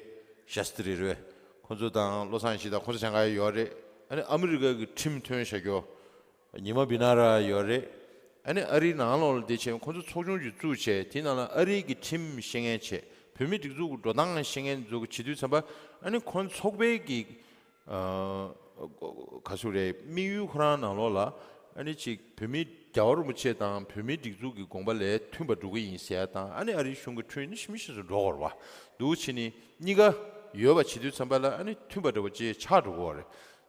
ཤཱསྟྲི་རེད་པས། ཁོང་ཚོ་དང་བློ་བཟང་ཡེ་ཤེས་དང་ཁོང་ཚོ་གྱང་ག་ཡོད་རེད། ཨ་ནི་ཨ་མི་རི་ཀ་གི་ཁྲིམས་ཐོན་བཞག་རྒྱུ་ཉི་མ་བི་ན་ར་ཡོད་རེད། ཨ་ནི་ཨ་རིའི་ནང་ལོགས་ལ་བསྡད་བྱས་ཁོང་ཚོ་ཚོགས་ཆུང་ཅིག་བཙུགས་བྱས་དེ་ནང་ལ་ཨ་རིའི་གི་ཁྲིམས་ཤེས་མཁན་བྱས། བོད་མི་སྒྲིག་འཛུགས་ཀྱི་འགྲོ་སྟངས་ཤེས་མཁན་ཚོ་གི་བྱེད་དུས་ཙམ་པ། ཨ་ནི་ཁོང་ཚོགས་པའི་གི་ཨ་ག་ཚོད་རེད། དམིགས་ཡུལ་ཁོ་རང་ནང་ལོགས་ལ་ཨ་ནི་ཅིག་བོད་མི་རྒྱལ་བ་རིན་པོ་ཆེ་དང་བོད་མིའི་སྒྲིག་འཛུགས་ཀྱི་དགོངས་པ་ལས་མཐུན་པ་འགྲོ་གི་ཡིན་ཟེར་ཡ་དང་། ཨ་ནི་ཨ་རིའི་གཞུང་གི་ཁྲིམས་ནི་ཞི་མི་ཞིག་ཏུ་འགྲོ་དགོས་རེད་པ། འདུག་བྱས་ནས་གཉིས་ཀ་ཡོད་པ་བྱེད་དུས་ཙམ་པ་ལ་ཨ་ནི་མཐུན་པ་འདྲ་བོ་ཅིག་ཆགས་འགྲོ་གི་ཡོད་རེད།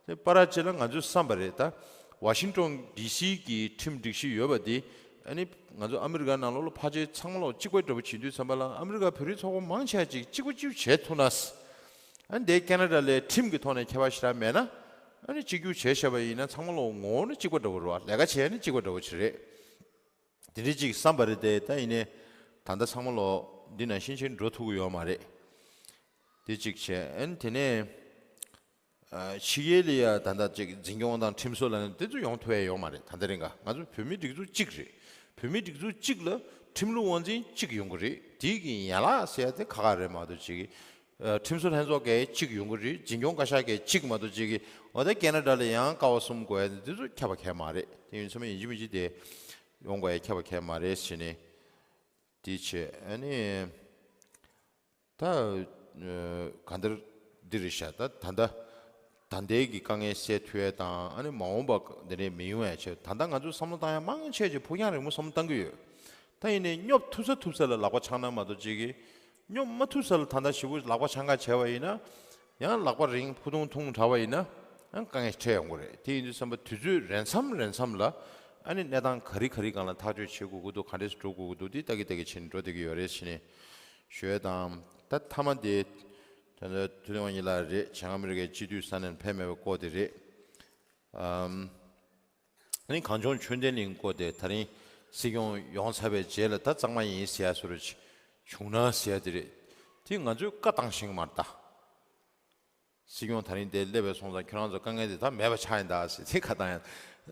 དེ་པར་ཅིག་ལ་ང་ཚོས་བསམ་པ་རེད་ད། ཝ་ཤིང་ཊོན་ཌི་སི་གི་ཁྲིམས་སྒྲིག་གཞི་ཡོད་པ་འདི་ཨ་ནི་ང་ཚོ་ཨ་མི་རི་ཀ་ནང་ལོགས་ལ་ཕལ་ཆེར་ཚང་མ་ལོག་གཅིག་པ་འདྲ་བོ་བྱེད་དུས་ཙམ་པ་ལ་ཨ་མི་རི་ཀ་བོད་རིགས་ཚོགས་པ་མང་ཆེ་ཅིག་གཅིག་པ་གཅིག་པ་བྱེད་ཐུབ་ན། ཨ་ནི་དེ་ཁེ་ན་ཌ་ལའི་ཁྲིམས་ཀྱི་ཐོག་ནས་ཁྱད་པར་ཞེ་དྲག་མེད་ན། ཨ་ནི་གཅིག་གྱུར་བྱས་བཞག་པ་ཡིན་ན་ཚང་མ་ལོག་ངོ་བོ་ནི་གཅིག་པ་འདྲ་བོ་རེད་པ། ལས་ཀ་བྱས་ནི་གཅིག་པ་འདྲ་བོ་ཅིག་རེད། དེ་འདྲ་ཅིག་བསམ་པ་རེད་དེ། ད་ཡིན་ནའི་ད་ལྟ་ཚང་མ་ལོག་འདི་ནང་བཞིན་ཅིག་འགྲོ་ཐུབ་ཀྱི་ཡོད་མ་རེད། དེ་གཅིག་བྱས། ཨ་ནི་དེ་ནས་ཨ་ཕྱི་རྒྱལ་ལ་ཡ་ད་ལྟ་ཅིག་འཛིན་སྐྱོང་དང་ཁྲིམས་བཟོ་ལ་ནི་དེ་ཚོ་ཡོང་ཐུབ་ཡ་ཡོད་མ་རེད། ད་ལྟ་རིང་ག་ང་ཚོ་བོད་མིའི་སྒྲིག་འཛུགས་གཅིག་རེད། བོད་མིའི་སྒྲིག་འཛུགས་གཅིག་ལ་ཁྲིམས་ལུགས་དབང་འཛིན་གཅིག་ཡོང་གི་རེད། དེ་གི་ཡན་ལག་ཟེར་ཡ་དེ་ཁག་ཁག་རེད་མ་གཏོགས་ཅིག་ཨ་ཁྲིམས་བཟོ་ལྷན་ཚོགས་གས་གཅིག་ཡོང་གི་རེད། འཛིན་སྐྱོང་བཀའ་ཤག་གས་གཅིག་མ་གཏོགས་ཅིག་གི་འོ་ད་ཁེ་ན་ཌ་ལ་ཡང་ཀ་བ་གསུམ་དགོས་ཡ་དེ་ཚོ་ཁྱབ་པ་ཁྱབ་མ་རེད། དེ་ཡིན་ཚང་མ་ཡིན་གཅིག་མིན་གཅིག་དེ་ཡོང་དགོས་ཡ་ཁྱབ་པ་ཁྱབ་མ་རེད་ཟེར་ནས། དེ་བྱས་ཨ་ནི་ད་ཨ་གང་ལྟར་འདི་རེད་ཤག་ད་ད་ལྟ་ད་ལྟའི་གི་དཀའ་ངལ་སེལ་ཐུབ་ཡ་དང་། ཨ་ནི་མ་འོངས་པ་འདི་འདྲའི་མི་ཡོང་ཡ་ཆེད་ད་ལྟ་ང་ཚོས་བསམ་བློ་བཏང་ཡ་མང་ཆེ་ཆེ་ཕུགས་རྒྱང་རིང་པོ་བསམ་བློ་བཏང་གི་ཡོད། ད་ཡིན་ནའི་སྙོབ་ཐུབ་ས་ཐུབ་ས་ལ་ལག་པ་འཆང་ན་མ་གཏོགས་ཅིག་གི་སྙོབ་མ་ཐུབ་ས་ལ་ད་ལྟ་ཞེ་པོ་ལག་པ་འཆང་ག་བྱས་པ་ཡིན་ན། ཡང་ལག་པ་རིང་ཕུ་ཐུང་ཐུང་དྲགས་པ་ཡིན་ན་ཡང་དཀའ་ངལ་འཕྲད་ཡོང་གི་རེད། དེ་ཡིན་དུས་ཙམ་པ་དུས་ཚོད་རན་མཚམས་རན་མཚམས་ལ་ཨ་ནི་གནས་སྟངས་ག་རེ་ག་རེ་སྒང་ལ་ཐག་གཅོད་བྱེད་དགོས་ཀྱི་འདུག་ག་འདྲས་སེ་འགྲོ་དགོས་ཀྱི་འདུག་དེ་ལྟ་གི་ལྟ་གི་བྱས་ནས་འགྲོ་བསྡད་ཀྱི་ཡོད་རེད་ཟེར་ནས་ཞུ་ཡ་དང་། ད་མཐའ་མ་དེ་ད་ལྟ་ཐུབ་བསྟན་དབང་རྒྱལ་ལགས་རེད། བྱང་ཨ་མི་རི་ཀའི་སྤྱི་འཐུས་ས་གནས་ཕེབས་མེད་པའི་སྐོར་དེ་རེད། ཨམ། ཨ་ནི་གངས་ལྗོངས་ཆོས་ལྡན་གླིང་སྐོར་དེ་ད་རིང་སྲིད་སྐྱོང་ཡོང་ཚར་བའི་རྗེས་ལ་ད་གཙང་མ་ཡིན་ཟེར་ཡ་བཟོ་འདྲ་ཅིག་བྱུང་ན་ཟེར་ཡ་དེ་རེད། དེ་ང་ཚོས་བཀའ་བཏང་ཤེས་ཀྱི་མ་རེད་ད། སྲིད་སྐྱོང་ད་རིང་དེ་སླེབས་པའི་སོང་ཙང་ཁྱོད་རང་ཚོ་དཀའ་ངལ་དེ་ད་མེད་པ་ཆགས་ཡིན་ད་ཟེར་དེ་བཀའ་བཏང་ཡ།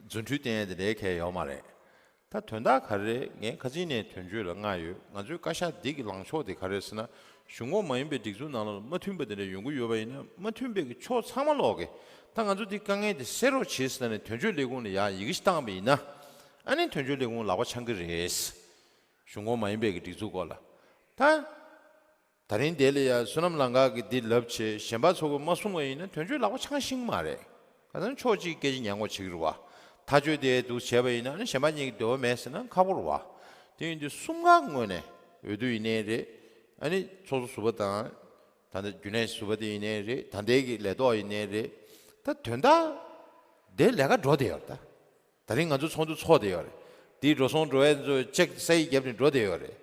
རྫུ་འཕྲུལ་བསྟན་ཡ་དེ་འདྲའི་གལ་ཡོད་མ་རེད། ད་དོན་དག་ག་རེ་རེད། ངས་ཁ་སང་ནས་དོན་གཅོད་ལ་མངགས་ཡོད། ང་ཚོའི་བཀའ་ཤག་འདི་གི་ལངས་ཕྱོགས་དེ་ག་རེ་རེད་ཟེར་ན། གཞུང་འོག་མ་ཡིན་པའི་སྒྲིག་འཛུགས་ནང་ལ་མ་མཐུན་པ་དེ་འདྲ་ཡོང་གི་ཡོད་པ་ཡིན་ན་མ་མཐུན་པའི་གི་ཕྱོགས་ཚང་མ་ལོག་གི་ད་ང་ཚོ་འདི་དཀའ་ངལ་དེ་སེལ་རོགས་བྱེད་ཟེར་ནས་དོན་གཅོད་ལས་ཁུངས་ལ་ཡར་ཡི་གེ་ཞིག་བཏང་བ་ཡིན་ན། ཨ་ནི་དོན་གཅོད་ལས་ཁུངས་ལག་པ་འཆང་གི་རེད། གཞུང་འོག་མ་ཡིན་པའི་གི་སྒྲིག་འཛུགས་སྐོར་ལ། ད། ད་རིང་དེ་ལ་ཡ་བསོད་ནམས་ལང་ཀ་གིས་འདི་ལབ་བྱས་གཞན་པ་ཚོ་གིས་མ་གསུང་བ་ཡིན་ན་དོན་གཅོད་ལག་པ་འཆང་ཤེས་ཀྱི་མ་རེད། ཁ་སང་ཕྱོགས་གཅིག་སྐད་ཆ་ཉན་དགོས་བྱེད་ཀྱི་རེད་བ། ཐག་གཅོད་དེ་འདུག་བྱས་པ་ཡིན་ན་ཨ་ནི་གཞན་པ་གཉིས་ཀྱི་འདོད་པ་མེད་ཟེར་ན་ཁག་པོ་རེད་བ། དེ་ཡིན་དུས་གསུམ་ཀ་ངོས་ནས་འོས་བསྡུ་ཡིན་ནའི་རེད། ཨ་ནི་ཚོགས་གཙོ་ཟུར་པ་དང་། ད་ལྟ་རྒྱུན་ལས་ཟུར་པ་དེ་ཡིན་ནའི་རེད། ད་ལྟའི་གི་ལས་ཐོག་ཡིན་ནའི་རེད། ད་དོན་དག་དེ་ལས་ཀ་འགྲོ་བསྡད་ཡོད་རེད་ད། ད་རིང་ང་ཚོ་ཚོགས་འདུ་ཚོགས་བསྡད་ཡོད་རེད། དེའི་འགྲོ་སོང་འགྲོ་ཡ་ཚོ་ཅེག་ས་ཡིག་བརྒྱབ་ནས་འགྲོ་བསྡད་ཡོད་རེད།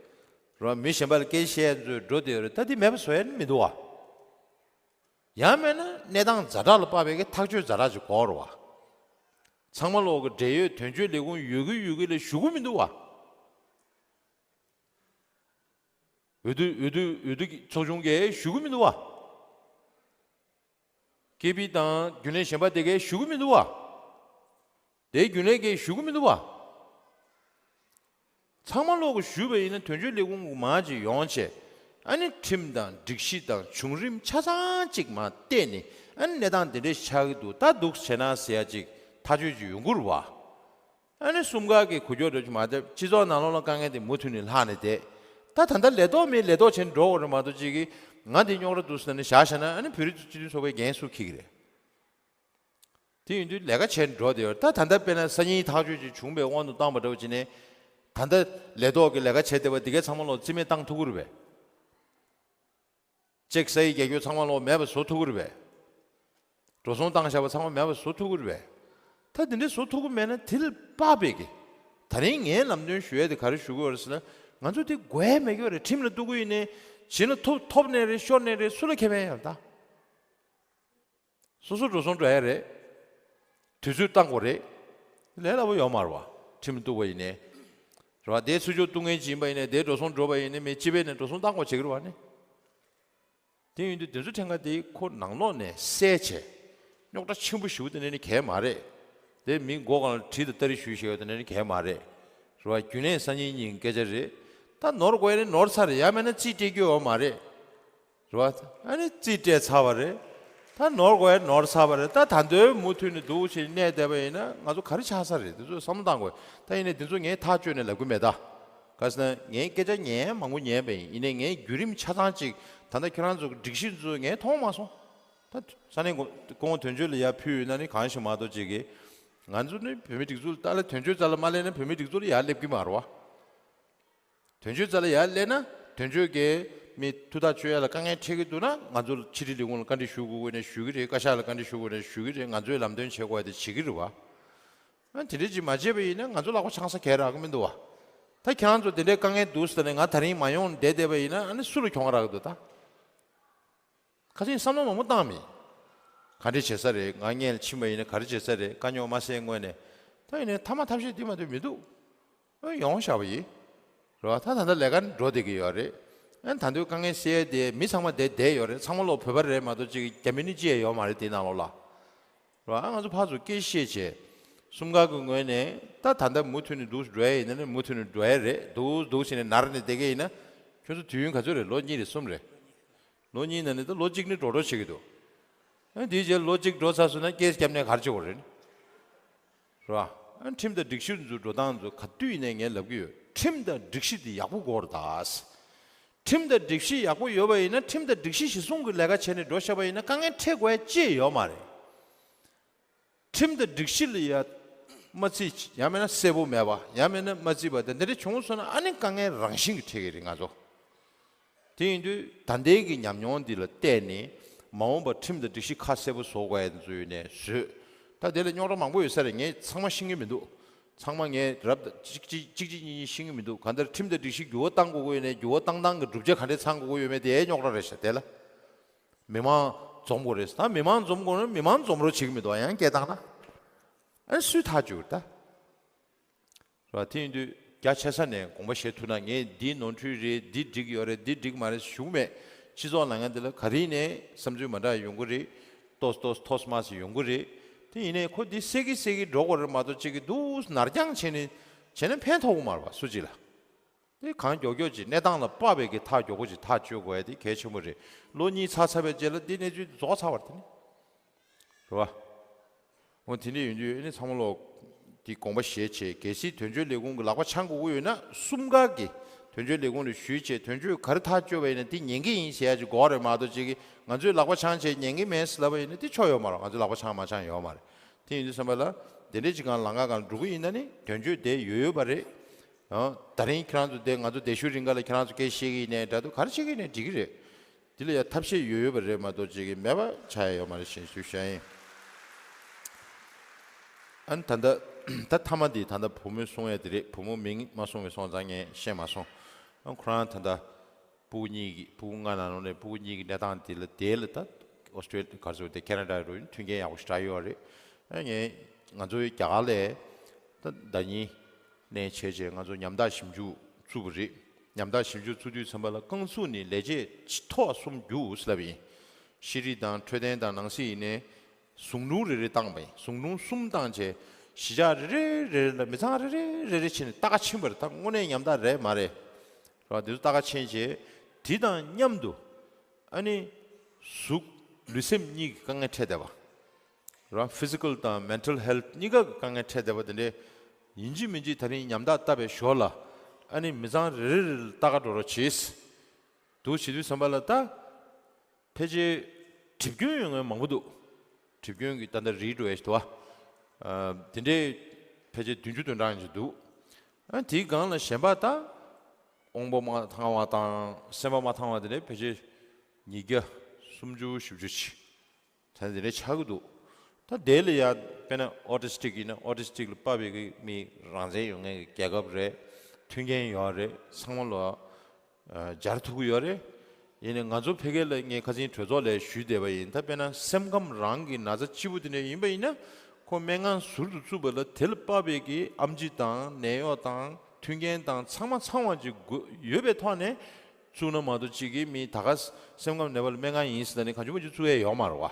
རོ་མི་གཞན་པ་ལ་སྐད་ཆ་བཤད་ཡ་ཚོ་འགྲོ་བསྡད་ཡོད་རེད། ད་དེ་མེད་པ་བཟོ་ཡ་ནི་མི་འདུག་བ། ཡང་མེད་ན་གནས་སྟངས་ཛ་དྲག་ལ་དཔག་པའི་གི་ཐག་གཅོད་ཛ་དྲག་ཅིག་དགོས་རེད་བ། ཚང་མ་ལོག་གི་འབྲེལ་ཡོད་དོན་གཅོད་ལས་ཁུངས་ཡོད་གི་ཡོད་གི་ལ་ཞུ་གི་མི་འདུག་བ། འོས་བསྡུ་འོས་བསྡུ་འོས་བསྡུ་གི་ཚོགས་ཆུང་གིས་ཞུ་གི་མི་འདུག་བ། ཀེ་པི་དང་རྒྱུན་ལས་གཞན་པ་དེ་གས་ཞུ་གི་མི་འདུག་བ། དེའི་རྒྱུན་ལས་ཀས་ཞུ་གི་མི་འདུག་བ། ཚང་མ་ལོག་གི་ཞུས་པ་ཡིན་ན་དོན་གཅོད་ལས་ཁུངས་མང་ཅིག་ཡོང་བྱས། ཨ་ནི་ཁྲིམས་དང་སྒྲིག་གཞི་དང་བྱུང་རིམ་ཆ་ཚང་ཅིག་མར་བལྟས་ནས་ཨ་ནི་གནས་སྟངས་དེ་འདྲས་ཆགས་ཀྱི་འདུག་ད་འདུག་བྱས་ན་ཟེར་ཡ་ཅིག་ཐག་གཅོད་ཅིག་ཡོང་གི་རེད་བ། ཨ་ནི་གསུམ་ཀ་གི་གོ་སྐྱོར་འདྲ་ཅིག་མ་བརྒྱབ་སྤྱི་ཚོགས་ནང་ལོགས་ལ་དཀའ་ངལ་དེ་མུ་མཐུད་ནས་ལྷག་ནས་བསྡད། ད་ད་ལྟ་ལས་ཐོག་མེད་ལས་ཐོག་བྱས་འགྲོ་དགོས་རེད་མ་གཏོགས་ཅིག་གིས་ང་འདི་རྙོག་དྲ་འདུག་ཟེར་ནས་བཞག་བཞག་ན་ཨ་ནི་བོད་རིགས་སྤྱི་མཐུན་ཚོགས་པའི་འགན་སུ་འཁྱེར་གི་རེད། དེ་ཡིན་དུས་ལས་ཀ་བྱས་འགྲོ་བསྡད་ཡོད་རེད། ད་ད་ལྟ་དཔེར་ན་སང་ཉིན་ཐག་གཅོད་ཅིག་བྱུང་བའི་དབང་དུ་བཏང་པ་འདྲ་བོ་བྱས་ནས་ད་ལྟ་ལས་ཐོག་གི་ལས་ཀ་བྱས་བསྡད་པ་འདི་གའི་ཚང་མ་ལོག་རྩིས་མེད་བཏང་ཐུབ་ཀྱི་རེད་པས། ཅེག་ས་ཡི་རྒྱག་རྒྱུ་ཚང་མ་ལོག་མེད་པ་བཟོ་ཐུབ་ཀྱི་རེད་པས། འགྲོ་སོང་བཏང་བཞག་པ་ཚང་མ་མེད་པ་བཟོ་ཐུབ་ཀྱི་རེད་པས། ད་དེ་འདྲའི་བཟོ་ཐུབ་ཀྱི་མེད་ན་དེ་ལ་དཔག་པའི་གི། ད་རིང་ངའི་ལམ་སྟོན་ཞུ་ཡས་དེ་ག་རེ་ཞུ་གི་ཡོད་རེད་ཟེར་ན། ང་ཚོ་དེ་དགོས་མེད་ཀྱི་ཡོད་རེད། ཁྲིམས་ལ་གཏུག་གི་ཡིན་ནའི་བྱིན་ལ་ཐོབ་ཐོབ་ནའི་རེད། ཤོར་ནའི་རེད། སུ་ལ་ཁེ་ཕན་ཡོད་ད། སོ་སོ་འགྲོ་སོང་འགྲོ་ཡ་རེད། དུས་ཚོད་བཏང་དགོས་རེད། ལས་སླ་པོ་ཡོད་མ་རེད་པ། ཁྲིམས་གཏུག་པ་ཡིན་ནའི། རེད་པ། དེའི་ཚུར་ཕྱོགས་གཏུག་མཁན་ཅིག་ཡིན་པ་ཡིན་ནའི་དེའི་འགྲོ་སོང་འགྲོ་བ་ཡིན་ནའི་མི་སྤྱི་པའི་ནས་འགྲོ་སོང་བཏང་དགོས་བྱེད་ཀྱི་རེད་པ་ནི། དེ་ཡིན་དུས་དེ་ཚོ་ཕྲན་ཁ་དེ་ཁོ་ནང་ལོགས་ནས་སེལ་བྱས། རྙོག་དྲ་ཆེན་པོ་ཞེ་པོ་དེ་འདྲ་ནི་གང་ཡང་མ་རེད། དེ་མི་མགོ་སྒང་ལ་གྲི་དང་སྟ་རེ་གཞུས་བཞག་ཡོད་དེ་འདྲ་ནི་གང་ཡང་མ་རེད། རེད་པ། རྒྱུན་ལས་སང་ཉིན་ཉིན་སྐད་ཆ་རེད། ད་ནོར་དགོས་ཡ་ནི་ནོར་ཚར་རེད། ཡང་མིན་ན་རྩིས་སྤྲད་རྒྱུ་ཡོད་མ་རེད། རེད་པ། ཨ་ནི་རྩིས་སྤྲད་ཚར་བ་རེད། ད་ནོར་དགོས་ཡ་ནོར་ཚར་བ་རེད། ད་ད་དུང་མུ་མཐུད་ནས་འདུག་བྱས་གནས་བསྡད་པ་ཡིན་ན་ང་ཚོ་ག་རེ་ཆགས་ས་རེད། དེ་ཚོ་བསམ་བློ་བཏང་དགོས། ད་ཡིན་ནའི་དེ་ཚོ་ངས་ཐག་གཅོད་ནས་ལབ་གི་མེད་ད། ག་ཟེར་ན་ངའི་སྐད་ཆ་ཉན་མང་པོ་ཉན་པ་ཡིན། ཡིན་ནའི་ངའི་བརྒྱུད་རིམ་ཆ་ཚང་ཅིག་ད་ལྟ་ཁྱེད་རང་ཚོ་གི་སྒྲིག་གཞི་ཚོ་ངས་མཐོང་མ་སོང་། ད་ས་གནས་སྐུ་ངོ་དོན་གཅོད་ལ་ཡར་ཕུལ་ཡོད་ན་ནི་གང་ཞིག་མ་གཏོགས་ཅིག་གིས། ང་ཚོ་ནི་བོད་མི་སྒྲིག་འཛུགས་ལ་ལྟ་ལ་དོན་གཅོད་རྩ་ལ་མ་སླེབས་ན་བོད་མི་སྒྲིག་འཛུགས་ལ་ཡར་སླེབས་ཀྱི་མ་རེད་པ། དོན་གཅོད་རྩ་ལ་ཡར་སླེབས་ན་དོན་གཅོད་ཀྱིས་མི་ཐུགས་ཐག་གཅོད་ཡ་ལ་དཀའ་ངལ་འཕྲད་ཀྱི་འདུག་ན་ང་ཚོ་ཕྱི་དྲིལ་ལས་ཁུངས་ལ་བཀའ་འདྲི་ཞུ་དགོས་ཀྱི་ཡོད་ན་ཞུ་གི་རེད། བཀའ་ཤག་ལ་བཀའ་འདྲི་ཞུ་དགོས་ན་ཞུ་གི་རེད། ང་ཚོས་ལམ་སྟོན་བྱེད་དགོས་ཡ་དེ་བྱེད་ཀྱི་རེད་པ། ཨ་དེ་འདྲ་ཅིག་མ་བྱས་པ་ཡིན་ན་ང་ཚོ་ལག་པ་འཆང་ས་གང་ཡང་རག་གི་མི་འདུག་པ། ད་ཁྱེད་རང་ཚོ་དེ་འདྲའི་དཀའ་ངལ་འདུག་ཟེར་ནས་ང་ད་རིང་མ་ཡོང་བསྡད་བསྡད་པ་ཡིན་ན་ཨ་ནི་སུ་ལ་གྱོང་རག་གི་འདུག་ད། ཁ་སང་བསམ་བློ་མང་པོ་བཏང་མེད། ག་འདྲ་བྱེད་ས་རེད། ང་སྔོན་ལ་ཕྱིན་པ་ཡིན་ན་ག་རེ་བྱེད་ས་རེད། དཀའ་རྙོག་མ་སེལ་སྔོན་ནས། ད་ཡིན་ནའི་མཐའ་མ་ཐབས་ཤེས་འདི་མ་གཏོགས་མི་འདུག། ཨ་ཡོང་བཞག་པ་ཡིན། རེད་པ། ད་ད་ལྟ་ལས་ཀ་འགྲོ་བསྡད་ཀྱི་ཡོད་རེད། ཨ་ད་དུང་དཀའ་ངལ་སེལ་ཡ་དེ་མི་ཚང་མ་བསྡད་བསྡད་ཡོད་རེད། ཚང་མ་ལོག་བོད་པ་རེད་མ་གཏོགས་ཅིག་རྒྱ་མི་ནི་ཅི་ཡང་ཡོད་མ་རེད་དེའི་ནང་ལོགས་ལ། རེད་པ། ཨ་ང་ཚོ་ཕར་ཚུར་སྐད་བཤད་བྱས། གསུམ་ཀ་གི་ངོས་ནས་ད་ད་ལྟ་མུ་མཐུད་ནས་འདུག་འགྲོ་ཡ་ཡིན་ན་ནི་མུ་མཐུད་ནས་འགྲོ་ཡ་རེད། འདུག་འདུག་བྱས་ནས་ནར་ནས་བསྡད་ཀྱི་ཡིན་ན། ཁྱོད་ཚོ་དུས་ཡུན་ག་ཚོད་རེད། ལོ་གཉིས་རེད། གསུམ་རེད། ལོ་གཉིས་ནང་ནས་ད་ལོ་གཅིག་ནི་འགྲོ་འགྲོ་བྱེད་ཀྱི་འདུག། ཨ་དེའི་རྗེས་ལོ་གཅིག་འགྲོ་ཚར་སོང་ན་སྐྱེས་སྐྱབས་གནས་ག་རེ་བྱེད་དགོས་རེད། རེད་པ། ཨ་ཁྲིམས་དང་སྒྲིག་གཞི་ཚོ་འགྲོ་སྟངས་ཚོ་ག་དུས་ཡིན་ནའི་ངས་ལབ་ཀྱི་ཡོད། ཁྲིམས་དང་སྒྲིག་གཞི་དེ་ཡག་པོ་དགོས་རེད་ད། ཁྲིམས་དང་སྒྲིག་གཞི་ཡག་པོ་ཡོད་པ་ཡིན་ན་ཁྲིམས་དང་སྒྲིག་གཞི་གཞིར་བཟུང་གི་ལས་ཀ་བྱས་ནས་འགྲོ་བཞག་པ་ཡིན་ན་དཀའ་ངལ་འཕྲད་དགོས་ཡ་ཅི་ཡང་ཡོད་མ་རེད། ཁྲིམས་དང་སྒྲིག་གཞི་ལ་ཡ་མ་བརྩི། ཡང་མིན་ན་གསལ་པོ་མེད་པ། ཡང་མིན་ན་མ་བརྩིས་པ་དེ་འདྲ་བྱུང་སོང་ན་ཨ་ནི་དཀའ་ངལ་རང་བཞིན་གྱིས་འཕྲད་ཀྱི་རེད་ང་ཚོ། དེ་ཡིན་དུས་ད་ལྟའི་གི་ཉམས་མྱོང་འདི་ལ་བལྟས་ནས་མ་འོངས་པར་ཁྲིམས་དང་སྒྲིག་གཞི་ཁ་གསལ་པོ་བཟོ་དགོས་ཡ་དེ་ཚོ་ཡོད་ནས་བཟོས། ད་དེ་ལ་རྙོག་དྲ་མང་པོ་ཡོད་ས་རེད། ངས་ཚང་མ་ཤེས་ཀྱི་མི་འདུག། ཚང་མ་ངས་རབ་གཅིག་གཅིག་གཅིག་གཅིག་གཉིས་གཉིས་ཤེས་ཀྱི་མི་འདུག། གང་ལྟར་ཁྲིམས་དང་སྒྲིག་གཞི་འགྱུར་བ་གཏང་དགོས་ཀྱི་ཡོད་ནས་འགྱུར་བ་བཏང་སྟངས་ཀྱི་གྲུབ་ཆ་ག་འདྲས་ཚང་དགོས་ཀྱི་ཡོད་མེད་དེའི་རྙོག་དྲ་རེད་ཤག་དེ་ལ། མི་མང་འཛོམས་དགོས་རེད། ད་མི་མང་འཛོམས་དགོས་ན་མི་མང་འཛོམས་རོགས་བྱེད་ཀྱི་མི་འདུག། ཡང་སྐད་བཏང་ན། ཨ་ནི་སུས་ཐག་གཅོད་ད། རེད་པ། དེ་ཡིན་དུས་རྒྱ་ཆེ་ས་ནས་དགོངས་པ་བཞེས་ཐུབ་ན་ངས་འདི་ནོར་འཁྲུལ་རེད། འདི་འགྲིག་ཡོད་རེད། འདི་འགྲིག་མ་རེད་ཞུ་གི་མེད། སྤྱི་ཚོགས་ནང་ལ་འདི་ལ་ག་རེ་ཡིན་ནའི་བསམ་ཚུལ་མ་འདྲ་ཡོང་གི་རེད། ཏོག་ཙམ་ཏོག་ཙམ་ཐོག་མ་ཞིག་ཡོང་གི་རེད། དེ་ཡིན་ནའི་ཁོ་འདི་སེལ་གི་སེལ་གི་འགྲོ་དགོས་རེད་མ་གཏོགས་གཅིག་གི་འདུག་ནར་འགྱངས་བྱས་ནས་བྱས་ན་ཕན་ཐོགས་གི་མ་རེད་པ་སུ་གཅིག་ལ། དེ་གང་མགྱོགས་མགྱོགས་ཀྱིས་གནས་སྟངས་ལ་དཔག་པའི་གི་ཐག་མགྱོགས་པོ་ཅིག་ཐག་གཅོད་དགོས་ཡ་དེ་གལ་ཆེན་པོ་རེད། ལོ་གཉིས་ཚར་ཚར་བའི་རྗེས་ལ་འདི་གནས་ཚུལ་རྫོགས་ཚར་བ་རེད་དེ་ནི། རེད་པ། འོ་དེ་འདྲ་ཡིན་དུས་ཨ་ནི་ཚང་མ་ལོག་འདི་དགོངས་པ་བཞེས་བྱས། གལ་སྲིད་དོན་གཅོད་ལས་ཁུངས་ཀྱི་ལག་པ་འཆང་དགོས་ཀྱི་ཡོད་ན་གསུམ་ཀ་གི་དོན་གཅོད་ལས་ཁུངས་ལ་ཞུས་བྱས། དོན་གཅོད་ག་རེ་ཐག་གཅོད་པ་ཡིན་ན་འདི་ཉན་གི་ཡིན་ཟེར་ཡ་ཅིག་དགོས་རེད་མ་གཏོགས་གཅིག་གིས་ང་ཚོས་ལག་པ་འཆང་བྱས་ཉན་གི་མེད་ཟེར་ལབ་པ་ཡིན་ན་དེ་ཆོ་ཡོད་མ་རེད། ང་ཚོས་ལག་པ་འཆང་མ་འཆང་ཡོད་མ་རེད། དེ་ཡིན་དུས་ཙམ་པ་ལ་དེ་འདྲའི་ཅིག་གང་ལམ་ཁ་སྒང་འགྲོ་གི་ཡིན་ན་ནི་དོན་གཅོད་བསྡད་ཡོད་ཡོད་པ་རེད། ཡང་ད་རིང་ཁྱེད་རང་ཚོ་དེ་ང་ཚོ་བསྡད་ཤུལ་རིང་ག་ལ་ཁྱེད་རང་ཚོ་སྐད་བཤད་ཀྱི་ཡིན་ནའི་འདྲ་འདུག། ག་རེ་བཤད་ཀྱི་ཡིན་ནའི་འགྲིག་གི་རེད། དེ་ལ་ཡང་ཐབས་ཤེས་ཡོད་ཡོད་པ་རེད་མ་གཏོགས་ཅིག་གིས་མེད་པ་ཆགས་ཡ་ཡོད་མ་རེད་ཞེས་ཞུ་བྱ་ཡིན། ཨ་ནི་ད་ལྟ་ད་མཐའ་མ་འདི་ད་ལྟ་བུ་མོས་གསུང་ཡ་དེ་རེད། བུ་མོ་མིང་མ་གསུང་བའི་སོང་ཙང་ངས་ཤེས་མ་སོང་། ཨ་ཁོ་རང་ད་ལྟ་སྤུ་གུ་གཉིས་ཀྱི་སྤུ་གུ་ལྔ་ནང་ལོགས་ནས་སྤུ་གུ་གཉིས་ཀྱི་གནས་སྟངས་དེ་ལ་དེ་ལ་ད་ཨོ་སི་ཀྲེ་ལི་ཡ་ག་རེ་ཟེར་དེ་ཁེ་ན་ཌ་རུ་མཐུན་རྐྱེན་ཡག་པོ་ཞེ་དྲག་ཡོད་རེད། ཨ་ངས་ང་ཚོའི་རྒྱ་གར་ལ་ད་ཟླ་ཉིན་ནས་བྱས་རྗེས་ང་ཚོ་ཉམ་ཐག་ཞིབ་འཇུག་བཙུགས་པ་རེད། ཉམ་ཐག་ཞིབ་འཇུག་བཙུགས་དུས་ཙམ་པ་ལ་རྐང་ཚུགས་ནས་ལས་བྱེད་ཆེ་མཐོ་བ་གསུམ་རྒྱུགས་ཟེར་ལབ་པ་ཡིན། ཤེས་རིག་དང་འཕྲོད་བསྟེན་དང་ནང་སྲིད་ཡིན་ནའི་ཟུང་དྲུང་རེ་རེ་བཏང་བ་ཡིན། ཟུང་དྲུང་གསུམ་བཏང་བྱས་གཞིས་ཆགས་རེ་རེ་རེ་རེ་ལ་མི་ཚང་རེ་རེ་རེ་རེ་བྱས་ནས་ལྟ་ག་ཕྱིན་པ་རེད། ད་དངོས་གནས་ཉམ་ཐག་རེད་མ་རེད། རེད་པ། དེ་ཚོ་ལྟ་ག་ཕྱིན་བྱས་དེ་དང་མཉམ་དུ་ཨ་ནི་གཟུགས་ལུས་སེམས་གཉིས་ཀྱི་དཀའ་ངལ་འཕྲད་བསྡད་པ། རང་ཕི་ཟི་ཀལ་དང་མེན་ཊལ་ཧེལ་ཐི་གཉིས་ཀ་གི་དཀའ་ངལ་འཕྲད་བསྡད་པ་དེ་འདྲའི་ཡིན་གཅིག་མིན་གཅིག་ད་རིང་ཉམ་ཐག་བཏབ་པའི་ཞོར་ལ་ ཨ་ནི་མི་ཚང་རེ་རེ་རེ་ལ་ལྟ་ག་འགྲོ་རོགས་བྱེད། འདུག་བྱེད་དུས་ཙམ་པ་ལ་ད། ཕལ་ཆེར་གྲིབ་སྐྱོན་ཡོད་མཁན་མང་པོ་འདུག་གྲིབ་སྐྱོན་གྱི་ད་ལྟ་རིལ་འགྲོ་ཡས་ཞིག་འདུག་བ། ཨ། དེ་འདྲའི་ཕལ་ཆེར་བདུན་ཅུ་དོན་གྲངས་ཅིག་འདུག་ཨ། དེའི་སྒང་ལ་གཞན་པ་ད་དབང་པོ་མ་ཐང་བ་དང་སེམས་པ་མ་ཐང་བ་དེ་འདྲའི་ཕལ་ཆེར་ཉིས་བརྒྱ་སུམ་ཅུ་བཞི་བཅུ་ཅིག་ད་དེ་འདྲའི་ཆགས་ཀྱི་འདུག་ད་དེ་ལ་ཡ་དཔེར་ན་ཨོ་ཊི་སི་ཊིག་ཡིན་ན་ཨོ་ཊི་སི་ཊིག་ལ་དཔག་པའི་གི་མི་རང་བཙན་ཡོད་མཁན་གྱི་རྒྱལ་ཁབ་རེད། མཐུན་རྐྱེན་ཡོད་རེད། ཚང་མ་ལོ། ཨ། སྦྱར་ཐུབ་ཀྱི་ཡོད་རེད། ཡིན་ནའི་ང་ཚོ་ཕ་གི་ལ་ངས་ཁ་སང་གྲོས་ཚོགས་ལ་ཞུས་བསྡད་པ་ཡིན། ད་དཔེར་ན་སེམས་ཁམས་རང་གི་ན་ཚ་སྐྱིད་པོ་དེ་འདྲ་ཡིན་པ་ཡིན་ན་ཁོ་སྨན་ཁང་ཟུར་དུ་བཙུགས་པ་ལ་དེ་ལ་དཔག་པའི་གི་ཨེམ་ཆི་དང་ནད་གཡོག་དང་མཐུན་རྐྱེན་དང་ཚང་མ་ཚང་བ་ཅིག་དགོས་ཡོད་པའི་ཐོག་ནས་བཙུགས་ན་མ་གཏོགས་ཅིག་གི་མི་ད་ག་སེམས་ཁམས་ན་བ་ལ་སྨན་ཁང་ཡིན་ཟེར་ནས་གང་བྱུང་མང་བྱུང་བཙུགས་ཡས་ཡོད་མ་རེད་བ།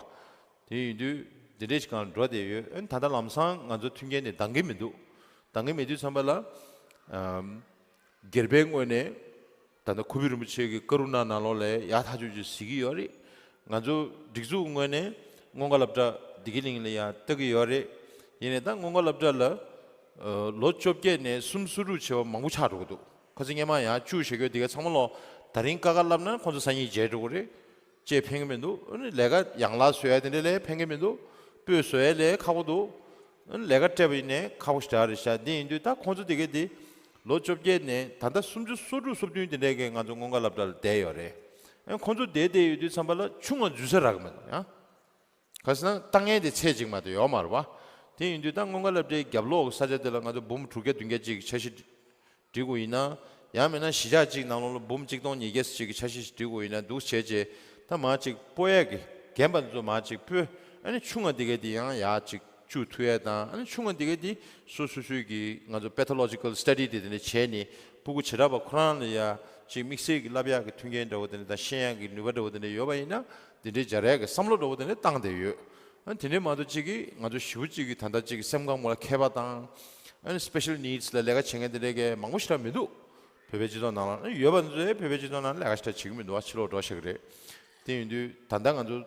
དེ་ཡིན་དུས་འདི་འདྲས་ཤིག་སྒང་འགྲོ་བསྡད་ཡོད། ཨ་ནི་ད་ལྟ་ལམ་སང་ང་ཚོ་མཐུན་རྐྱེན་དེ་འདང་གི་མི་འདུག་འདང་གི་མེད་དུས་ཙམ་པ་ལ། ཨམ། སྒེར་པའི་ངོས་ནས་ད་ལྟ་ཁུ་བྱུག་རིན་པོ་ཆེ་གི་ཀ་རུ་ཎ་ནང་ལོགས་ལ་ཡག་ཐག་ཆོད་ཅིག་གཟིགས་ཀྱི་ཡོད་རེད། ང་ཚོ་སྒྲིག་འཛུགས་ངོས་ནས་སྔོན་འགོག་སློབ་གྲྭ་བདེ་སྐྱིད་གླིང་ལ་ཡང་ལྟ་གི་ཡོད་རེད། ཡིན་ནའི་ད་སྔོན་འགོག་སློབ་གྲྭ་ལ། ཨ། ལོ་བཅོ་བརྒྱད་ནས་སུམ་ཅུ་སོ་དྲུག་བྱས་པ་མང་པོ་ཆགས་འགྲོ་གི་འདུག་ཁ་སང་སྔོན་མ་ཡང་བཅུ་བཞག་གི་ཡོད། དེ་ག་ཚང་མ་ལོ་ད་རིང་ཀ་ཁ་བསླབ་ན་ཁོང་ཚོ་སང་ཉིན་བརྗེད་འགྲོ་གི་རེད། ཅེས་ཕན་གི་མི་འདུག་ཨ་ནི་ལས་ཀ་ཡང་ལ་བཟོ་ཡ་དེ་འདྲ་ལས་ཕན་གི་མི་འདུག་སྤོས་བཟོ་ཡ་ལས་ཁག་པོ་འདུག་ཨ་ནི་ལས་ཀ་སྤྲད་པ་ཡིན་ནའི་ཁག་པོ་ཞེ་དྲག་རེད་ཤག་འདི་ཡིན་དུས་ད་ཁོང་ཚོ་དེ་ག་དེ་ལོ་བཅོ་བརྒྱད་ནས་ད་ལྟ་སུམ་ཅུ་སོ་དྲུག་སོ་བདུན་དེ་འདྲའི་གི་ང་ཚོ་སྔོན་འགོག་སློབ་གྲྭ་ལ་བསྡད་ཡོད་རེད། ཨ་ནི་ཁོང་ཚོ་བསྡད་བསྡད་ཡོད་དུས་ཙམ་པ་ལ་ཆུང་བ་འཛུལ་ས་རག་གི་མི་འདུག་ཡང་། ག་ཟེར་ན་ལྟ་མཁན་དེ་ཚད་ཅིག་མ་གཏོགས་ཡོད་མ་རེད་བ། དེ་ཡིན་དུས་ད་སྔོན་འགོག་སློབ་གྲྭའི་རྒྱབ་ལོགས་ས་ཆ་དེ་ལ་ང་ཚོ་འབུམ་དྲུག་བརྒྱ་བདུན་བརྒྱ་ཅིག་འཆར་གཞི་སྒྲིག་དགོས་ཡིན་ན། ཡང་མིན་ན་གཞིས་ཆགས་གཅིག་ནང་ལོགས་ལ་འབུམ་གཅིག་སྟོང་ཉིས་བརྒྱ་ཅིག་གི་འཆར་གཞི་ཞིག་སྒྲིག་དགོས་ཡིན་ན་འདུག་བྱས་རྗེས་ད་མར་ཅིག་སྤོ་ཡས་ཀྱི་རྒན་པ་ཚོ་མར་ཅིག་སྤོས། ཨ་ནི་ཆུང་བ་འདི་གས་འདི་ཡང་ཡར་ཅིག་བཅུག་ཐུབ་ཡས་དང་། ཨ་ནི་ཆུང་བ་འདི་གས་འདི་སོ་སོ་སོའི་གི་ང་ཚོ་pathological study དེ་དེ་འདྲ་བྱས་ནས་ཕྲུ་གུ་བྱེ་བྲག་པ་ཁོ་རང་ལ་ཡ་ཅིག་དམིགས་བསལ་གྱི་བསླབ་ཡག་གི་མཐུན་རྐྱེན་འདྲ་བོ་དེ་འདྲ་དང་ཤེས་ཡག་གི་ནུས་པ་འདྲ་བོ་དེ་འདྲ་ཡོད་པ་ཡིན་ན་འདི་འདྲའི་སྦྱར་ཡག་གི་བསམ་བློ་འདྲ་བོ་དེ་འདྲ་བཏང་བསྡད་ཡོད། ཨ་དེ་འདྲའི་མ་གཏོགས་གཅིག་གིས་ང་ཚོ་ཞེ་པོ་གཅིག་གིས་ད་ལྟ་གཅིག་སེམས་ཁམས་ལ་མཁས་པ་དང་། ཨ་ནི་special needs ལ་ལས་ཀ་བྱེད་མཁན་དེ་འདྲའི་གི་མང་པོ་ཞེ་དྲག་མི་འདུག་བོད་པའི་སྤྱི་ཚོགས་ནང་ལ། ཨ་ཡོད་པ་ཚོས་བོད་པའི་སྤྱི་ཚོགས་ནང་ལ་ལས་ཀ་ཞེ་དྲག་བྱེད་ཀྱི་མི་འདུག་ཨ་ཕྱི་ལོགས་འགྲོ་ཤག་གི་རེད། དེ་ཡིན་དུས་ད་ལྟ་ང་ཚོ་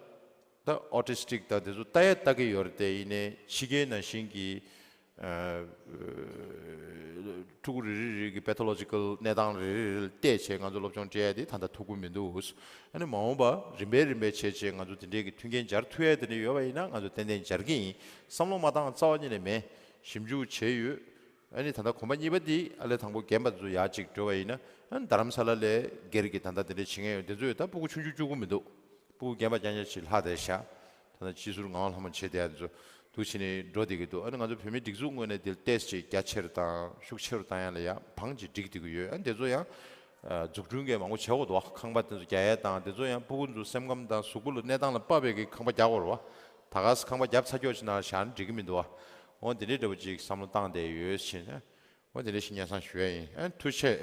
ད་autistic དང་དེ་ཚོ་ལྟ་ཡ་ལྟ་གི་ཡོད་རེད་དེ། ཡིན་ནའི་ཕྱི་རྒྱལ་ནང་བཞིན་གྱི་ཨ་ཕྲུ་གུ་རེ་རེ་རེ་གི་pathological གནས་སྟངས་རེ་རེ་རེ་ལ་བལྟས་བྱས་ང་ཚོ་སློབ་སྦྱོང་སྤྲད་ཡ་དེ་ད་ལྟ་ཐུབ་ཀྱི་མི་འདུག་ཨ་ནི་མ་འོངས་པ་རིམ་པས་རིམ་པས་བྱས་བྱས་ང་ཚོ་དེ་འདྲའི་གི་མཐུན་རྐྱེན་སྦྱར་ཐུབ་ཡ་དེ་འདྲ་ཡོད་པ་ཡིན་ན་ང་ཚོ་ཏན་ཏན་སྦྱར་གྱི་ཡིན། བསམ་བློ་མ་བཏང་རྩ་བ་ཉིད་ནས་མེད། ཞིབ་འཇུག་བྱས་ཡོད། ཨ་ནི་ད་ལྟ་གོམ་པ་གཉིས་པ་འདི་ཨ་ལས་དང་པོ་རྒན་པ་ཚོ་ཡར་ཅིག་འགྲོ་བ་ཡིན་ན། ཨ་ནི་རྡ་རམ་ས་ལ་ལས་སྒེར་གྱི་ད་ལྟ་དེ་འདྲ་བྱེད་མཁན་ཡོད། དེ་ཚོ་ཡོད་ད་ཕྲུ་གུ་ཆུང་ཆུང་བཅུག་གི་མི་འདུག་ཕྲུ་གུ་རྒན་པ་རྐྱང་རྐྱང་ཅིག་ལྷག་བསྡད་ཤག་ད་ལྟ་སྤྱི་ཟུར་ངག་དབང་ལྷ་མོ་བྱས་བསྡད་ཡ་དེ་ཚོ་འདུག་བྱས་ནས་འགྲོ་བསྡད་ཀྱི་འདུག་ཨ་ནི་ང་ཚོ་བོད་མིའི་སྒྲིག་འཛུགས་ངོས་ནས་དེ་ལ་ཏོག་ཙམ་རྒྱ་ཆེ་རུ་དང་ཤུགས་ཆེ་རུ་བཏང་ཡ་ལ་ཡ་བང་ཅིག་སྒྲིག་བསྡད་ཀྱི་ཡོད། ཨ་ནི་དེ་ཚོ་ཡང་ཨ་འཛུགས་སྐྲུན་གྱི་མང་པོ་བྱེད་དགོས་འདུག་ཁང་པ་དེ་ཚོ་རྒྱག་ཡ་དང་དེ་ཚོ་ཡང་ཕྲུ་གུ་ཚོ་སེམས་ཁམས་དང་གཟུགས་པོ་ལ་གནས་སྟངས་ལ་དཔག་པའི་གི་ཁང་པ་རྒྱག་དགོས་རེད་བ། ད་ག་སེ་ཁང་པ་རྒྱབ་ཚར་ཀྱོག་ཅིག་ནང་བཞག་ན་འགྲིག་གི་མི་འདུག་བ། འོ་དེ་འདྲའི་འདྲ་པོ་ཅིག་བསམ་བློ་བཏང་བསྡད་ཡོད་ཕྱིན། འོ་དེ་འདྲ་ཞིག་སྙན་སེང་ཞུ་ཡ་ཡིན། ཨ་ཐུགས་རྗེ་ཆེ།